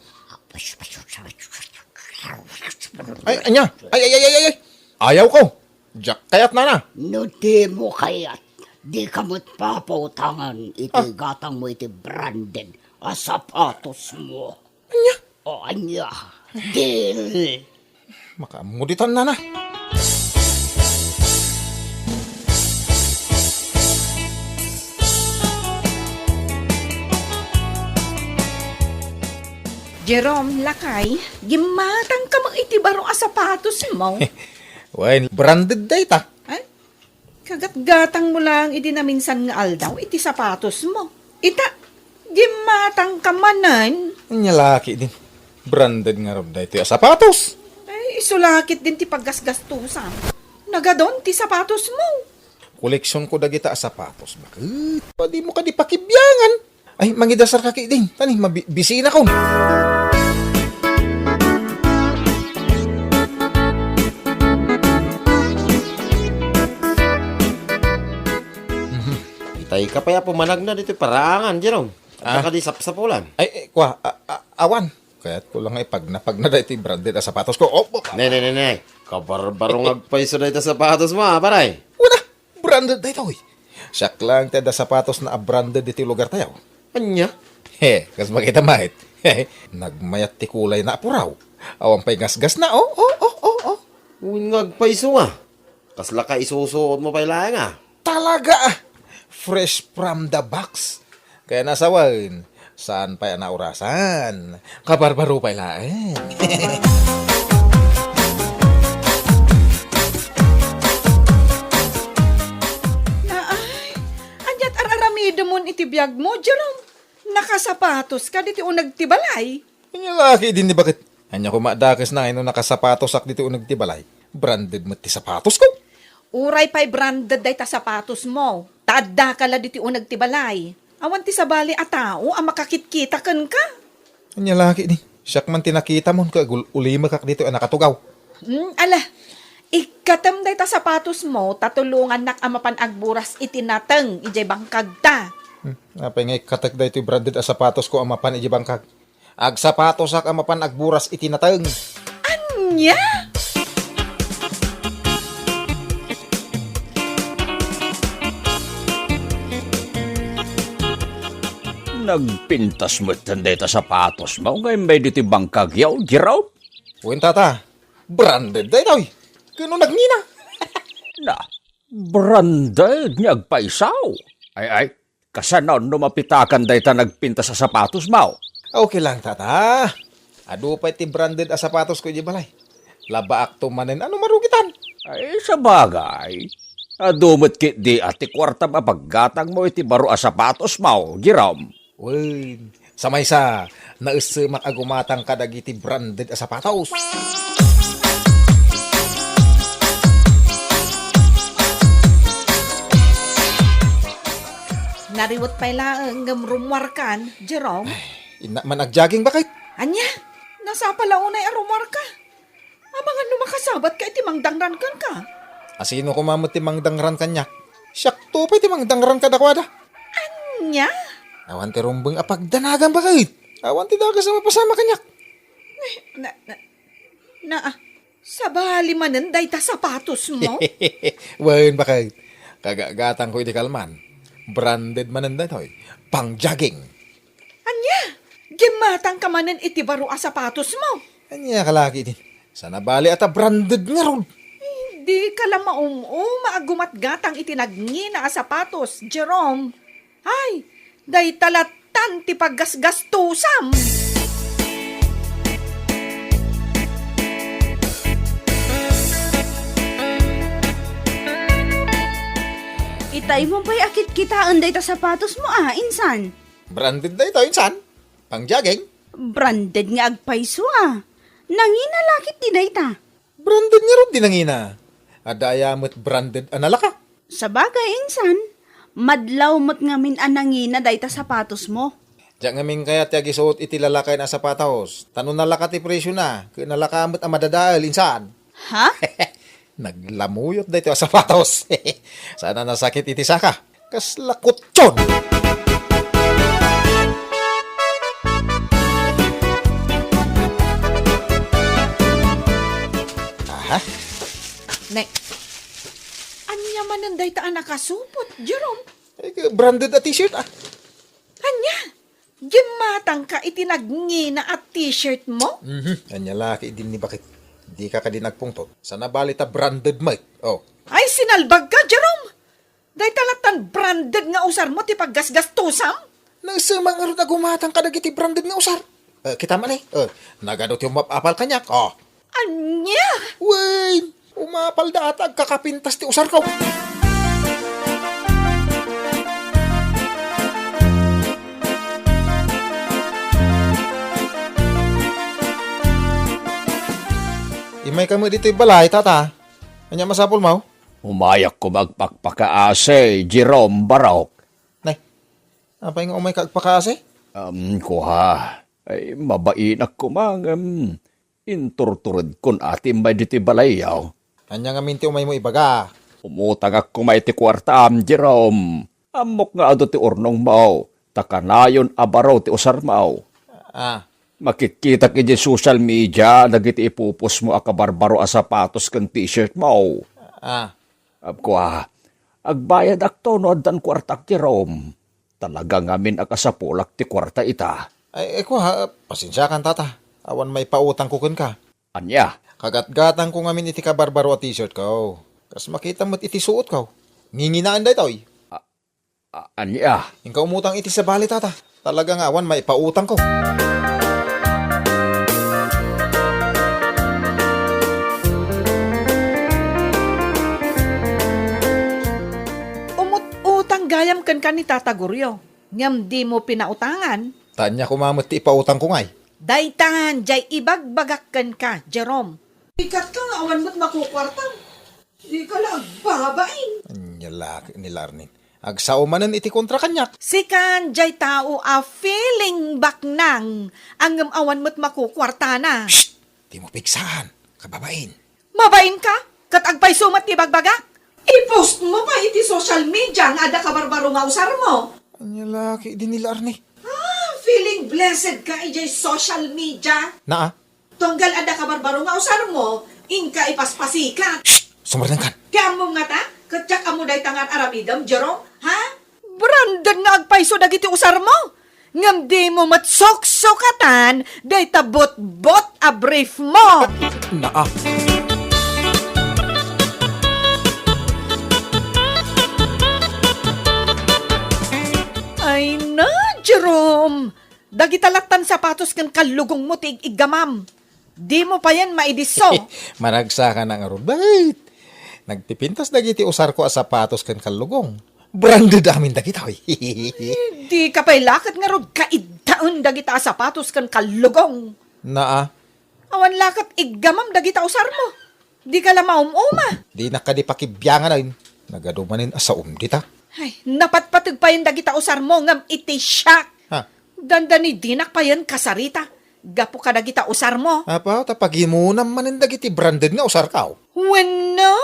Ay, ania? Ay, ay, ay, ay, ay, ay! Ayawko! Diak kayat, Nana. No dimo kayat, dika met papautangan iti Ah. gatangmo iti branded a sapatosmo. Ania? O, ania? Deal! Makaammo ditan, Nana. Jerome, lakay, gimmatangka met iti baro a sapatosmo. Wen, branded dayta. Ay, kagatgatangmo laeng idi naminsan nga aldaw iti sapatosmo. Ita, gimmatangka manen. Ania la ketdin. Branded ngarud daytoy a sapatos. Ay, isu la ketdin ti paggasgastusam. Nagadon ti sapatosmo. Koleksionko dagita a sapatos. Baket? Padimo kadi pakibiangan. Ay, mangidasarka ketdin. Tani, mabi-, bisinakon. Mhm. Itay ka pay a pumanagna ditoy paraangan, Jerome. Adda Ah. kadi sapsapulan? Ay, eh, kua, a-, a-, awan. Kayatko lang nga ipagnapagna daytoy branded a sapatosko. Oh, oh, Ne, ne, ne, ne. Kabarbaro nga agpayso dayta sapatosmo, a, pare. Wala. Branded daytoy. Siak laeng ti adda sapatosna a branded ditoy lugartayo. Ania? He, kas makita met. Nagmayat ti kulayna a puraw. Awan pay gasgasna, oh, oh, oh, oh, oh. Wen nga agpayso nga. Kasla ka isusuotmo pay laeng, a. Talaga, a. Fresh from the box. Kaya nasawen, saan pay a naurasan? Kabarbaro pay laeng. Naay, ania Biagmo, Jerome, nakasapatoska ditoy uneg ti balay? Ania la ketdin ni baket. Ania koma dakes nga no nakasapatosak ditoy uneg ti balay, branded met ti sapatosko. Uray pay branded dayta sapatosmo, ta addaka la ditoy uneg ti balay. Awan ti sabali a tao a makakitkita kenka. Ania la ketdi? Siak man ti nakitamon ket agul-ulimekak ditoy a nakatugaw. Hmm, ala, ikkatem dayta sapatosmo ta tulongannak a mapan agburas iti nateng idiay bangkagta. Hmm, apay nga ikkatek daytoy branded a sapatosko a mapan idiay bangkag? Agsapatosak a mapan agburas iti nateng. Ania? Nagpintas metten dayta sapatosmo nga immay ditoy bangkagyo, Jerome? Wen, tata, branded daytoy. Ket no nagngina? Na, branded nga agpayso. Ay, ay, kasano no mapitakan dayta nagpintas a sapatosmo? Okay lang, tata. Adu pay ti branded a sapatosko idiay balay. Labaakto manen a no marugitan. Ay, sabagay. Adu met ketdi a ti kuartam a paggatangmo iti baro a sapatosmo, Jerome. Wen, sa maysa, naessemak a gumatang kadagiti branded a sapatos. Nariwet pay laeng ngem rummuarkan, Jerome. Innak man agjogging, baket. Ania? Nasapa la unay a rummuarka? Amangan no makasabatka iti mangdangran kenka. A sino koma met ti mangdangran kaniak? Siakto pay ti mangdangran kadakuada. Ania? Awan ti rumbeng a pagdanagan, baket. Awan ti dakes a mapasamak kaniak. Na, na, na, ah, sabali manen dayta sapatosmo? Wen, baket. Kagagatangko iti kalman. Branded manen daytoy. Pang-jogging. Ania? Gimmatangka manen iti baro a sapatosmo? Ania ka la ketdi? Saan a bali a ta branded ngarud. Ay, dika la maum-uma a gumatgatang iti nagngina a sapatos, Jerome. Ay, dayta lattan ti paggasgastosam. Itay mo pay a kitkitaen dayta sapatosmo a, insan? Branded dayta, insan? Pang-jogging? Branded nga agpayso a. Nangina la ketdi dayta. Branded ngarud ti nangina. Adda aya met branded a nalaka? Sabagay, insan. Madlaw met ngamin a nangina dayta sapatosmo. Diak ngamin kayat ti agisuot iti lalakayen a sapatos. Ta no nalaka ti presiona, ket nalaka met a madadael, insan. Ha? Naglamuyot daytoy a sapatos. Saan a nasakit iti saka. Kasla kutson! Aha. Ne, ania manen dayta a nakasupot, Jerome? Ay, branded a t-shirt, ah. Ania? Gimmatangka iti nagngina a t-shirtmo? Mhm. Ania la ketdin ni baket. Dika kadi nagpungtot. Saan a bali ta branded met. Oh. Ay, sinalbagka, Jerome! Dayta lattan branded nga usarmo ti paggasgastosam? Naisema ngarud a gumatang kadagiti branded nga usar. Eh, kita man eh. Eh, nagadu ti umap-apal kaniak. Oh. Ania? Wen, umapalda a ta agkakapintas ti usarko. Immayka met ditoy balay, tata. Ania masapulmo? Umayak koma agpakpakaasi, Jerome Barok. Nay, apay nga umayka agpakaasi? Um, kua. Ay, mabainak koma ngem inturturedkon a ti immay ditoy balayyo. Ania ngamin ti umaymo ibaga? Umutangak koma iti kuartam, Jerome. Ammok nga adu ti urnongmo, ta kanayon a baro ti usarmo. Ah. Makitkitak iti social media dagiti ipupusmo a kabarbaro a sapatos ken t-shirtmo. Ah. Kua, agbayadakto no addan kuartak, Jerome. Talaga ngamin a kasapulak ti kuarta ita. Ay, ay, kua, pasensiakan, tata. Awan maipautangko kenka. Ania? Kagatgatangko ngamin iti kabarbaro a t-shirtko. Kas makita met iti suotko. Nginginaen daytoy. A-, a-, ania? Inka umutang iti sabali, tata. Talaga nga awan maipautangko. Umut-utang gayam kenka ni Tata Goryo. Ngem dimo pinautangan. Ta ania koma met ti ipautangko ngay? Daytan, jay ibagbagak kenka, Jerome. Ikkatka nga awan met makukuartam. Dika la agbabain. Ania la ket ni Larnin. Agsao manen iti kontra kaniak. Sikan, jay tao a feeling baknang, ngem awan met makukuartana. Shh! Dimo pigsaan, kababain. Mabain ka? Ket agpayso met ti bagbagak? I-post mo pay iti social media nga adda kabarbaro nga usar mo. Ania la ket idi ni Larni. Ah, feeling blessed ka idiay social media. Naa? Tunggal adda kabarbaro nga usar mo, inka ipaspasikat. Shh! Sumardengkan. Ti ammom ngata? Ket diak ammo dayta nga ar-aramidem, Jerome? Ha? Branded nga agpayso dagiti usar mo. Ngem dimo met suksukatan dayta butbot a brief mo. Naa. Ay na, Jerome! Dagita lattan sapatos ken kallugong mo ti ig-iggamam. Dimo payen maidisso. Managsaka na ngarud, bait. Nagpipintas dagiti usarko a sapatos ken kallugong. Branded amin dagita, oy. Dika pay la ket ngarud kaiddaen dagita a sapatos ken kallugong. Naa. Awan la ket iggamam dagita usar mo. Dika la maum-uma. Dinak kadi pakibiangan, ay. Nagadu manen a saom dita. Ay, napatpateg payen dagita usar mo ngem iti siak. Ha? Dandani dinak payen kasarita. Gapu kadagita usar mo. Apo, ta pagimunam manen dagiti branded nga usarkaw. Wenno,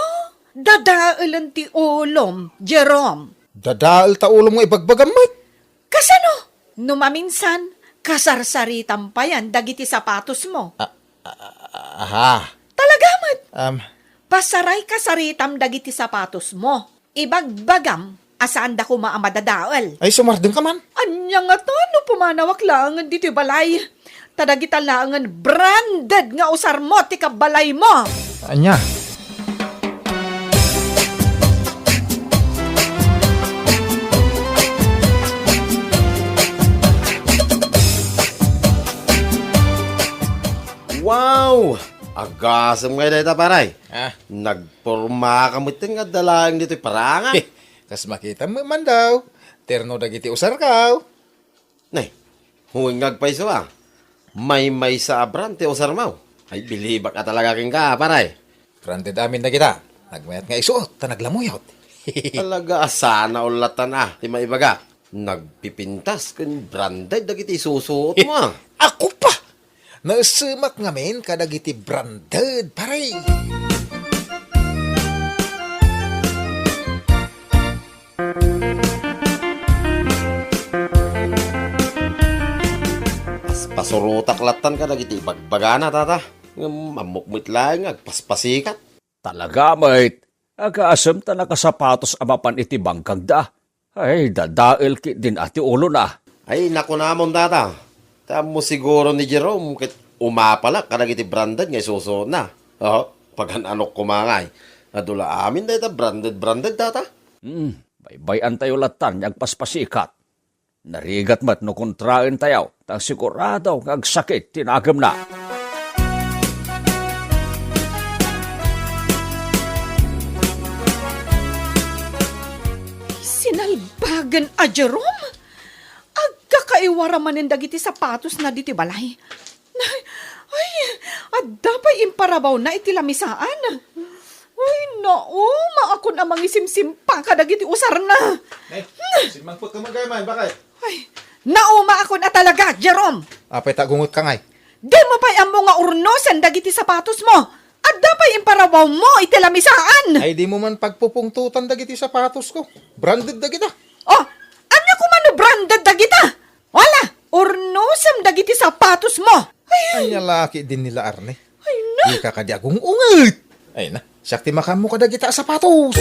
dadaelen ti ulom, Jerome. Dadael ta ulom nga ibagbagam met. Kasano? No maminsan, kasarsaritam payen dagiti sapatos mo. A-, a-, a-, aha. Talaga met. Um, Pasaray kasaritam dagiti sapatos mo. Ibagbagam a saanda koma a madadael. Ay, sumardeng ka man. Ania ngata no pumanawak laengen ditoy balay? Ta dagita laengen branded nga usar mo ti kabbalay mo. Ania? Wow! Agasem ngay dayta, paray. Ah. Nagporma ka metten nga adda laeng ditoy paranga. Kas makita met man daw, terno dagiti usarkaw. Nay, wen nga agpayso a. Maymaysa a brand ti usarmo. Ay, bilibak a talaga kenka, paray. Branded amin dagita. Nagmayat nga isuot, ta naglamuyot. Talaga a sana all lattan a ti maibaga. Nagpipintas ken branded dagiti isusuot mo, a. Ako pa! Naesemak ngamin kadagiti branded, pare. Pas-, pasurotak lattan kadagiti ibagbagana, tata. Ngem ammok met laeng nga agpaspasikat. Talaga met, agasem ta nakasapatos a mapan iti bangkagda. Ay, dadael ketdin a ti ulona. Ay, nakunamon, tata. Ta ammo siguro ni Jerome ket umapalak kadagiti branded nga isusuotna. Oho, pagan-anok koma ngay. Adu la amin dayta branded, branded, tata. Hmm, baybay-antayo lattan nga agpaspasikat. Narigat met no kontraentayo, ta sigurado nga agsakit ti nagemna. Sinalbagen a Jerome! Agkakaiwara manen dagiti sapatosna ditoy balay. Ay, ay, adda pay imparawawna iti lamisaan. Ay, nauma akon a mangisimsimpa kadagiti usarna. Nay, simmangpot ka man, bakit? Ay, nauma akon a talaga, Jerome. Apay ta agungot ka ngay? Dimo pay ammo nga urnosen dagiti sapatos mo. Adda pay imparawawmo iti lamisaan. Ay, dimo man pagpupungtotan dagiti sapatos ko. Branded dagita. Oh, ania koma no branded dagita? Wala, urnosem dagiti sapatos mo. Ay, ania la ketdin ni Arne? Ay, na. Dika kadi agung-unget. Ay, na. Siak ti makaammo kadagita a sapatos.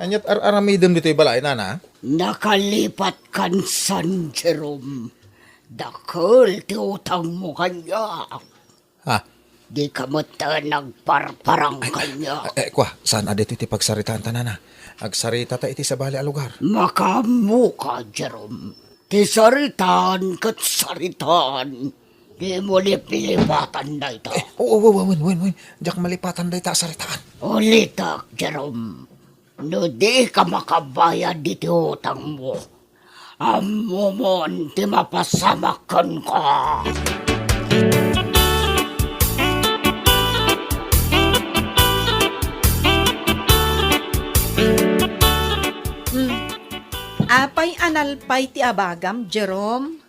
Aniat ar-aramidem ditoy balay, nana? Nakalipat kan San Jerome. Dakel ti utangmo kaniak. Ha? Dika met nagparparang kaniak. Eh, eh, kua, saan a ditoy ti pagsaritaanta, nana? Agsaritata iti sabali a lugar. Makaammoka, Jerome. Ti saritaan ket saritaan. Dimo lipilipatan dayta. Eh, oo, oo, oo, wen, wen, wen. Diak malipatan dayta a saritaan. Ulitek, Jerome. No dika makabayad iti utangmo, ammomon ti mapasamak kenka. Hmm. Apay a nalpay ti abagam, Jerome?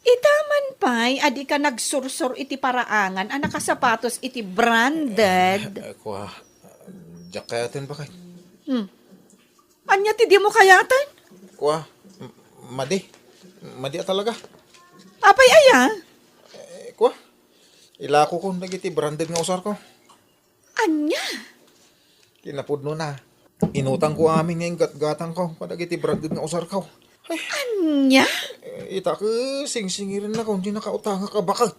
Ita man pay a dika nagsursor iti paraangan a nakasapatos iti branded. Eh, kua, diak kayaten, baket. Hmm. Ania ti dimo kayaten? Kua, m-, madi. Madi a talaga. Apay aya? Eh, kua, ilakokon dagiti branded nga usarko. Ania? Kinapudnona, inutangko amin nga inggatgatangko kadagiti branded nga usarko. Ay, ania? Eh, ita ket singsingirennakon ti nakautangak a baket.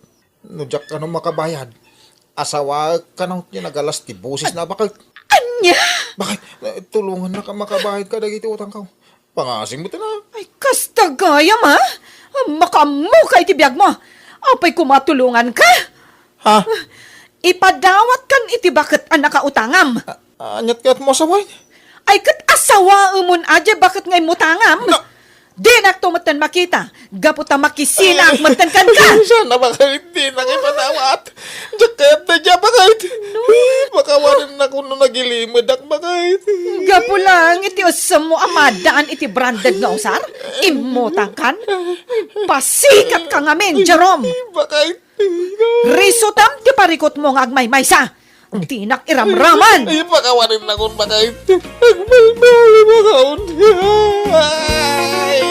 No diak kano makabayad, asawaek kano ti nagalas ti bosesna a baket. Ania? Baket, eh, tulongannaka makabayad kadagiti utangko. Pangasing met, a. Ay, kasta gayam, a? Makaammoka iti biagmo. Apay koma a tulonganka? Ha? Ipadawatkan iti baket a nakautangam. A-, aniat kayatmo a sawen? Ay, ket asawaemon a diay baket nga immutangam. Na- Dinakto metten makita, gapu ta makisinaak metten kenka. Saan a, baket, dinak ipadawat. Diak kayat daydiay a baket. No. Eh, makawanennakon no nagilimedak, baket. Gapu lang iti ussemmo a maddaan iti branded nga usar, immutangkan. Pasikatka ngamin, Jerome. Baket. Risutam ti parikutmo nga agmaymaysa. Dinak iramraman. Ay, pakawanennakon, baket. Agmaymaysa, baket. Ay.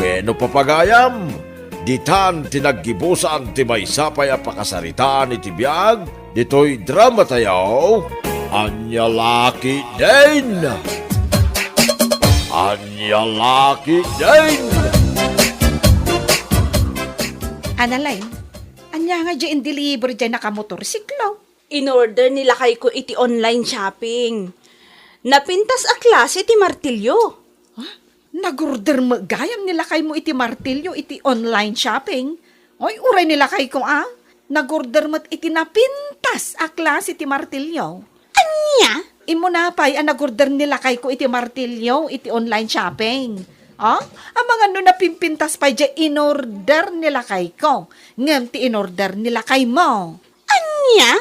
Bueno, papagayam, ditan ti naggibusan ti maysa pay a pakasaritaan iti biag ditoy dramatayo. Ania la ketdin? Ania la ketdin? Analay, ania nga diay in-deliver diay nakamotorsiklo? In-order ni lakayko iti online shopping. Napintas a klase ti martilyo. Ha? Nag-order met gayam ni lakaymo iti martilyo iti online shopping? Oy, uray ni lakayko a, nag-order met iti napintas a klase ti martilyo. Ania? Immuna pay a nag-order ni lakayko iti martilyo iti online shopping. O, amangan no napimpintas pay diay in-order ni lakayko, ngem ti in-order ni lakaymo. Ania?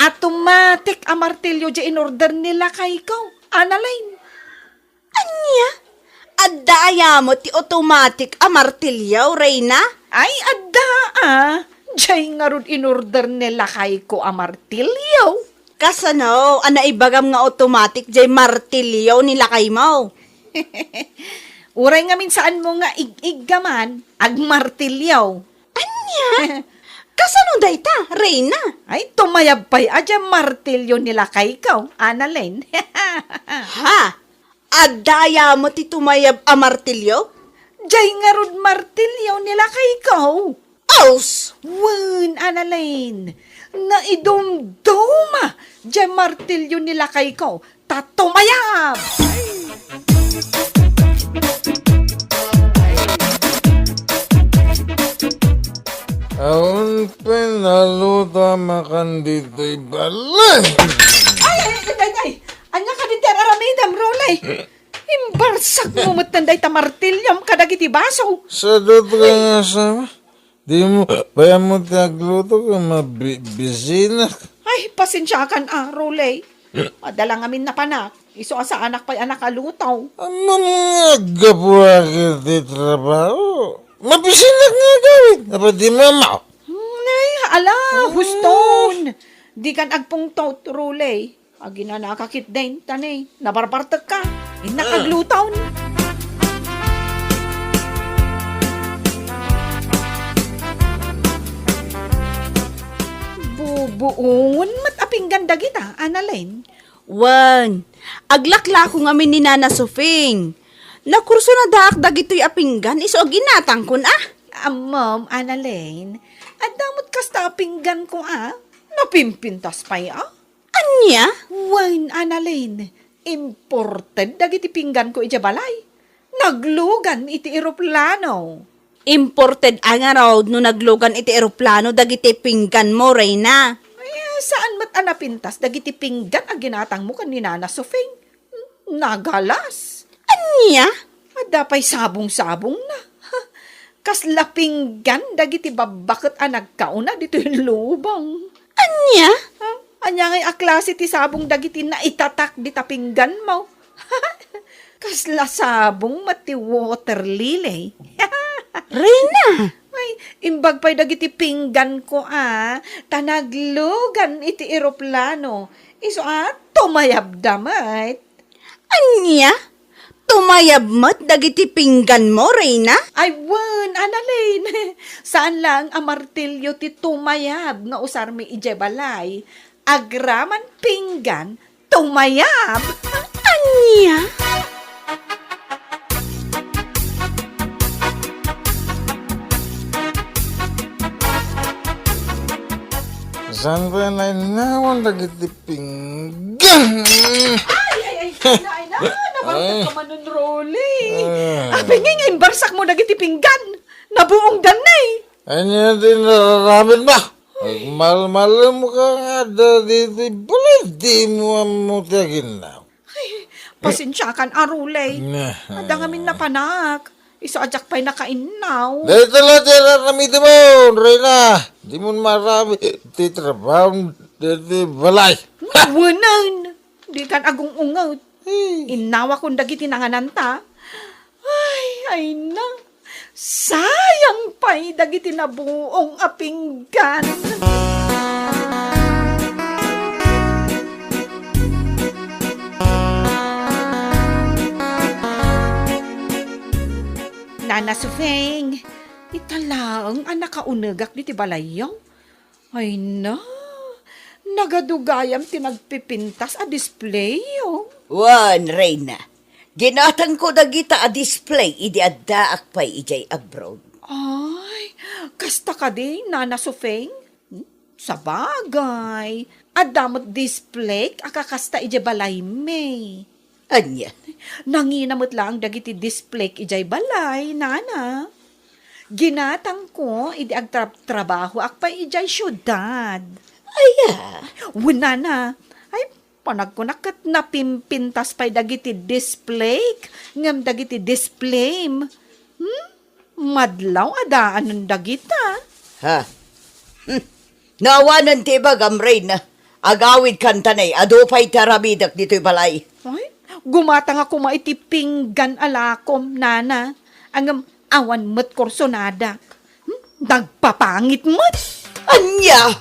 Automatic a martilyo diay in-order ni lakayko. Analay. Ania? Adda aya met ti automatic a martilyo, Reyna? Ay, adda a. Diay ngarud in-order ni lakayko a martilyo. Kasano a naibagam nga automatic diay martilyo ni lakaymo? Uray ngamin saanmo nga ig-iggaman, agmartilyo. Ania? Kasano dayta, Reyna? Ay, tumayab pay a diay martilyo ni lakayko, Analyn. Ha? Adda aya met ti tumayab a martilyo? Diay ngarud martilyo ni lakayko. Aus! Wen, Analyn, naidumduma diay martilyo ni lakayko. Ta tumayab! Awan pay naluto a makan ditoy balay. Ay, ay, ay, ay, ay! Ania kadi ti ar-aramidem, Rolay? Imbarsakmo met dayta martilyom kadagiti baso. Sadot nga asawa. Dimo pay ammo ti agluto ket mabisinak. Ay, pasensiakan a, Rolay. Adda la ngamin napanak. Isu a saanak pay a nakaluto. Ammom nga aggapuak iti trabaho. Mabisinak nga agawid. Apay dimo ammo? Hmm, ay, ala, huston. Dikan agpungtot, Rolay. Aginanaka ketdin, ta ne, nabarbartekka. Innak agluton. Bubuongen met a pinggan dagita, Analyn. Wen, aglaklako ngamin ni Nana Sofing. Nakursunadaak dagitoy a pinggan isu a ginatangkon a. Ammom, Analyn, adda met kasta a pingganko a. Napimpintas pay a. Ania? Wen, Analyn, imported dagiti pingganko idiay balay. taglugan iti eroplano. Imported a ngarud no naglugan iti eroplano dagiti pingganmo, Reyna. Ay, saan met a napintas dagiti pinggan a ginatangmo ken ni Nana Sofing. Nagalas. Ania? Adda pay sabong-sabongna. Kasla pinggan dagiti babbaket a nagkauna ditoy lubong. Ania? Ah, ania ngay a klase ti sabong dagiti naitatak dita pingganmo? Kasla sabong met ti water lily. Reyna! Ay, imbag pay dagiti pingganko, a, ta naglugan iti eroplano. Isu a, tumayabda met. Ania? Tumayab met dagiti pingganmo, Reyna? Ay, wen, Annalyn. Saan laeng a martilyo ti tumayab nga usarmi idiay balay. Agraman pinggan, tumayab. Ania? Saan pay nainnawan dagiti pinggan? Ay, ay, ay, ay, ay, na, nabangat ka man nun, Rolly. Ah. Apay ngay nga imbarsakmo dagiti pinggan? Nabuongdan, nay. Ania ti nararamidmo? Agmalmalem ka nga adda ditoy balay, dimo ammo ti aginnaw. Ay, pasensiakan, a, Rolly. Nah. Adda ngamin napanak. Isu a diak pay nakainnaw. Dayta la ti ar-aramidem, Reyna. Dimo maaramid ti trabaho ditoy balay. Wen, dikan agung-unget. Hey. Innawakon dagiti nangananta. Ay, ay na. Sayang pay dagiti nabuong a pinggan. Nana Sufeng, ita laeng a nakaunegak ditoy balayyo. Ay na, nagadu gayam ti nagpipintas a display, oh. Wen, Reyna, ginatangko dagita a display idi addaak pay idiay abroad. Ay, kasta kadi, Nana Sufeng? Hmm, sabagay, adda met display a kakasta idiay balaymi. Ania? Nangina met laeng dagiti display idiay balay, nana. Ginatangko idi agtrab-, trabahoak pay idiay siudad. Aya? Wen, nana. Ay, panagkunak ket napimpintas pay dagiti display ngem dagiti displayem. Hmm? Madlaw a daanen dagita. Ha? Hmm. No awanen ti ibagam, Reyna, agawidkan ta nay, adu pay ti aramidek ditoy balay. Ay, gumatang a koma iti pinggan a lakom, nana. Ngem awan met kursonadak. Hmm? Nagpapangit met. Ania?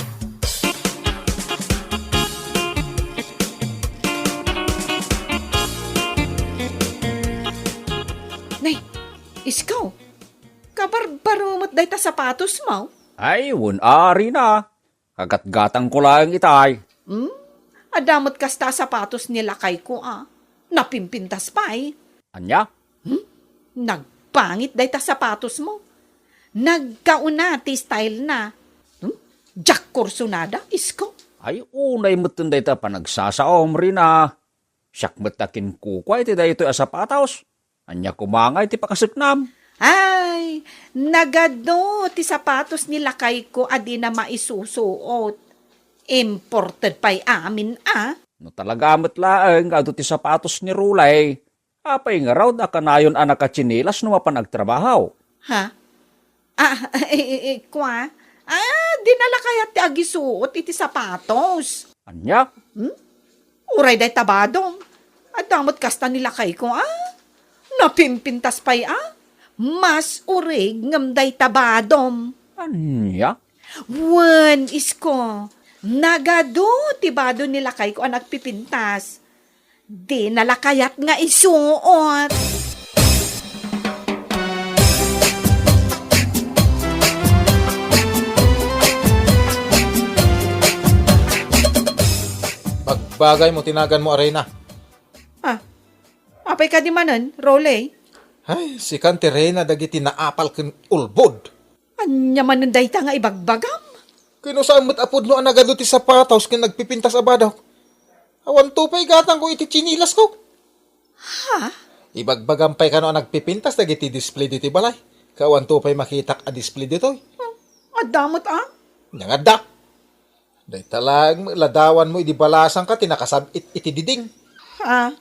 Nay, iskaw, kabarbaro met dayta sapatosmo? Ay, wen a, Reyna. Kagatgatangko laeng itay. Hmm? Adda met kasta a sapatos ni lakayko a. Napimpintas pay. Ania? Hmm? Nagpangit dayta sapatosmo. Nagkauna ti stylena. Hmm? Diak kursunada, isko. Ay, unay metten dayta panagsasaom, Reyna. Siak met a kinkukua iti daytoy a sapatos. Ania koma ngay ti pakaseknam? Ay, nagadu ti sapatos ni lakayko a dina maisusuot. Imported pay amin a. No talaga met laeng nga adu ti sapatos ni Rolly, apay ngarud a kanayon a nakatsinilas no mapan agtrabaho? Ha? Ah, eh, eh, eh, kua? Ah, dina la kayat ti agisuot iti sapatos. Ania? Hmm? Uray dayta badom. Adda met kasta ni lakayko, ah. Napimpintas pay, ah. Mas urig ngem dayta badom. Ania? Wen, isko. Nagadu ti bado ni lakayko a nagpipintas. Dina la kayat nga isuot. Bagbagaymo ti naganmo a reyna. Ah, apay kadi manen, Rolly? Ay, sikan ti reyna dagiti naapal ken ulbod. Ania manen dayta nga ibagbagam? Ken no saan met a pudno a nagadu ti sapatos ken nagpipintas a badok? Awanto pay gatangko iti tsinilasko. Ha? Ibagbagam pay kano a nagpipintas dagiti display ditoy balay. Kawanto pay makitak a display ditoy. Hmm, adda met a? Ania nga adda? Dayta laeng met ladawanmo idi balasangka ti nakasab-it iti diding. Ha?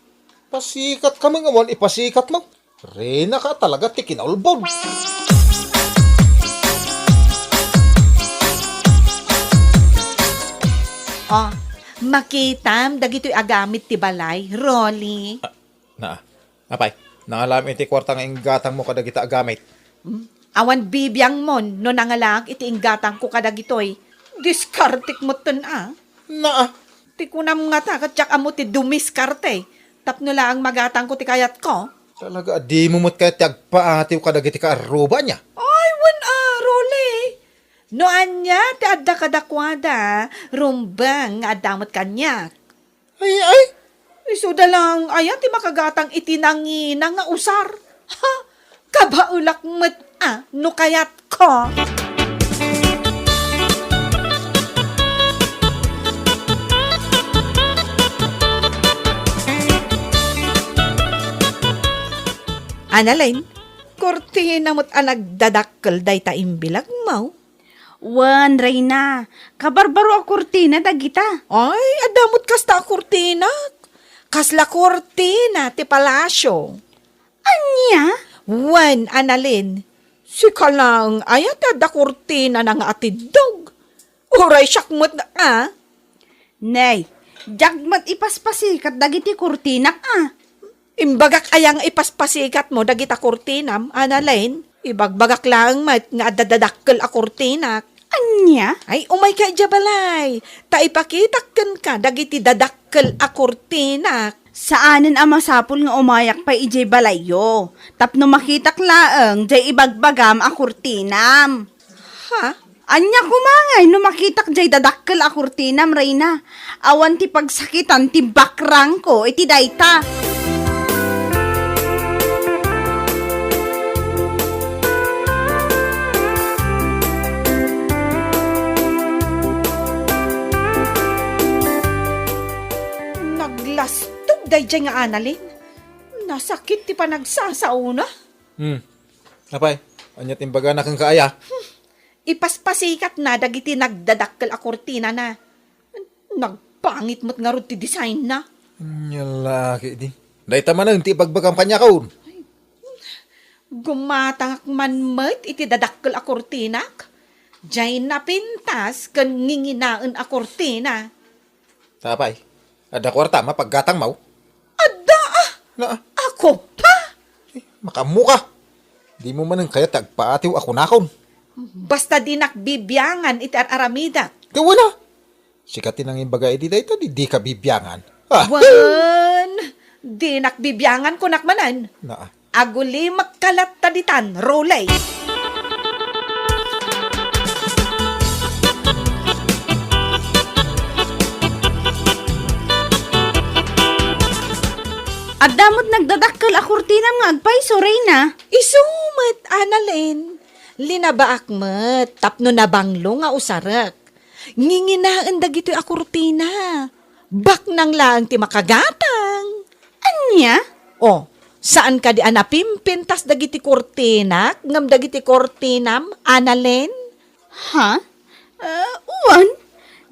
Pasikatka met nga awan ipasikat mo. Reyna ka talaga ti kinaulbod. Oh, makitam dagitoy agamit ti balay, Rolly. Ah, naa. Apay, nangalam iti kuarta nga inggatangmo kadagita agamit. Hmm? Awan bibiangmon no nangalaak iti inggatangko kadagitoy. Diskartek metten a. Naa. Ti kunam ngata, ket diak ammo ti dumiskarte tapno laeng magatangko ti kayatko. Talaga a dimo met kayat ti agpaatiw kadagiti kaarruba, ania? Ay, wen a, Rolly. No ania ti adda kadakuada, rumbeng nga adda met kaniak. Ay, ay! Isuda laeng aya ti makagatang iti nangina nga usar? Ha? Kabaelak met a no kayatko. Annalyn, kurtina met a nagdadakkel dayta imbilagmo. Wen, Reyna, kabarbaro a kurtina dagita. Ay, adda met kasta a kurtina. Kasla kurtina ti palasio. Ania? Wen, Annalyn, sika laeng aya ti adda kurtinana nga atiddog. Uray siak met a. Nay, diak met ipaspasikat dagiti kurtinak a. Imbagak aya nga ipaspasikatmo dagita kurtinam, Annalyn? Ibagbagak laeng met nga adda dadakkel a kurtinak. Ania? Ay, umayka idiay balay, ta ipakitak kenka dagiti dadakkel a kurtinak. Saanen a masapul nga umayak pay idiay balayyo, tapno makitak laeng diay ibagbagam a kurtinam. Ha? Ania koma ngay no makitak diay dadakkel a kurtinam, Reyna? Awan ti pagsakitan ti bakrangko iti dayta. Naglastog daydiay nga Annalyn. Nasakit ti panagsasaona. Hmm. Apay, ania ti imbagana kenka aya? Ipaspasikatna dagiti nagdadakkel a kurtinana. Nagpangit met ngarud ti designna. Ania la ketdi. Dayta manen ti ibagbagam kaniakon. Gumatangak man met iti dadakkel a kurtinak. Diay napintas ken nginginaen a kurtina. Apay, adda kuartam a paggatangmo? Adda a! Naa. Ako pa! Eh, makaammoka. Dimo manen kayat ti agpaatiw a kunakon. Basta dinak bibiangan iti ar-aramidek. Ket wen a. Sika ti nangimbaga idi dayta, di, dika bibiangan. Ah! Wen, dinak bibiangan, kunak manen. Naa. Agulimekka latta ditan, Rolly. Adda met nagdadakkel a kurtinam nga agpayso, Reyna. Isu met, Annalyn. Linabaak met tapno nabanglo nga usarek. Nginginaen dagitoy a kurtina. Baknang laeng ti makagatang. Ania? Oh, saan kadi a napimpintas dagiti kurtinak ngem dagiti kurtinam, Annalyn? Ha? Ah, wen,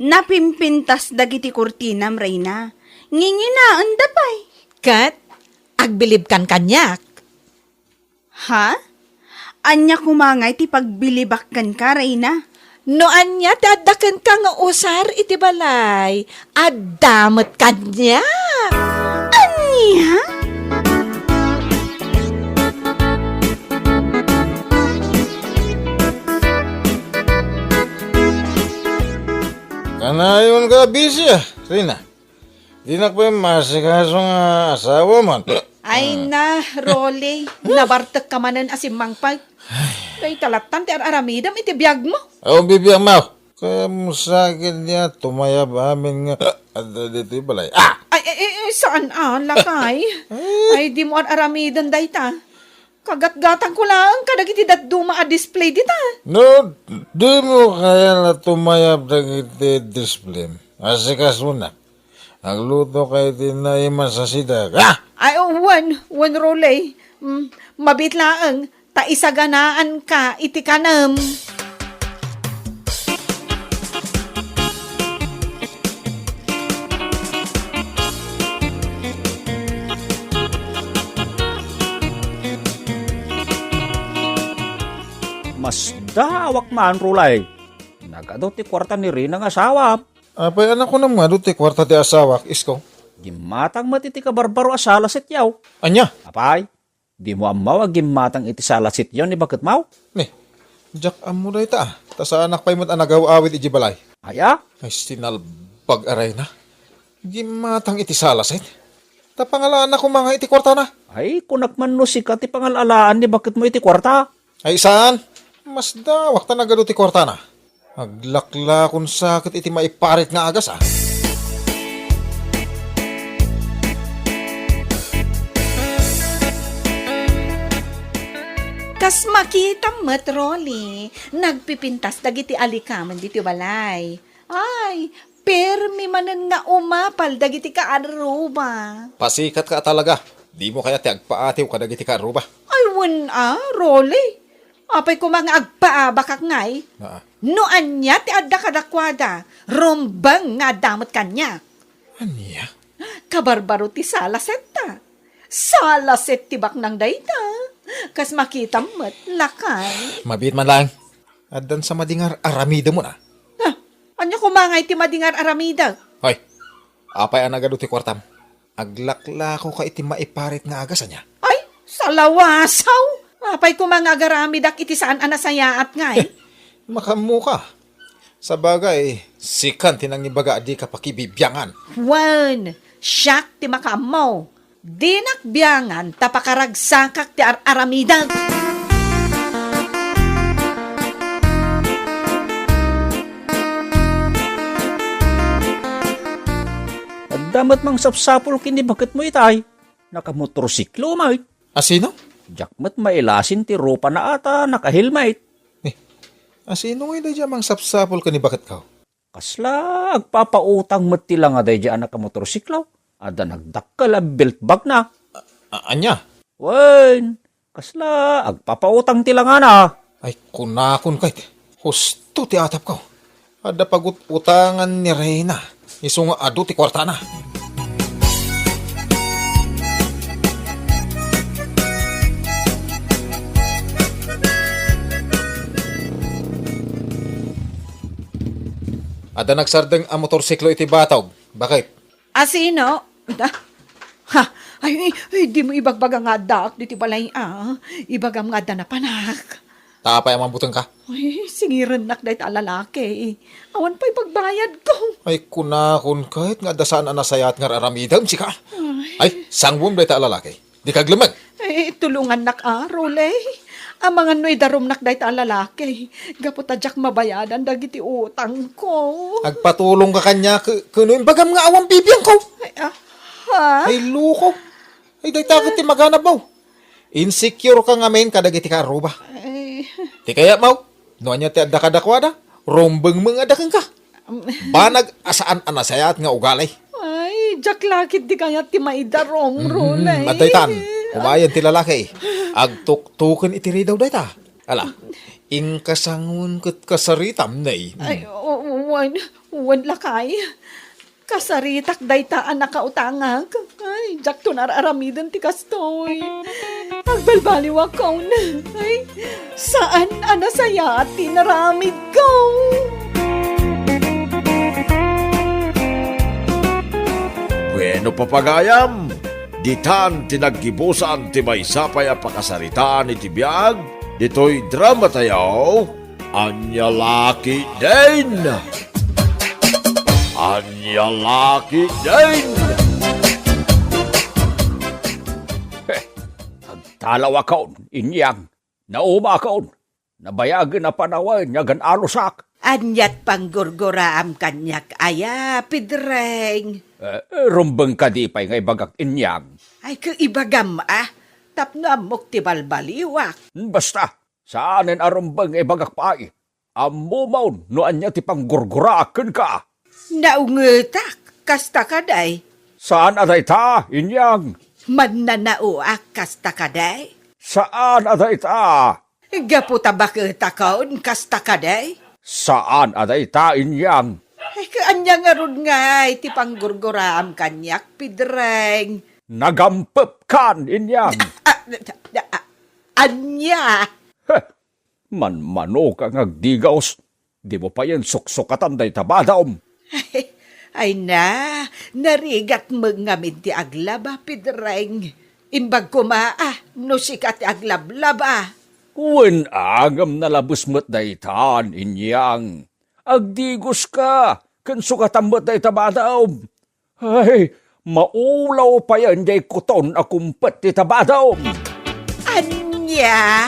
napimpintas dagiti kurtinam, Reyna. Nginginaenda pay. Ket agbilibkan kaniak. Ha? Ania koma ngay ti pagbilibak kenka, Reyna? No ania ti adda kenka nga usar iti balay, adda met kaniak. Ania? Kanayon ka, bisi, ah, Reyna. Dinak pay maasikaso nga asawa man. Ay na, Rolly, nabartek ka manen a simmangpet. Dayta lattan ti ar-aramidem iti biagmo. Aw, bibiag, maw. Kaya mo sa akin niya, tumayab amin nga, ah, adda ditoy balay. Ah! Ay, ay, ay, ay, saan a, lakay? Ay, di mo ar-aramiden dayta. Kagatgatangko laeng kadagiti dadduma a display dita. No, di mo kaya na tumayab dagiti display. Asikaso na. Agluto ka iti naimas a sida. Ah! Ay, wen, wen, Rolly. Mm, mabiit laeng, ta isaganaanka iti kanem. Masdaawak man, Rolly. Nagadu ti kuarta ni Rina nga asawam. Apay a nakunam nga adu ti kuarta ti asawak, isko? Gimmatang met iti kabarbaro a sala sitio. Ania? Apay, dimo ammo a gimmatang iti sala sitio ni baketmo? Ni, diak ammo dayta, ah. Ta saanak pay met a nagaw-awid iti balay. Aya? Ay, sinalbag a rayna. Gimmatang iti sala set. Ta pangalaanna koma nga iti kuartana. Ay, kunak man no sika ti pangal-alaan ni baketmo iti kuarta. Ay, saan? Masdaawak ta nagadu ti kuartana. Aglaklakon sa ket iti maiparit nga agas, ah. Kas makitam met, Rolly, nagpipintas dagiti alikamen ditoy balay. Ay, permi manen nga umapal dagiti kaarruba. Pasikatka a talaga. Dimo kayat ti agpaatiw kadagiti kaarruba? Ay, wen a, Rolly. Apay koma nga agpaabakak ngay? Naa. No ania ti adda kadakuada, rumbeng nga adda met kaniak. Ania? Kabarbaro ti sala setta. Sala set ti baknang dayta. Kas makitam met, lakay. Mabiit man laeng. Addan sa madi nga ar-, aramidem, a. Ha? Ania koma nga iti madi nga ar-aramidek? Hoy, apay a nagadu ti kuartam? Aglaklako ka iti maiparit nga agas, ania? Ay, salawasaw! Apay koma nga agaramidak iti saan a nasayaat ngay? Makaammo ka. Sabagay, sikan ti nangibaga a dika pakibibiangan. Wen, siak ti makaammo. Dinak biangan ta pakaragsakak ti ar-aramidek. Adda met mangsapsapul ken ni baketmo itay. Nakamotorsiklo met. A sino? Diak met mailasin ti rupana a ta nakahelmet. Eh, a sino ngay daydiay a mangsapsapul ken ni baketko? Kasla agpapautang met ti langa daydiay a nakamotorsiklo. Adda nagdakkel a belt bagna. A-, ania? Wen, kasla agpapautang ti langana. Ay, kunakon ket, husto ti atapko. Adda pagut-utangan ni Reyna, isu nga adu ti kuartana. Adda nagsardeng a motorsiklo iti batog. Bakit? A sino? Da? Ha? Ay, ay, dimo ibagbaga nga addaak ditoy balay, a. Ibagam nga adda napanak. Ta apay a mabutengka? Ay, singirennak dayta a lalaki. Awan pay pagbayadko. Ay, kunakon ket nga adda saan a nasayaat nga ar-aramidem, sika. Ay. Ay, sanguem dayta a lalaki. Dika aglemmeng. Eh, tulongannak a, Rolly. Amangan no idarumnak dayta a lalaki. Gapu ta diak mabayadan dagiti utangko. Agpatulongka kaniak, ke-, ken no imbagam nga awan bibiangko. Ay, ah, ha? Ay, loko. Ay, dayta ket ti maganabmo. Insecure ka ngamin kadagiti kaarruba. Ay. Ti kayatmo, no ania ti adda kadakuada, rumbengmo nga adda kenka. Banag a saan a nasayaat nga ugali. Ay, diak la ket di kayat ti maidarum, Rolly. Madaytan, kumayan ti lalaki. Agtuktuken iti ridaw dayta. Ala, inka sanguem ket kasaritam, ne. Ay, o-, o-, wen, wen lakay. Kasaritak dayta a nakautangak. Ay, diakto ar-aramiden ti kastoy. Agbalbaliwakon. Ay, saan a nasayaat ti inaramidko. Bueno, papagayam, ditan ti naggibusan ti maysa pay a pakasaritaan iti biag ditoy dramatayo. Ania la ketdin? Ania la ketdin? He, agtalawakon, Inyang. Naumakon. Nabayagen a panawen nga agan-alusak. Aniat panggurguraam kaniak aya, Pedreng? Eh, rumbeng kadi pay nga ibagak, Inyang? Ay, ket ibagam, a. Tapno ammok ti balbaliwak. Basta, saanen a rumbeng nga ibagak pay. Ammomon no ania ti panggurguraak kenka. Naungetak, kasta kadi? Saan a dayta, Inyang. Mannanaoak kasta kadi? Saan a dayta. Gapu ta baketakon kasta kadi? Saan a dayta, Inyang. Ay, ket ania ngarud ngay ti panggurguram kaniak, Pedreng? Nagampepkan, Inyang. Ah, ah, ah, ania? Heh, manmanoka nga agdigaus. Dimo payen suksukatan dayta badom. Ay, ay na, narigat met ngamin ti aglaba, Pedreng. Imbag koma a, no sika ti aglablaba. Wen a, ngem nalabes met daytan, Inyang. Agdigoska, ken sukatan met dayta badom. Ay, maulaw payen diay kuton a kumpet ti tabadom. Ania?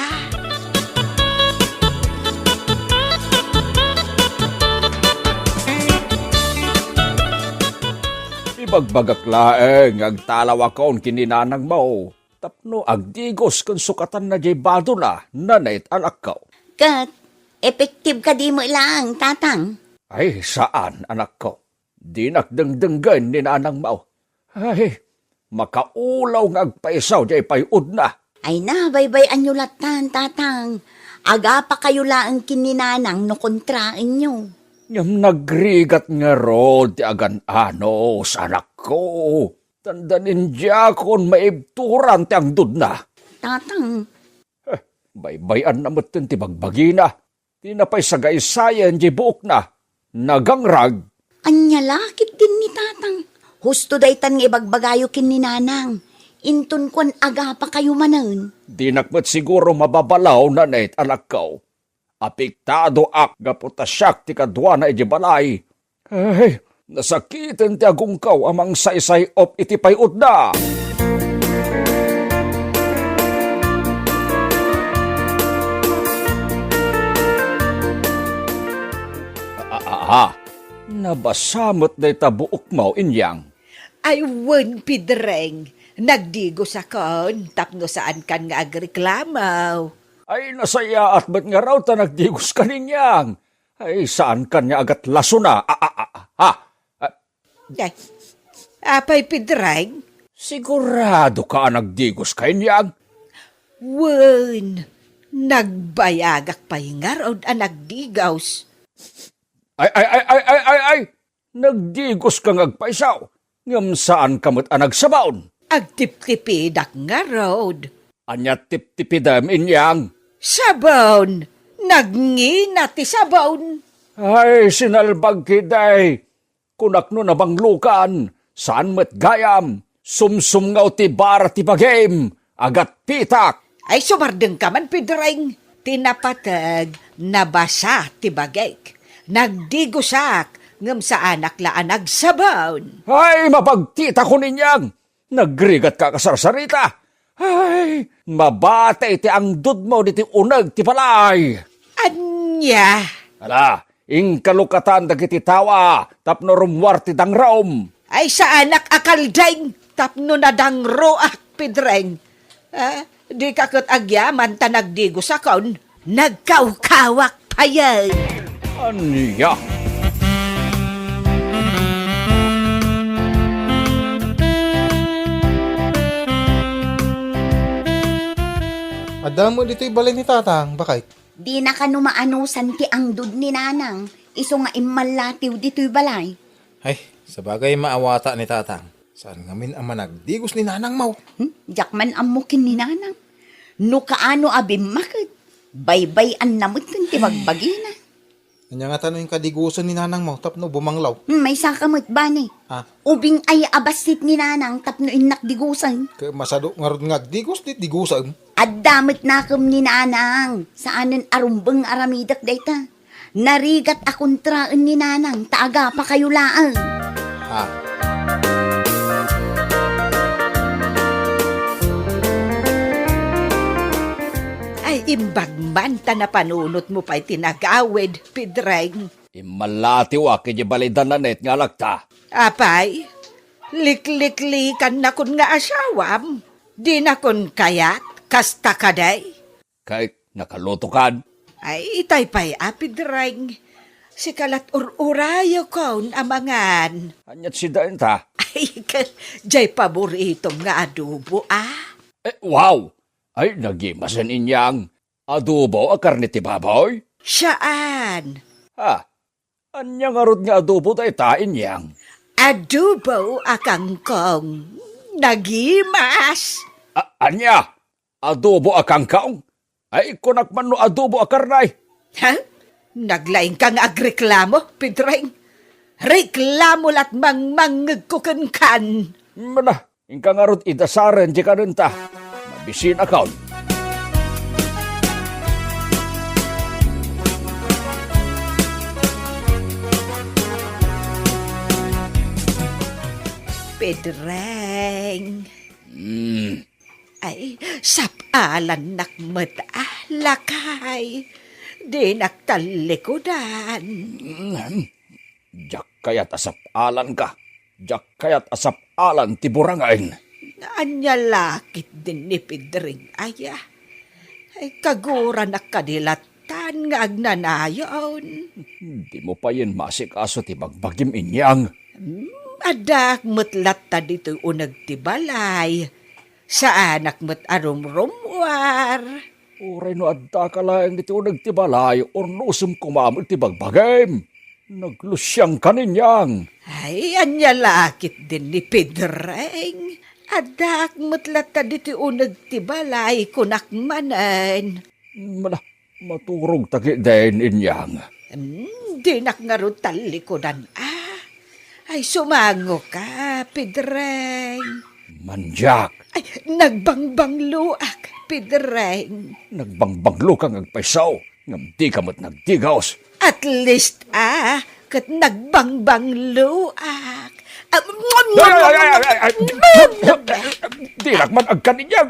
Ibagbagak laeng nga agtalawakon ken ni nanangmo tapno agdigos ken sukatanna diay badona, nanay anakko. Ket, epektibo kadi met laeng, tatang? Ay, saan, anakko. Dinak dengdenggen ni nanangmo. Ay, makaulaw nga agpaisaw diay pay-odna. Ay na, baybay-anyo lattan, tatang. Agapakayo laeng ken ni nanang no kontraenyo. Ngem nagrigat ngarud ti agan-anos, anakko. Tanda indiakon maibturan ti angdudna. Tatang. Eh, baybay-anna metten ti bagbagina. Ti napaysagaysayen diay buokna, nagangrag. Ania la ketdin ni tatang? Husto daytan nga ibagbagayo ken ni nanang. Inton kuan, agapakayo manen. Dinak met siguro mababalaw, nanay anakko. Apektadoak gapu ta siak ti kaduana idiay balay. Ay, nasakiten ti agungkaw a mangsaysay-op iti pay-odna. Ah, ah, ah, nabasa met dayta buokmo, Inyang. Ay, wen, Pedreng, nagdigosakon tapno saankan nga agreklamo. Ay, nasayaat met ngarud ta nagdigoskan, Inyang. Ay, saankan nga agatlasona. Ah, ah, ah, ah. Ah. Ay, apay, Pedreng? Siguradoka a nagdigoska, Inyang? Wen, nagbayagak pay ngarud a nagdigos. Ay, ay, ay, ay, ay, ay, ay! Nagdigoska nga agpaisaw, ngem saanka met a nagsabon. Agtiptipidak ngarud. Ania tiptipidem, Inyang? Sabon! Nagngina ti sabon! Ay, sinalbag ketdi! Kunak no nabanglokan, saan met gayam, sumsumngaw ti bara ti bagim, agatpitak. Ay, sumardengka man, Pedreng. Ti napateg, nabasa ti bagik. Nagdigosak, ngem saanak la a nagsabon. Ay, mabagtitakon, Inyang! Nagrigatka a kasarsarita! Ay, mabati ti angdudmo ditoy uneg ti balay! Ania? Ala, inkalukatan dagiti tawa tapno rummuar ti dangrom. Ay, saanak a kaldeng tapno nadangroak, Pedreng. Ah, dika ket agyaman ta nagdigosakon. Nagkawkawak payen. Ania? Adda met ditoy balay ni Tatang, baket. Dina kano maanosan ti angdud ni Nanang, isu nga immallatiw ditoy balay. Ay, sabagay maawata ni Tatang. Saan ngamin a managdigos ni Nanangmo? Hmm? Diak man ammo ken ni Nanang. No kaano a bimmaket, baybay-anna metten ti bagbagina. Ania ngata no inkadigosen ni Nanangmo tapno bumanglaw? Hmm, maysaka met, Bani. Ah. Ubing aya a bassit ni Nanang tapno innak digosen. Ket masado ngarud nga agdigos ti digosem. Adda met nakem ni Nanang. Saanen a rumbeng nga aramidek dayta. Narigat a kontraen ni Nanang ta agapakayo laeng. Ah. Ay, imbag man ta napanunotmo pay ti nagawid, Pedreng. Immallatiwak idiay balay da Nanette nga anakta. Apay, likliklikanak nga asawam? Dinakon kayat, kasta kadi? Kay nakalutokan. Ay, itay pay a, Pedreng. Sika lat ur-urayokon a mangan. Aniat sida inta? Ay, Ikel, jay paboritom nga adobo, a? Eh, wow! Ay, nagimasen, Inyang. Adobo a karne ti baboy? Saan. Ha? Ania ngarud nga adobo dayta, Inyang? Adobo a kangkong. Nagimas. A-, ania? Adobo a kangkong? Ay, kunak man no adobo a karne. Ha? Naglaingka nga agreklamo, Pedreng. Reklamo lat mangmangngegko kenkan. Mala, inka ngarud idasaren ti kanenta. Mabisinakon. Pedreng. Mm. Ay, sap-alannak met, a, lakay. Dinak tallikudan. Mm. Diak kayat a sap-alanka. Diak kayat a sap-alan ti burangen. Ania la ketdin ni Pedreng aya? Ay, kaguranak kadi lattan nga agnanayon. Dimo payen maasikaso ti bagbagim, Inyang. Hmm, addaak met latta ditoy uneg ti balay. Saanak met a rumrumuar. Uray no addaka laeng ditoy uneg ti balay, urnosem koma met ti bagbagim. Naglusiangkan, Inyang. Ay, ania la ketdin ni Pedreng? Addaak met latta ditoy uneg ti balay, kunak manen. Mala, maturogta ketdin, Inyang. Hmm, dinak ngarud tallikudan, a. Ay, sumangoka, Pedreng. Mandiak. Ay, nagbangbangloak, Pedreng. Nagbangbangloka nga agpayso, ngem dika met nagdigos. At least, a, ket nagbangbangloak. Ah, Ay, ay, ay, ay, ay, ay, dinak man agkan, Inyang.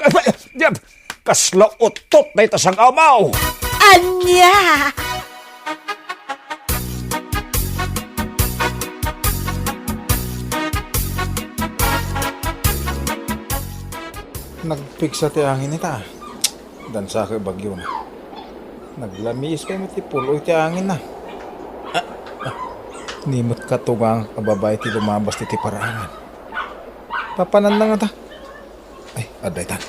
Kasla uttot dayta sang-amaw. Ania? Nagpigsa ti angin ita. Dansa ket bagyo na. Naglamiis pay met ti pul-oy ti angin na. Ah, ah. Ni met katugang a babai ti lumabas ti, ti parangan. Papananna ngata. Ay, adda itan.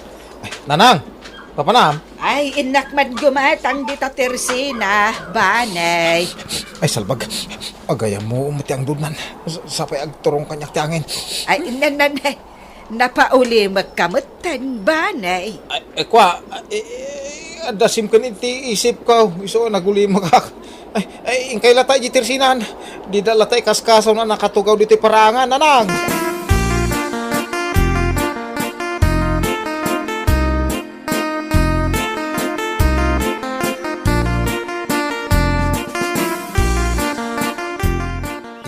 Ay, Nanang! Papanam? Ay, innak man gumatang dita tersina, banay. Ay, salbag. Agayam mo met ti angdudnan. Sa-, sapay agturong kaniak ti angin. Ay, nan, nan, napaulimekka metten, banay. Ay, ay, kwa, ay, ay, adda simken iti isipko. Isu, nagulimekak. Ay, ay, inkay latta idiay tersinan. Dida latta ikaskasaw a nakatugaw ditoy parangan, Nanang.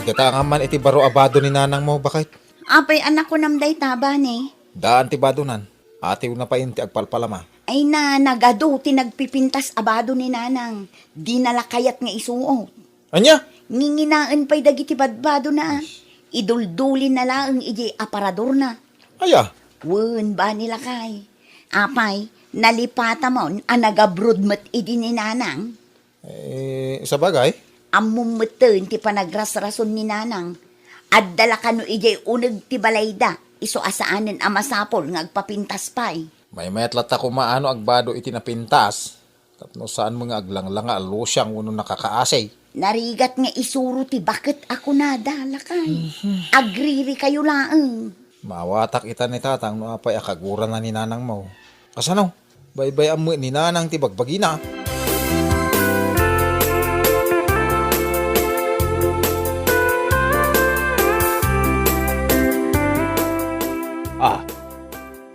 Igatangam man iti baro a bado ni nanangmo, baket. Apay a nakunam dayta, bane? Daan ti badonan. Atiwna pay ti agpalpalama. Ay na, nagadu ti nagpipintas a bado ni nanang. Dina la kayat nga isuot. Ania? Nginginaen pay dagiti badbadona. Ay. Iduldulinna laeng idiay aparadorna. Aya? Wen, bani lakay. Apay, nalipatamon a nagabroad met idi ni nanang? Eh, sabagay. Ammom metten ti panagrasrason ni nanang. Adda la kano idiay uneg ti balayda, isu a saanen a masapul nga agpapintas pay. Maymayat latta koma no agbado iti napintas, tapno saanmo nga aglanglanga a lusiang wenno nakakaasi. Narigat nga isuro ti baket a kunada, lakay. Mhm. Agririkayo laeng. Maawatak ita ni tatang no apay a kagurana ni nanangmo. Kasano? Baybay-am met ni nanang ti bagbagina. Ah,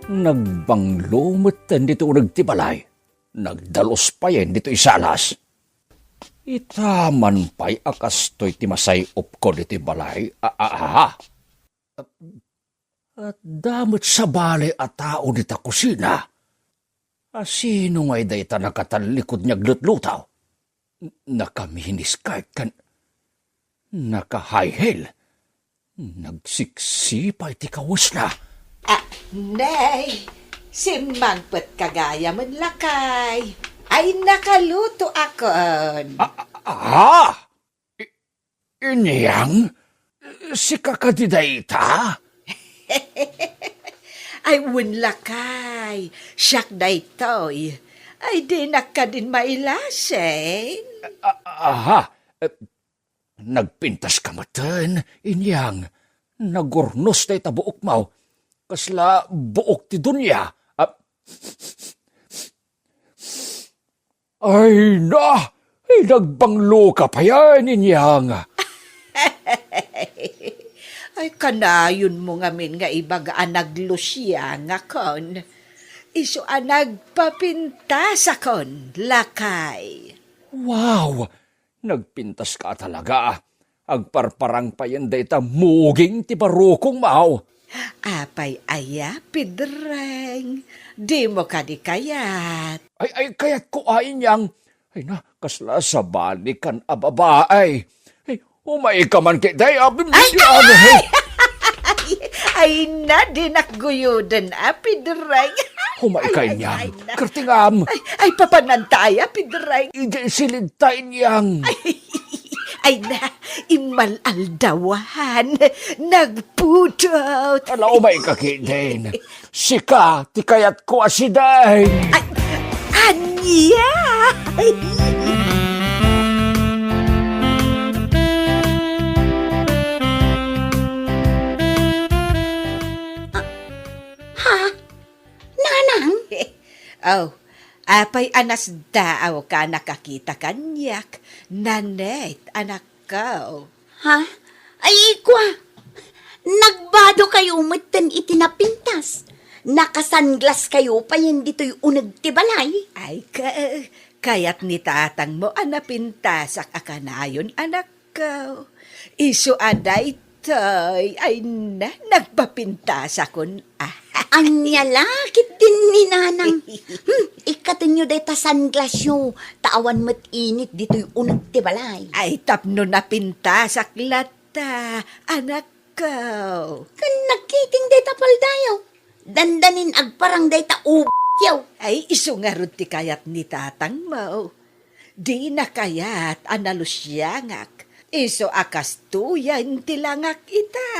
nagbanglo metten ditoy uneg ti balay. Nagdalus payen ditoy salas. Ita man pay a kastoy ti masay-opko ditoy balay. A, a, a. Adda met sabali a tao dita kusina. A, sino ngay dayta nakatallikod nga aglutlutaw? N-, naka-miniskirt ken naka-high heel. Nagsiksipay ti kawesna. Ah, nay, simmangpetka gayam, lakay. Ay, nakalutoakon. Ah, ah, ah! I-, Inyang? Sika kadi dayta? Ay, wen lakay, siak daytoy. Ay, dinak kadin mailasin. A-, aha, eh, nagpintaska metten, Inyang. Nagurnos dayta buokmo. Kasla buok ti dunia. Ah, ay na! Ay, nagbangloka payen, Inyang. Ay, kanayonmo ngamin nga ibaga a naglusiangakon. Isu a nagpapintasakon, lakay. Wow! Nagpintaska talaga. Agparparang payen dayta muging ti barukongmo. Apay aya, Pedreng? Dimo kadi kayat? Ay, ay, kayatko a, Inyang. Ay na, kasla sabalikan a babae. Ay, umayka man ketdi, abim. Ay, ay, ay! Ay, ay na, dinak guyoden a, Pedreng. Umayka, Inyang. Ay, ay, ay, na. Kertingam. Ay, ay, papananta aya, Pedreng. Idiay silidta, Inyang. Ay, ay na, immal-aldawan. Nagpudot. Ala, umayka ketdin. Sika ti kayatko a sideng. Ay, ania? Ha? Nanang? Oh, apay a nasdaaw ka nakakita kaniak, Nanette, anakko? Ha? Ay, ikwa, nagbado kayo metten iti napintas. Nakasanglas kayo payen ditoy uneg ti balay. Ay, ka-, kayat ni tatangmo a napintasak a kanayon, anakko. Isu a daytoy, ay na, nagpapintasakon a. Ania la ketdin ni Nanang. Hmm, ikkatenyo dayta sunglassyo, ta awan met init ditoy uneg ti balay. Ay, tapno napintasak latta, anakko. Ken nagkiting dayta paldayo. Dandanin agparang dayta ubetyo. Ay, isu ngarud ti kayat ni tatangmo. Dina kayat a nalusiangak, isu a kastoyen ti langak ita.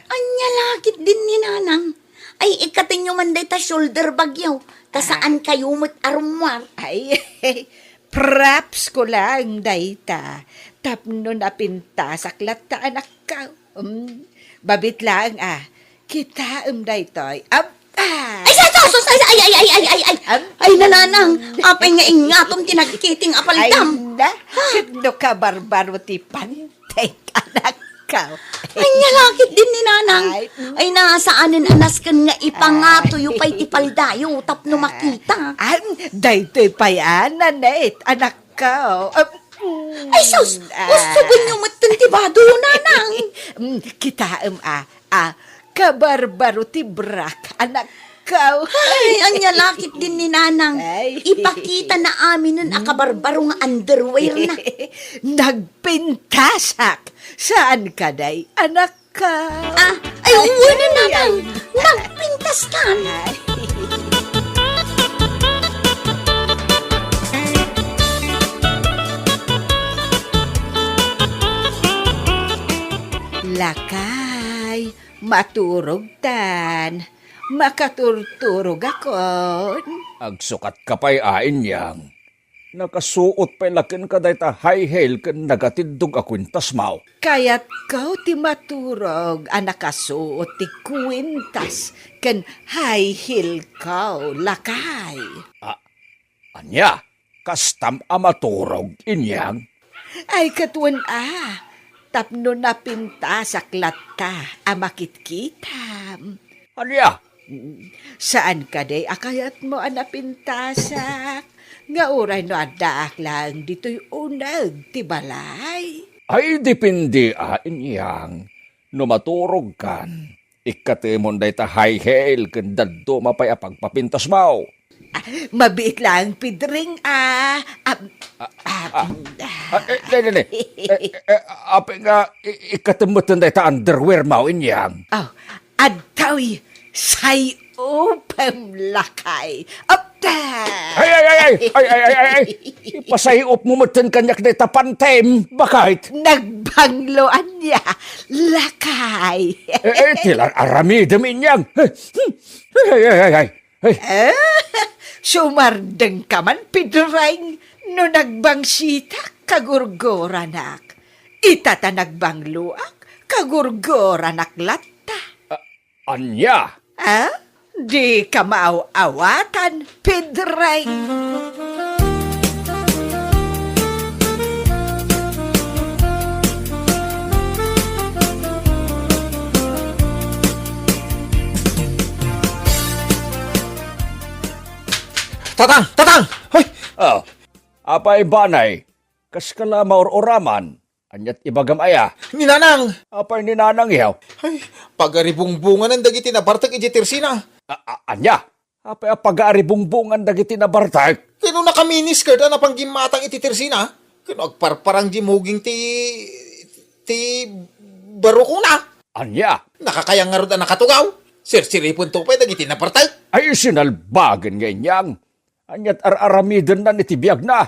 Ania la ketdin ni Nanang? Ay, ikkatenyo man dayta shoulder bagyo, ta Ah. saan kayo met a rummuar. Ay, props ko lang dayta, tapno napintasak latta, anakko. Mm, mabiit laeng a, kitaem daytoy. Ab-, ah! Ay, sus, sus, sus, ay, ay, ay, ay, ay, ay, ay. Ab- Ay, Nanang, apay nga ingatom ti nagkiting a paldam? Ay, na, ket no kabarbaro ti pantek, anakko. Ania la ketdin ni Nanang? Ay, mm. Ay, na, saanen a nasken nga ipangatoyo pay ti paldayo tapno Ah. makita. Ay, daytoy pay a, Nanette, anak Kao, ah, mm, Ay, sus! Ah. Usugenyo metten ti bado, Nanang! Mm, kitaem, ah, ah, kabarbaro ti brak, anakko. Ay, ania la ketdin ni Nanang. Ay. Ipakitana aminen a kabarbaro nga underwear na. Nagpintasak. Saan kadi, anak? Ka. Ah, ay, wen, Nanang. Nagpintaskan. Lakay, maturogtan. Makaturturogakon. Agsukatka pay, Inyang. Nakasuot pay la kenka dayta high heel ken nagatiddog a kuintasmo. Kayatko ti maturog a nakasuot ti kuintas ken high heel ko, lakay. Ah, ania? Kastam a maturog, Inyang? Ay, ket wen a, tapno napintasak latta a makitkitam. Ania? Saan kadi a kayatmo a napintasak? Nga uray no addaak laeng ditoy uneg ti balay? Ay, depende, Inyang. No maturogkan, ikkatemon dayta high heel ken dadduma pay a pagpapintasmo. Ah, mabiit laeng, Pedring, ah. Ah, ah, ah, eh, ne, ne, ne. Eh, eh, eh, apay nga, i-, ikkatem metten dayta underwearmo, Inyang? Oh, adtoy, say-upem, lakay. Ap-, Ay, ay, ay, ay! Ay, ay, ay, ay, ay! Ipasahiopmo metten kaniak dayta pantem, baket! Nagbanglo ania, lakay. Eh, eh, ti la aramidem, Inyang. Ay, ay, ay, ay, ay. Eh, sumardengka man, Pedreng, no nagbangsitak, kagurguranak. Ita ta nagbangloak, kagurguranak latta. Ah, ania? Ah? Dika maaw-awatan, Pedreng. Tatang! Tatang! Hoy! Oh, apay, Banay? Kaska la maur-uraman? Ania't ibagam aya? Ni Nanang! Apay ni Nanang, yaw? Ay, pagaribungbunganan dagiti nabartek idiay tersina. A-, a-, ania? Apay a pagaribungbungan dagiti nabartek? Ken no nakaminiskirt a napanggimatang iti tersina, ken no agparparang di muging ti, ti barukona. Ania? Nakakayang ngarud a nakatugaw. Sirsiripento pay dagiti nabartek. Ay, sinalbagen nga, Inyang. Ania't ar-aramidenna iti biagna?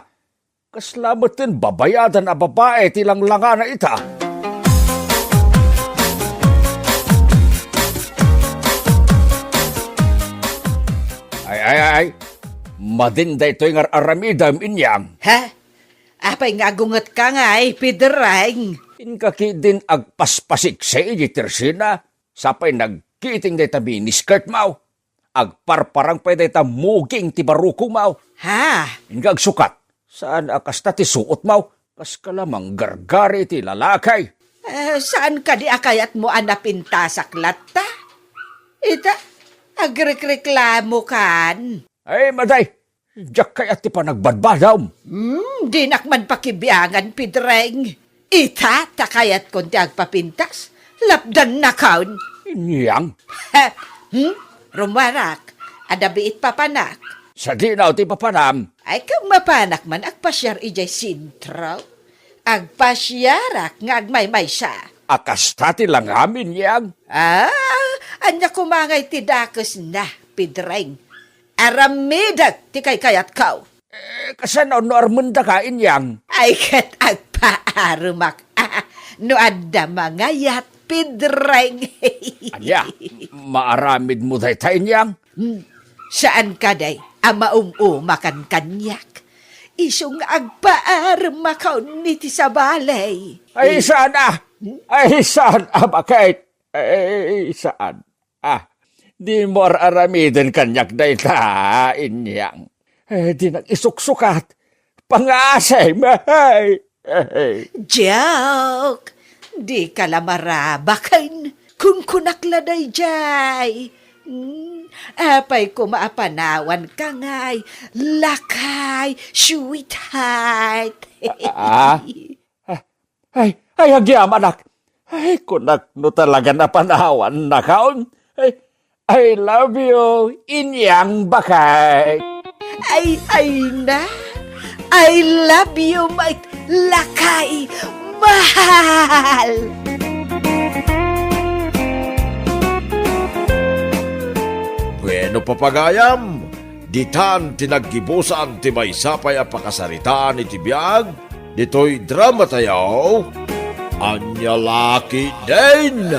Kasla metten babayadan a babai ti langlangana ita. Ay, ay, ay. Madin daytoy nga ar-aramidem, Inyang. Ha? Apay nga agungetka ngay, Pedreng? Inka ketdin agpaspasiksi idiay tersina, sa pay nagkiting dayta miniskirtmaw. Agparparang pay dayta muging ti barukongmaw. Ha? Inka agsukat. Saan a kasta ti suotmaw? Kaska la manggargari ti lalaki. Eh, saan kadi a kayatmo a napintasak latta? Ita, agrekreklamokan. Ay, maday, diak kayat ti panagbadbadam. Hmm, dinak man pakibiangan, Pedreng. Ita, ta kayatkon ti agpapintas. Lapdannakon. Inyang. Hmm? Rumuarak, adda biit papanak. Sadino ti papanam? Ay, ket mapanak man agpasiar idiay sentro. Agpasiarak nga agmaymaysa. A kasta ti langam, Inyang? Ah, ania koma ngay ti dakesna, Pedreng? Aramidek ti kaykayatko. Eh, kasano no armendaka, Inyang? Ay, ket agpaaremak. Ah, no adda mangayat, Pedreng. Ania, maaramidmo dayta, Inyang? Hmm, saan kadi a maum-umakan kaniak? Isu nga agpaaremakon iti sabali. Ay, saan a? Ay, saan a, baket? Ay, saan? Ah, dimo ar-aramiden kaniak dayta, Inyang. Eh, dinak isuksukat. Pangasim, ay, ay. Joke! Dika la maraba ken kunkunak la daydiay. Hmm, apay koma a panawanka ngay, lakay, sweetheart. Ah, ah, Ay, ay, agyamanak. Ay, kunak no talaga napanawannakon. Ay, I love you, Inyang baket. Ay, ay na. I love you, my lakay. Mahal. Bueno, papagayam, ditan ti naggibusan ti maysa pay a pakasaritaan iti biag ditoy dramatayo, Ania La Ketdin.